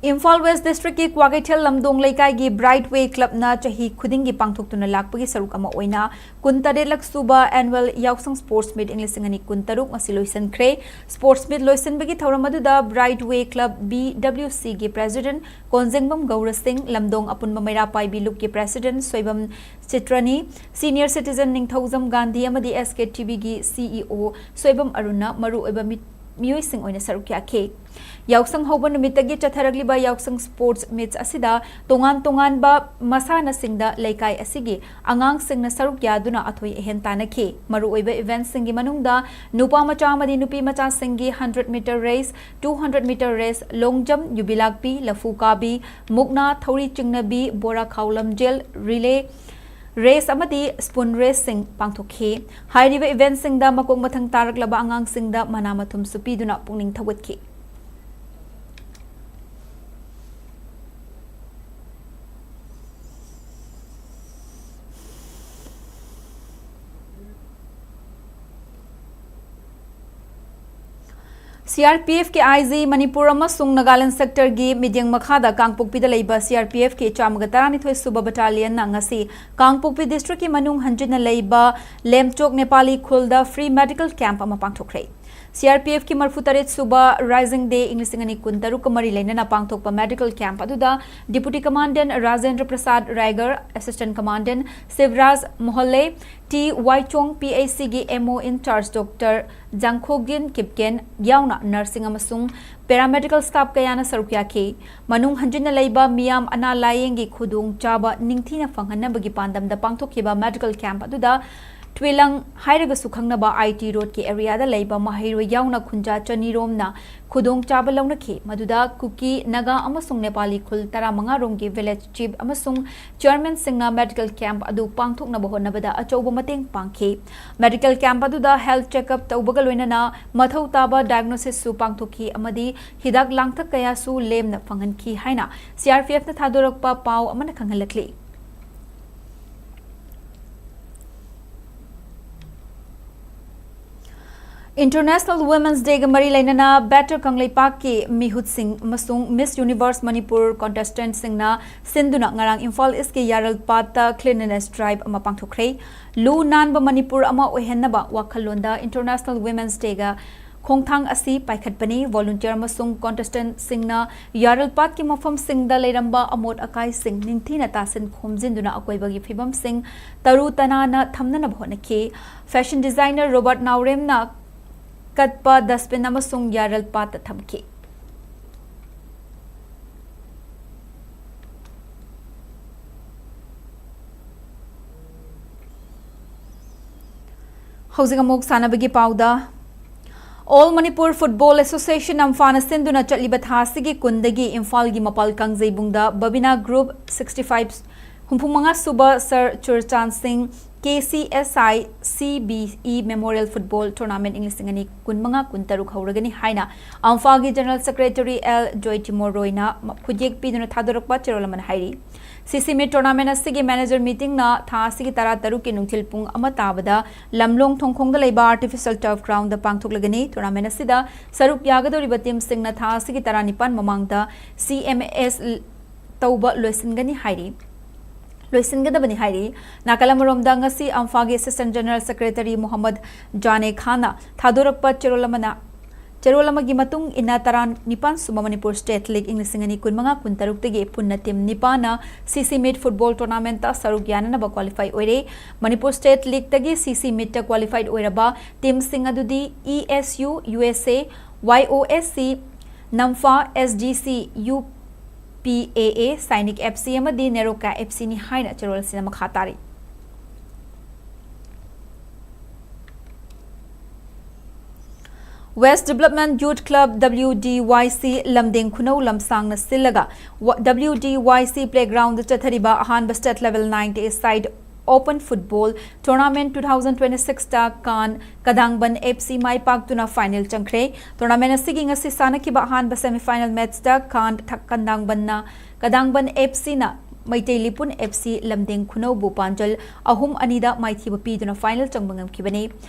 ꯏꯝꯐꯥꯜ ꯋꯦꯁ ꯗꯤꯁꯇ꯭ꯔꯤꯛꯀꯤ ꯀ꯭ꯋꯥꯀꯩꯊꯦꯜ ꯂꯝꯗꯣꯡ ꯂꯩꯀꯥꯏꯒꯤ ꯕ꯭ꯔꯥꯏꯠ ꯋꯦ ꯀ꯭ꯂꯕꯅ ꯆꯍꯤ ꯈꯨꯗꯤꯡꯒꯤ ꯄꯥꯡꯊꯣꯛꯇꯨꯅ ꯂꯥꯛꯄꯒꯤ ꯁꯔꯨꯛ ꯑꯃ ꯑꯣꯏꯅ ꯀꯨꯟꯇꯔꯦꯠꯂꯛ ꯁꯨꯕ ꯑꯦꯅꯨꯋꯦꯜ ꯌꯥꯎꯁꯪ ꯁ꯭ꯄꯣꯔꯠꯁ ꯃꯤꯠ ꯏꯪ ꯂꯤꯁꯤꯡ ꯑꯅꯤ ꯀꯨꯟꯇꯔꯨꯛ ꯉꯁꯤ ꯂꯣꯏꯁꯤꯟꯈ꯭ꯔꯦ꯫ ꯁ꯭ꯄꯣꯔꯠꯁ ꯃꯤꯠ ꯂꯣꯏꯁꯤꯟꯕꯒꯤ ꯊꯧꯔꯝ ꯑꯗꯨꯗ ꯕ꯭ꯔꯥꯏꯠ ꯋꯦ ꯀ꯭ꯂꯕ, ꯕꯤ ꯗꯕ꯭ꯂꯤꯎ ꯁꯤꯒꯤ ꯄ꯭ꯔꯦꯁꯤꯗꯦꯟꯠ ꯀꯣꯟꯖꯦꯡꯕꯝ ꯒꯧꯔ ꯁꯤꯡ, ꯂꯝꯗꯣꯡ ꯑꯄꯨꯟꯕ ꯃꯩꯔꯥ ꯄꯥꯏꯕꯤ ꯂꯨꯞꯀꯤ ꯄ꯭ꯔꯦꯁꯤꯗꯦꯟꯠ ꯁꯣꯏꯕꯝ ꯆꯤꯇ꯭ꯔꯅꯤ, ꯁꯤꯅꯤꯌꯔ ꯁꯤꯇꯤꯖꯦꯟ ꯅꯤꯡꯊꯧꯖꯝ ꯒꯥꯟꯙꯤ ꯑꯃꯗꯤ ꯑꯦꯁ ꯀꯦ ꯇꯤ ꯚꯤꯒꯤ ꯁꯤ ꯏ ꯑꯣ ꯁꯣꯏꯕꯝ ꯑꯔꯨꯟꯅ ꯃꯔꯨꯑꯣꯏꯕ ꯃꯤ-, ꯃꯤꯑꯣꯏꯁꯤꯡ ꯑꯣꯏꯅ ꯁꯔꯨꯛ ꯌꯥꯈꯤ꯫ ꯌꯥꯎꯁꯪ ꯍꯧꯕ ꯅꯨꯃꯤꯠꯇꯒꯤ ꯆꯠꯊꯔꯛꯂꯤꯕ ꯌꯥꯎꯁꯪ ꯁ꯭ꯄꯣꯔꯠꯁ ꯃꯤꯠꯁ ꯑꯁꯤꯗ ꯇꯣꯉꯥꯟ ꯇꯣꯉꯥꯟꯕ ꯃꯁꯥꯟꯅꯁꯤꯡꯗ ꯂꯩꯀꯥꯏ ꯑꯁꯤꯒꯤ ꯑꯉꯥꯡꯁꯤꯡꯅ ꯁꯔꯨꯛ ꯌꯥꯗꯨꯅ ꯑꯊꯣꯏ ꯑꯍꯦꯟ ꯇꯥꯟꯅꯈꯤ꯫ ꯃꯔꯨꯑꯣꯏꯕ ꯏꯚꯦꯟꯠꯁꯤꯡꯒꯤ ꯃꯅꯨꯡꯗ ꯅꯨꯄꯥ ꯃꯆꯥ ꯑꯃꯗꯤ ꯅꯨꯄꯤ ꯃꯆꯥꯁꯤꯡꯒꯤ hundred metre race, two hundred metre race, long jump, ꯌꯨꯕꯤ ꯂꯥꯛꯄꯤ, ꯂꯐꯨ ꯀꯥꯕꯤ, ꯃꯨꯛꯅꯥ, ꯊꯧꯔꯤ ꯆꯤꯡꯅꯕꯤ, ꯕꯣꯔꯥ ꯈꯥꯎ ꯂꯝꯖꯦꯜ, ꯔꯤꯂꯦ ꯔꯦꯁ ꯑꯃꯗꯤ ꯁ꯭ꯄꯨꯟ ꯔꯦꯁꯁꯤꯡ ꯄꯥꯡꯊꯣꯛꯈꯤ꯫ ꯍꯥꯏꯔꯤꯕ ꯏꯚꯦꯟꯠꯁꯤꯡꯗ ꯃꯀꯣꯛ ꯃꯊꯪ ꯇꯥꯔꯛꯂꯕ ꯑꯉꯥꯡꯁꯤꯡꯗ ꯃꯅꯥ ꯃꯊꯨꯝꯁꯨ ꯄꯤꯗꯨꯅ ꯄꯨꯛꯅꯤꯡ ꯊꯧꯒꯠꯈꯤ꯫ ꯁꯤ ꯑꯥꯔ ꯄꯤ ꯑꯦꯐꯀꯤ ꯑꯥꯏ ꯖꯤ ꯃꯅꯤꯄꯨꯔ ꯑꯃꯁꯨꯡ ꯅꯥꯒꯥꯂꯦꯟ ꯁꯦꯛꯇꯔꯒꯤ ꯃꯤꯠꯌꯦꯡ ꯃꯈꯥꯗ ꯀꯥꯡꯄꯣꯛꯄꯤꯗ ꯂꯩꯕ ꯁꯤ ꯑꯥꯔ ꯄꯤ ꯑꯦꯐꯀꯤ ꯆꯥꯝꯃꯒ ꯇꯔꯥꯅꯤꯊꯣꯏ ꯁꯨꯕ ꯕꯠꯇꯥꯂꯤꯌꯟꯅ ꯉꯁꯤ ꯀꯥꯡꯄꯣꯛꯄꯤ ꯗꯤꯁꯇ꯭ꯔꯤꯛꯀꯤ ꯃꯅꯨꯡ ꯍꯟꯖꯤꯟꯅ ꯂꯩꯕ ꯂꯦꯝꯆꯣꯛ ꯅꯦꯄꯥꯂꯤ ꯈꯨꯜꯗ ꯐ꯭ꯔꯤ ꯃꯦꯗꯤꯀꯦꯜ ꯀꯦꯝꯞ ꯑꯃ ꯄꯥꯡꯊꯣꯛꯈ꯭ꯔꯦ꯫ ꯁꯤ ꯑꯥꯔ ꯄꯤ ꯑꯦꯐꯀꯤ ꯃꯔꯤꯐꯨ ꯇꯔꯦꯠ ꯁꯨꯕ ꯔꯥꯏꯖꯤꯡ ꯗꯦ ꯏꯪ ꯂꯤꯁꯤꯡ ꯑꯅꯤ ꯀꯨꯟꯇꯔꯨꯛꯀ ꯃꯔꯤ ꯂꯩꯅꯅ ꯄꯥꯡꯊꯣꯛꯄ ꯃꯦꯗꯤꯀꯦꯜ ꯀꯦꯝꯞ ꯑꯗꯨꯗ deputy commandant Rajendra Prasad Raigar, assistant commandant Shivraj Mohale, T Waichong, P H ꯁꯤꯒꯤ M O in charge doctor ꯖꯥꯡꯈꯣꯒꯤꯟ ꯀꯤꯞꯀꯦꯟ ꯌꯥꯎꯅ ꯅꯔꯁꯁꯤꯡ ꯑꯃꯁꯨꯡ ꯄꯦꯔꯥꯃꯦꯗꯤꯀꯦꯜ ꯁ꯭ꯇꯥꯐ ꯀꯌꯥꯅ ꯁꯔꯨꯛ ꯌꯥꯈꯤ꯫ ꯃꯅꯨꯡ ꯍꯟꯖꯤꯟꯅ ꯂꯩꯕ ꯃꯤꯌꯥꯝ ꯑꯅꯥ ꯂꯥꯌꯦꯡꯒꯤ ꯈꯨꯗꯣꯡꯆꯥꯕ ꯅꯤꯡꯊꯤꯅ ꯐꯪꯍꯟꯅꯕꯒꯤ ꯄꯥꯟꯗꯝꯗ ꯄꯥꯡꯊꯣꯛꯈꯤꯕ ꯃꯦꯗꯤꯀꯦꯜ ꯀꯦꯝꯞ ꯑꯗꯨꯗ ꯇ꯭ꯋꯤꯂꯪ ꯍꯥꯏꯔꯒꯁꯨ ꯈꯪꯅꯕ ꯑꯥꯏ ꯇꯤ ꯔꯣꯗꯀꯤ ꯑꯦꯔꯤꯌꯥꯗ ꯂꯩꯕ ꯃꯍꯩꯔꯣꯏ ꯌꯥꯎꯅ ꯈꯨꯟꯖꯥ ꯆꯅꯤꯔꯣꯝꯅ ꯈꯨꯗꯣꯡꯆꯥꯕ ꯂꯧꯅꯈꯤ꯫ ꯃꯗꯨꯗ ꯀꯨꯀꯤ, ꯅꯥꯒꯥ ꯑꯃꯁꯨꯡ ꯅꯦꯄꯥꯂꯤ ꯈꯨꯜ ꯇꯔꯥꯃꯉꯥ ꯔꯣꯝꯒꯤ ꯚꯤꯂꯦꯖ ꯆꯤꯐ ꯑꯃꯁꯨꯡ ꯆꯤꯌꯔꯃꯦꯟꯁꯤꯡꯅ ꯃꯦꯗꯤꯀꯦꯜ ꯀꯦꯝꯞ ꯑꯗꯨ ꯄꯥꯡꯊꯣꯛꯅꯕ ꯍꯣꯠꯅꯕꯗ ꯑꯆꯧꯕ ꯃꯇꯦꯡ ꯄꯥꯡꯈꯤ꯫ ꯃꯦꯗꯤꯀꯦꯜ ꯀꯦꯝꯞ ꯑꯗꯨꯗ ꯍꯦꯜꯊ ꯆꯦꯛꯑꯞ ꯇꯧꯕꯒ ꯂꯣꯏꯅꯅ ꯃꯊꯧ ꯇꯥꯕ ꯗꯥꯏꯒꯅꯣꯁꯤꯁꯁꯨ ꯄꯥꯡꯊꯣꯛꯈꯤ ꯑꯃꯗꯤ ꯍꯤꯗꯥꯛ ꯂꯥꯡꯊꯛ ꯀꯌꯥꯁꯨ ꯂꯦꯝꯅ ꯐꯪꯍꯟꯈꯤ ꯍꯥꯏꯅ ꯁꯤ ꯑꯥꯔ ꯄꯤ ꯑꯦꯐꯅ ꯊꯥꯗꯣꯔꯛꯄ ꯄꯥꯎ ꯑꯃꯅ ꯈꯪꯍꯜꯂꯛꯂꯤ꯫ International Women's Day ꯒ ꯃꯔꯤ ꯂꯩꯅꯅ Better ꯀꯪꯂꯩꯄꯥꯛꯀꯤ ꯃꯤꯍꯨꯠꯁꯤꯡ ꯑꯃꯁꯨꯡ Miss Universe Manipur contestant ꯁꯤꯡꯅ ꯁꯤꯟꯗꯨꯅ ꯉꯔꯥꯡ ꯏꯝꯐꯥꯜ ꯏꯁꯀꯤ ꯌꯥꯔꯜꯄꯥꯠꯇ cleanliness drive ꯑꯃ ꯄꯥꯡꯊꯣꯛꯈ꯭ꯔꯦ꯫ ꯂꯨ ꯅꯥꯟꯕ ꯃꯅꯤꯄꯨꯔ ꯑꯃ ꯑꯣꯏꯍꯟꯅꯕ ꯋꯥꯈꯜꯂꯣꯟꯗ International Women's Day ꯒ ꯈꯣꯡꯊꯥꯡ ꯑꯁꯤ ꯄꯥꯏꯈꯠꯄꯅꯤ꯫ Volunteer ꯑꯃꯁꯨꯡ contestant ꯁꯤꯡꯅ ꯌꯥꯔꯜꯄꯥꯠꯀꯤ ꯃꯐꯝꯁꯤꯡꯗ ꯂꯩꯔꯝꯕ ꯑꯃꯣꯠ ꯑꯀꯥꯏꯁꯤꯡ ꯅꯤꯡꯊꯤꯅ ꯇꯥꯁꯤꯟ ꯈꯣꯝꯖꯤꯟꯗꯨꯅ ꯑꯀꯣꯏꯕꯒꯤ ꯐꯤꯕꯝꯁꯤꯡ ꯇꯔꯨ ꯇꯅꯥꯟꯅ ꯊꯝꯅꯅꯕ ꯍꯣꯠꯅꯈꯤ꯫ Fashion designer Robert ꯅꯥꯎꯔꯦꯝꯅ ꯀꯠꯄ dustbin ꯑꯃꯁꯨꯡ ꯌꯥꯔꯜꯄꯥꯠꯇ ꯊꯝꯈꯤ꯫ ꯍꯧꯖꯤꯛ ꯑꯃꯨꯛ ꯁꯥꯟꯅꯕꯒꯤ ꯄꯥꯎꯗ꯫ All Manipur Football Association, ꯑꯝꯐꯥꯅ ꯁꯤꯟꯗꯨꯅ ꯆꯠꯂꯤꯕ ꯊꯥ ꯑꯁꯤꯒꯤ ꯀꯨꯟꯗꯒꯤ ꯏꯝꯐꯥꯜꯒꯤ ꯃꯄꯥꯜ ꯀꯥꯡꯖꯩꯕꯨꯡꯗ Babina Group sixty five, ꯍꯨꯝꯐꯨ ꯃꯉꯥ ꯁꯨꯕ Sir ꯆꯨꯔꯆꯥꯟ ꯁꯤꯡ KCSI CBE Memorial Football Tournament ꯏꯪ ꯂꯤꯁꯤꯡ ꯑꯅꯤ ꯀꯨꯟꯃꯉꯥ ꯀꯨꯟꯇꯔꯨꯛ ꯍꯧꯔꯒꯅꯤ ꯍꯥꯏꯅ ꯑꯝꯐꯥꯒꯤ General Secretary L ꯖꯣꯏꯇꯤꯃꯣ ꯔꯣꯏꯅ ꯈꯨꯠꯌꯦꯛ ꯄꯤꯗꯨꯅ ꯊꯥꯗꯣꯔꯛꯄ ꯆꯦꯔꯣꯜ ꯑꯃꯅ ꯍꯥꯏꯔꯤ꯫ CC Meet Tournament ꯑꯁꯤꯒꯤ manager meeting ꯅ ꯊꯥ ꯑꯁꯤꯒꯤ ꯇꯔꯥꯇꯔꯨꯛꯀꯤ ꯅꯨꯡꯊꯤꯜ ꯄꯨꯡ ꯑꯃ ꯇꯥꯕꯗ ꯂꯝꯂꯣꯡ ꯊꯣꯡꯈꯣꯡꯗ ꯂꯩꯕ Artificial Turf Ground ꯗ ꯄꯥꯡꯊꯣꯛꯂꯒꯅꯤ꯫ Tournament ꯑꯁꯤꯗ ꯁꯔꯨꯛ ꯌꯥꯒꯗꯧꯔꯤꯕ team ꯁꯤꯡꯅ ꯊꯥ ꯑꯁꯤꯒꯤ ꯇꯔꯥꯅꯤꯄꯥꯟ ꯃꯃꯥꯡꯗ CMS ꯇꯧꯕ ꯂꯣꯏꯁꯤꯟꯒꯅꯤ ꯍꯥꯏꯔꯤ꯫ ꯂꯣꯏꯁꯤꯟꯒꯗꯕꯅꯤ ꯍꯥꯏꯔꯤ꯫ ꯅꯥꯀꯜ ꯑꯃꯔꯣꯝꯗ, ꯉꯁꯤ ꯑꯝꯐꯥꯒꯤ Assistant General Secretary ꯃꯣꯍꯝꯃꯗ ꯖꯥꯅꯦ ꯈꯥꯟꯅ ꯊꯥꯗꯣꯔꯛꯄ ꯆꯦꯔꯣꯜ ꯑꯃꯅ, ꯆꯦꯔꯣꯜ ꯑꯃꯒꯤ ꯃꯇꯨꯡ ꯏꯟꯅ, ꯇꯔꯥꯅꯤꯄꯥꯟ ꯁꯨꯕ ꯃꯅꯤꯄꯨꯔ State League ꯏꯪ ꯂꯤꯁꯤꯡ ꯑꯅꯤ ꯀꯨꯟꯃꯉꯥ ꯀꯨꯟꯇꯔꯨꯛꯇꯒꯤ ꯄꯨꯟꯅ team ꯅꯤꯄꯥꯟꯅ CC Meet Football Tournament ꯇ ꯁꯔꯨꯛ ꯌꯥꯅꯅꯕ qualify ꯑꯣꯏꯔꯦ꯫ ꯃꯅꯤꯄꯨꯔ State League ꯇꯒꯤ CC Meet ꯇ qualified ꯑꯣꯏꯔꯕ team ꯁꯤꯡ ꯑꯗꯨꯗꯤ ESU, USA, YOSC, NAMFA, SGC, UPAA, Sainik FC ꯑꯃꯗꯤ NEROCA FC ꯅꯤ ꯍꯥꯏꯅ ꯆꯦꯔꯣꯜ ꯑꯁꯤꯅ ꯃꯈꯥ ꯇꯥꯔꯤ꯫ West Development Youth Club, WDYC, ꯂꯝꯗꯦꯡ ꯈꯨꯅꯧ ꯂꯝꯁꯥꯡꯅ ꯁꯤꯜꯂꯒ ꯋ-, WDYC playground ꯗ ꯆꯠꯊꯔꯤꯕ ꯑꯍꯥꯟꯕ State Level nine day side Open Football Tournament two thousand twenty six ꯇ ꯀꯥꯟ ꯀꯗꯥꯡꯕꯟ FC ꯃꯥꯏ ꯄꯥꯛꯇꯨꯅ final ꯆꯪꯈ꯭ꯔꯦ꯫ Tournament ꯑꯁꯤꯒꯤ ꯉꯁꯤ ꯁꯥꯟꯅꯈꯤꯕ ꯑꯍꯥꯟꯕ semi final match ꯇ ꯀꯥꯟ ꯊ-, ꯀꯗꯥꯡꯕꯟꯅ, ꯀꯗꯥꯡꯕꯟ FC ꯅ ꯃꯩꯇꯩ ꯂꯤꯄꯨꯟ F C ꯂꯝꯗꯦꯡ ꯈꯨꯅꯧꯕꯨ ꯄꯥꯟꯖꯜ ꯑꯍꯨꯝ ꯑꯅꯤꯗ ꯃꯥꯏꯊꯤꯕ ꯄꯤꯗꯨꯅ ꯐꯥꯏꯅꯦꯜ ꯆꯪꯕ ꯉꯝꯈꯤꯕꯅꯤ꯫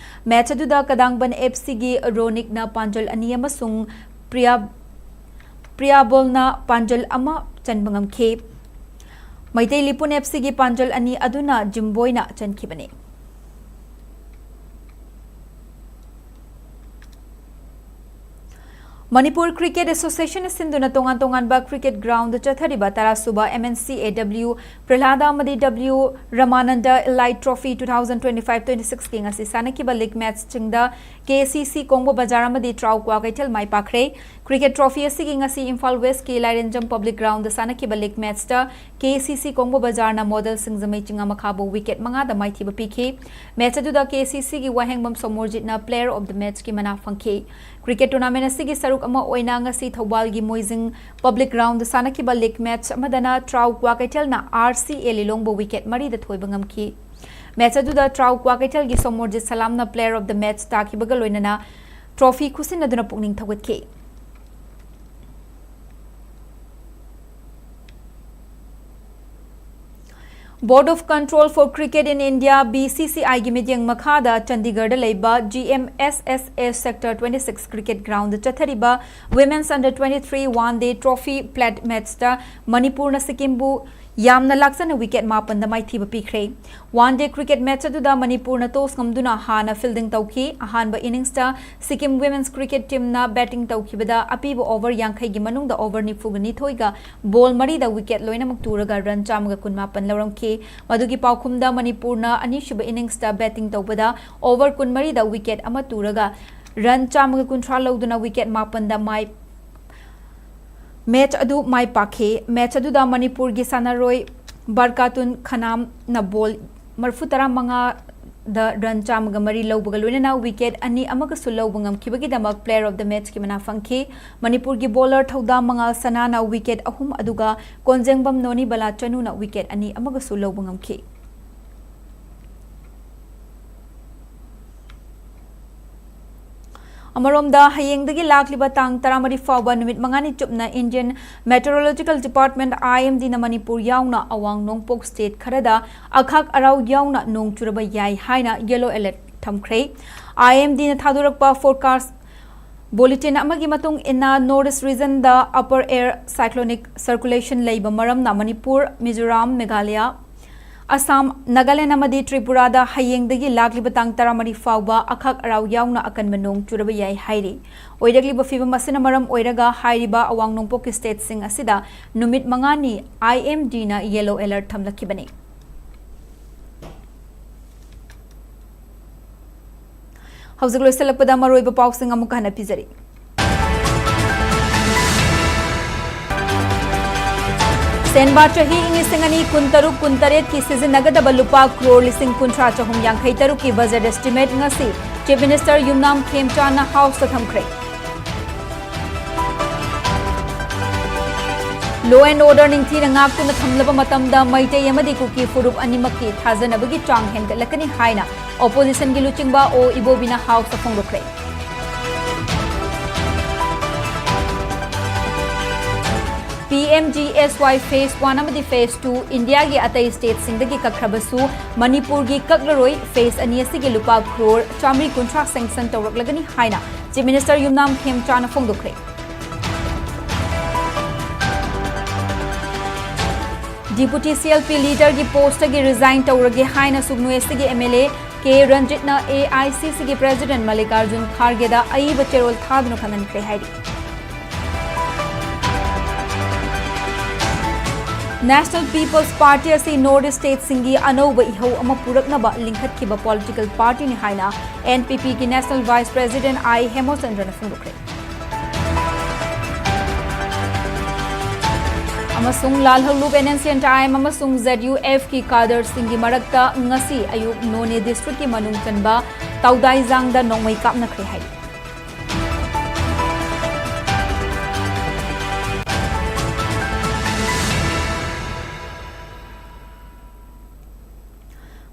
ꯃꯦꯆ ꯑꯗꯨꯗ ꯀꯗꯥꯡꯕꯟ F Cꯒꯤ ꯔꯣꯅꯤꯛꯅ ꯄꯥꯟꯖꯜ ꯑꯅꯤ ꯑꯃꯁꯨꯡ ꯄ꯭ꯔꯤꯌꯥ ꯄ꯭ꯔꯤꯌꯥꯕꯣꯜꯅ ꯄꯥꯟꯖꯜ ꯑꯃ ꯆꯟꯕ ꯉꯝꯈꯤ꯫ ꯃꯩꯇꯩ ꯂꯤꯄꯨꯟ F Cꯒꯤ ꯄꯥꯟꯖꯜ ꯑꯅꯤ ꯑꯗꯨꯅ ꯖꯤꯝꯕꯣꯏꯅ ꯆꯟꯈꯤꯕꯅꯤ꯫ ꯃꯅꯤꯄꯨꯔ ꯀ꯭ꯔꯤꯀꯦꯠ ꯑꯦꯁꯣꯁꯤꯌꯦꯁꯟꯅ ꯁꯤꯟꯗꯨꯅ ꯇꯣꯉꯥꯟ ꯇꯣꯉꯥꯟꯕ ꯀ꯭ꯔꯤꯀꯦꯠ ꯒ꯭ꯔꯥꯎꯟꯗ ꯆꯠꯊꯔꯤꯕ ꯇꯔꯥꯁꯨꯕ M N C A W ꯄ꯭ꯔꯍ꯭ꯂꯥꯗ ꯑꯃꯗꯤ W ꯔꯃꯥꯅꯟꯗ Elite Trophy two thousand twenty five twenty sixꯀꯤ ꯉꯁꯤ ꯁꯥꯟꯅꯈꯤꯕ ꯂꯤꯒ ꯃꯦꯆꯁꯤꯡꯗ K C C Kongba Bazar ꯑꯃꯗꯤ ꯇ꯭ꯔꯥꯎ ꯀ꯭ꯋꯥꯀꯩꯊꯦꯜ ꯃꯥꯏ ꯄꯥꯛꯈ꯭ꯔꯦ꯫ ꯀ꯭ꯔꯤꯀꯦꯠ ꯇ꯭ꯔꯣꯐꯤ ꯑꯁꯤꯒꯤ ꯉꯁꯤ ꯏꯝꯐꯥꯜ ꯋꯦꯁꯀꯤ ꯂꯥꯏꯔꯦꯟꯖꯝ ꯄꯕ꯭ꯂꯤꯛ ꯒ꯭ꯔꯥꯎꯟꯗ ꯁꯥꯟꯅꯈꯤꯕ ꯂꯤꯒ ꯃꯦꯆꯇ K C C ꯀꯣꯡꯕ ꯕꯖꯥꯔꯅ ꯃꯣꯗꯦꯜ ꯁꯤꯡꯖꯃꯩ ꯆꯤꯉꯥꯃꯈꯥꯕꯨ ꯋꯤꯀꯦꯠ ꯃꯉꯥꯗ ꯃꯥꯏꯊꯤꯕ ꯄꯤꯈꯤ꯫ ꯃꯦꯆ ꯑꯗꯨꯗ K C Cꯒꯤ Wahengbam ꯁꯣꯃꯣꯔꯖꯤꯠꯅ Player of the Matchꯀꯤ ꯃꯅꯥ ꯐꯪꯈꯤ꯫ ꯀ꯭ꯔꯤꯀꯦꯠ ꯇꯣꯔꯅꯥꯃꯦꯟ ꯑꯁꯤꯒꯤ ꯁꯔꯨꯛ ꯑꯃ ꯑꯣꯏꯅ ꯉꯁꯤ ꯊꯧꯕꯥꯜꯒꯤ ꯃꯣꯏꯖꯤꯡ ꯄꯕ꯭ꯂꯤꯛ ꯒ꯭ꯔꯥꯎꯟꯗ ꯁꯥꯟꯅꯈꯤꯕ ꯂꯤꯒ ꯃꯦꯆ ꯑꯃꯗꯅ ꯇ꯭ꯔꯥꯎ ꯀ꯭ꯋꯥꯀꯩꯊꯦꯜꯅ R C A ꯂꯤꯂꯣꯡꯕꯨ ꯋꯤꯀꯦꯠ ꯃꯔꯤꯗ ꯊꯣꯏꯕ ꯉꯝꯈꯤ꯫ ꯃꯦꯆ ꯑꯗꯨꯗ ꯇ꯭ꯔꯥꯎ ꯀ꯭ꯋꯥꯀꯩꯊꯦꯜꯒꯤ Somorjit ꯁꯂꯥꯝꯅ Player of the Match ꯇꯥꯈꯤꯕꯒ ꯂꯣꯏꯅꯅ ꯇ꯭ꯔꯣꯐꯤ ꯈꯨꯠꯁꯤꯟꯅꯗꯨꯅ ꯄꯨꯛꯅꯤꯡ ꯊꯧꯒꯠꯈꯤ꯫ Board of Control for Cricket in India, B C C Iꯒꯤ ꯃꯤꯠꯌꯦꯡ ꯃꯈꯥꯗ ꯆꯟꯗꯤꯒꯔꯗ ꯂꯩꯕ G M S S A Sector twenty six cricket groundꯗ ꯆꯠꯊꯔꯤꯕ Women's Under twenty three One Day Trophy Plate Matchꯇ ꯃꯅꯤꯄꯨꯔꯅ ꯁꯤꯛꯀꯤꯝꯕꯨ ꯌꯥꯝꯅ ꯂꯥꯛꯆꯅ wicket ꯃꯥꯄꯟꯗ ꯃꯥꯏꯊꯤꯕ ꯄꯤꯈ꯭ꯔꯦ꯫ One Day cricket match ꯑꯗꯨꯗ ꯃꯅꯤꯄꯨꯔꯅ toss ꯉꯝꯗꯨꯅ ꯍꯥꯟꯅ fielding ꯇꯧꯈꯤ꯫ ꯑꯍꯥꯟꯕ innings Sikkim Women's Cricket Teamꯅ batting ꯇꯧꯈꯤꯕꯗ ꯑꯄꯤꯕ over ꯌꯥꯡꯈꯩꯒꯤ ꯃꯅꯨꯡꯗ over ꯅꯤꯐꯨꯒ ꯅꯤꯊꯣꯏꯒ ball ꯃꯔꯤꯗ ꯋꯤꯀꯦꯠ ꯂꯣꯏꯅꯃꯛ ꯇꯨꯔꯒ run ꯆꯥꯝꯃꯒ ꯀꯨꯟꯃꯥꯄꯟ ꯂꯧꯔꯝꯈꯤ꯫ ꯃꯗꯨꯒꯤ ꯄꯥꯎꯈꯨꯝꯗ ꯃꯅꯤꯄꯨꯔꯅ ꯑꯅꯤꯁꯨꯕ innings batting ꯇꯧꯕꯗ over ꯀꯨꯟꯃꯔꯤꯗ ꯋꯤꯀꯦꯠ ꯑꯃ ꯇꯨꯔꯒ run ꯆꯥꯝꯃꯒ ꯀꯨꯟꯊ꯭ꯔꯥ ꯂꯧꯗꯨꯅ ꯋꯤꯀꯦꯠ ꯃꯥꯄꯟꯗ ꯃꯥꯏ match ꯑꯗꯨ ꯃꯥꯏ ꯄꯥꯛꯈꯤ꯫ Match ꯑꯗꯨꯗ ꯃꯅꯤꯄꯨꯔꯒꯤ ꯁꯥꯟꯅꯔꯣꯏ ꯕꯔꯀꯥꯇꯨꯟ ꯈꯅꯥꯝꯅ ball ꯃꯔꯤꯐꯨ ꯇꯔꯥ ꯃꯉꯥꯗ run ꯆꯥꯝꯃꯒ ꯃꯔꯤ ꯂꯧꯕꯒ ꯂꯣꯏꯅꯅ ꯋꯤꯀꯦꯠ ꯑꯅꯤ ꯑꯃꯒꯁꯨ ꯂꯧꯕ ꯉꯝꯈꯤꯕꯒꯤꯗꯃꯛ Player of the Matchꯀꯤ ꯃꯅꯥ ꯐꯪꯈꯤ꯫ ꯃꯅꯤꯄꯨꯔꯒꯤ bowler ꯊꯧꯗꯥꯝ ꯃꯉꯥꯜ ꯁꯅꯥꯅ ꯋꯤꯀꯦꯠ ꯑꯍꯨꯝ, ꯑꯗꯨꯒ ꯀꯣꯟꯖꯦꯡꯕꯝ ꯅꯣꯅꯤꯕꯂꯥ ꯆꯅꯨꯅ ꯋꯤꯀꯦꯠ ꯑꯅꯤ ꯑꯃꯒꯁꯨ ꯂꯧꯕ ꯉꯝꯈꯤ꯫ ꯑꯃꯔꯣꯝꯗ, ꯍꯌꯦꯡꯗꯒꯤ ꯂꯥꯛꯂꯤꯕ ꯇꯥꯡ ꯇꯔꯥꯃꯔꯤ ꯐꯥꯎꯕ ꯅꯨꯃꯤꯠ ꯃꯉꯥꯅꯤ ꯆꯨꯞꯅ Indian Meteorological Department, I M D ꯅ ꯃꯅꯤꯄꯨꯔ ꯌꯥꯎꯅ ꯑꯋꯥꯡ ꯅꯣꯡꯄꯣꯛ state ꯈꯔꯗ ꯑꯈꯥꯛ ꯑꯔꯥꯎ ꯌꯥꯎꯅ ꯅꯣꯡ ꯆꯨꯔꯕ ꯌꯥꯏ ꯍꯥꯏꯅ yellow alert ꯊꯝꯈ꯭ꯔꯦ꯫ I M D ꯅ ꯊꯥꯗꯣꯔꯛꯄ forecast bulletin ꯑꯃꯒꯤ ꯃꯇꯨꯡ ꯏꯟꯅ, North East region ꯗ upper air cyclonic circulation ꯂꯩꯕ ꯃꯔꯝꯅ ꯃꯅꯤꯄꯨꯔ, ꯃꯤꯖꯣꯔꯥꯝ, ꯃꯦꯘꯥꯂꯌꯥ, ꯑꯁꯥꯝ, ꯅꯥꯒꯥꯂꯦꯟ ꯑꯃꯗꯤ ꯇ꯭ꯔꯤꯄꯨꯔꯥꯗ ꯍꯌꯦꯡꯗꯒꯤ ꯂꯥꯛꯂꯤꯕ ꯇꯥꯡ ꯇꯔꯥꯃꯔꯤ ꯐꯥꯎꯕ ꯑꯈꯥꯛ ꯑꯔꯥꯎ ꯌꯥꯎꯅ ꯑꯀꯟꯕ ꯅꯣꯡ ꯆꯨꯔꯕ ꯌꯥꯏ ꯍꯥꯏꯔꯤ꯫ ꯑꯣꯏꯔꯛꯂꯤꯕ ꯐꯤꯕꯝ ꯑꯁꯤꯅ ꯃꯔꯝ ꯑꯣꯏꯔꯒ ꯍꯥꯏꯔꯤꯕ ꯑꯋꯥꯡ ꯅꯣꯡꯄꯣꯛꯀꯤ state ꯁꯤꯡ ꯑꯁꯤꯗ ꯅꯨꯃꯤꯠ ꯃꯉꯥꯅꯤ I M D ꯅ yellow alert ꯊꯝꯂꯛꯈꯤꯕꯅꯤ꯫ ꯍꯧꯖꯤꯛ ꯂꯣꯏꯁꯤꯜꯂꯛꯄꯗ ꯃꯔꯨꯑꯣꯏꯕ ꯄꯥꯎꯁꯤꯡ ꯑꯃꯨꯛꯀ ꯍꯟꯅ ꯄꯤꯖꯔꯤ꯫ ꯁꯦꯟꯕꯥ ꯆꯍꯤ ꯏꯪ ꯂꯤꯁꯤꯡ ꯑꯅꯤ ꯀꯨꯟꯇꯔꯨꯛ ꯀꯨꯟꯇꯔꯦꯠꯀꯤ ꯁꯤꯖꯤꯟꯅꯒꯗꯕ ꯂꯨꯄꯥ ꯀ꯭ꯔꯣꯔ ꯂꯤꯁꯤꯡ ꯀꯨꯟꯊ꯭ꯔꯥ ꯆꯍꯨꯝ ꯌꯥꯡꯈꯩ ꯇꯔꯨꯛꯀꯤ budget estimate ꯉꯁꯤ Chief Minister ꯌꯨꯝꯅꯥꯝ ꯈꯦꯝꯆꯥꯟꯅ House ꯇ ꯊꯝꯈ꯭ꯔꯦ꯫ Law and order ꯅꯤꯡꯊꯤꯅ ꯉꯥꯛꯇꯨꯅ ꯊꯝꯂꯕ ꯃꯇꯝꯗ ꯃꯩꯇꯩ ꯑꯃꯗꯤ ꯀꯨꯀꯤ ꯐꯨꯔꯨꯞ ꯑꯅꯤꯃꯛꯀꯤ ꯊꯥꯖꯅꯕꯒꯤ ꯆꯥꯡ ꯍꯦꯟꯒꯠꯂꯛꯀꯅꯤ ꯍꯥꯏꯅ opposition ꯒꯤ ꯂꯨꯆꯤꯡꯕ ꯑꯣ ꯏꯕꯣꯕꯤꯅ House ꯇ ꯐꯣꯡꯗꯣꯛꯈ꯭ꯔꯦ꯫ P M G S Y phase one ꯑꯃꯗꯤ phase two ꯏꯟꯗꯤꯌꯥꯒꯤ ꯑꯇꯩ state ꯁꯤꯡꯗꯒꯤ ꯀꯛꯈ꯭ꯔꯕꯁꯨ ꯃꯅꯤꯄꯨꯔꯒꯤ ꯀꯛꯂꯔꯣꯏ꯫ Phase ꯑꯅꯤ ꯑꯁꯤꯒꯤ ꯂꯨꯄꯥ ꯀ꯭ꯔꯣꯔ ꯆꯥꯃꯔꯤ ꯀꯨꯟꯊ꯭ꯔꯥ sanction ꯇꯧꯔꯛꯂꯒꯅꯤ ꯍꯥꯏꯅ Chief Minister ꯌꯨꯝꯅꯥꯝ ꯈꯦꯝꯆꯥꯟꯅ ꯐꯣꯡꯗꯣꯛꯈ꯭ꯔꯦ꯫ Deputy C L P leader ꯒꯤ post ꯇꯒꯤ resign ꯇꯧꯔꯒꯦ ꯍꯥꯏꯅ ꯁꯨꯒꯅꯨ ꯑꯦꯁ ꯇꯤꯒꯤ M L A K ꯔꯟꯖꯤꯠꯅ A I C C ꯒꯤ President ꯃꯜꯂꯤꯀꯥꯔꯖꯨꯟ ꯈꯥꯔꯒꯦꯗ ꯑꯏꯕ ꯆꯦꯔꯣꯜ ꯊꯥꯗꯨꯅ ꯈꯪꯍꯟꯈ꯭ꯔꯦ ꯍꯥꯏꯔꯤ꯫ National People's Party ꯑꯁꯤ North East state ꯁꯤꯡꯒꯤ ꯑꯅꯧꯕ ꯏꯍꯧ ꯑꯃ ꯄꯨꯔꯛꯅꯕ ꯂꯤꯡꯈꯠꯈꯤꯕ political party ꯅꯤ ꯍꯥꯏꯅ N P P ꯒꯤ National Vice President I ꯍꯦꯃꯆꯟꯗ꯭ꯔꯅ ꯐꯣꯡꯗꯣꯛꯈ꯭ꯔꯦ꯫ ꯑꯃꯁꯨꯡ ꯂꯥꯜꯍꯧꯂꯨꯞ N N C N T I M ꯑꯃꯁꯨꯡ Z U F ꯀꯤ cadre ꯁꯤꯡꯒꯤ ꯃꯔꯛꯇ ꯉꯁꯤ ꯑꯌꯨꯛ ꯅꯣꯅꯦ district ꯀꯤ ꯃꯅꯨꯡ ꯆꯟꯕ ꯇꯧꯗꯥꯏꯖꯥꯡꯗ ꯅꯣꯡꯃꯩ ꯀꯥꯞꯅꯈ꯭ꯔꯦ ꯍꯥꯏꯔꯤ꯫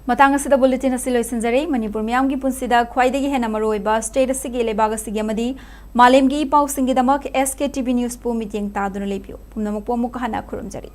ꯃꯇꯥꯡ ꯑꯁꯤꯗ ꯕꯨꯂꯦꯇꯤꯟ ꯑꯁꯤ ꯂꯣꯏꯁꯤꯟꯖꯔꯦ꯫ ꯃꯅꯤꯄꯨꯔ ꯃꯤꯌꯥꯝꯒꯤ ꯄꯨꯟꯁꯤꯗ ꯈ꯭ꯋꯥꯏꯗꯒꯤ ꯍꯦꯟꯅ ꯃꯔꯨꯑꯣꯏꯕ ꯁ꯭ꯇꯦꯠ ꯑꯁꯤꯒꯤ, ꯂꯩꯕꯥꯛ ꯑꯁꯤꯒꯤ ꯑꯃꯗꯤ ꯃꯥꯂꯦꯝꯒꯤ E ꯄꯥꯎꯁꯤꯡꯒꯤꯗꯃꯛ S K T V News ꯄꯨ ꯃꯤꯠꯌꯦꯡ ꯇꯥꯗꯨꯅ ꯂꯩꯕꯤꯌꯨ꯫ ꯄꯨꯝꯅꯃꯛꯄꯨ ꯑꯃꯨꯛ ꯍꯟꯅ ꯈꯨꯔꯨꯝꯖꯔꯤ꯫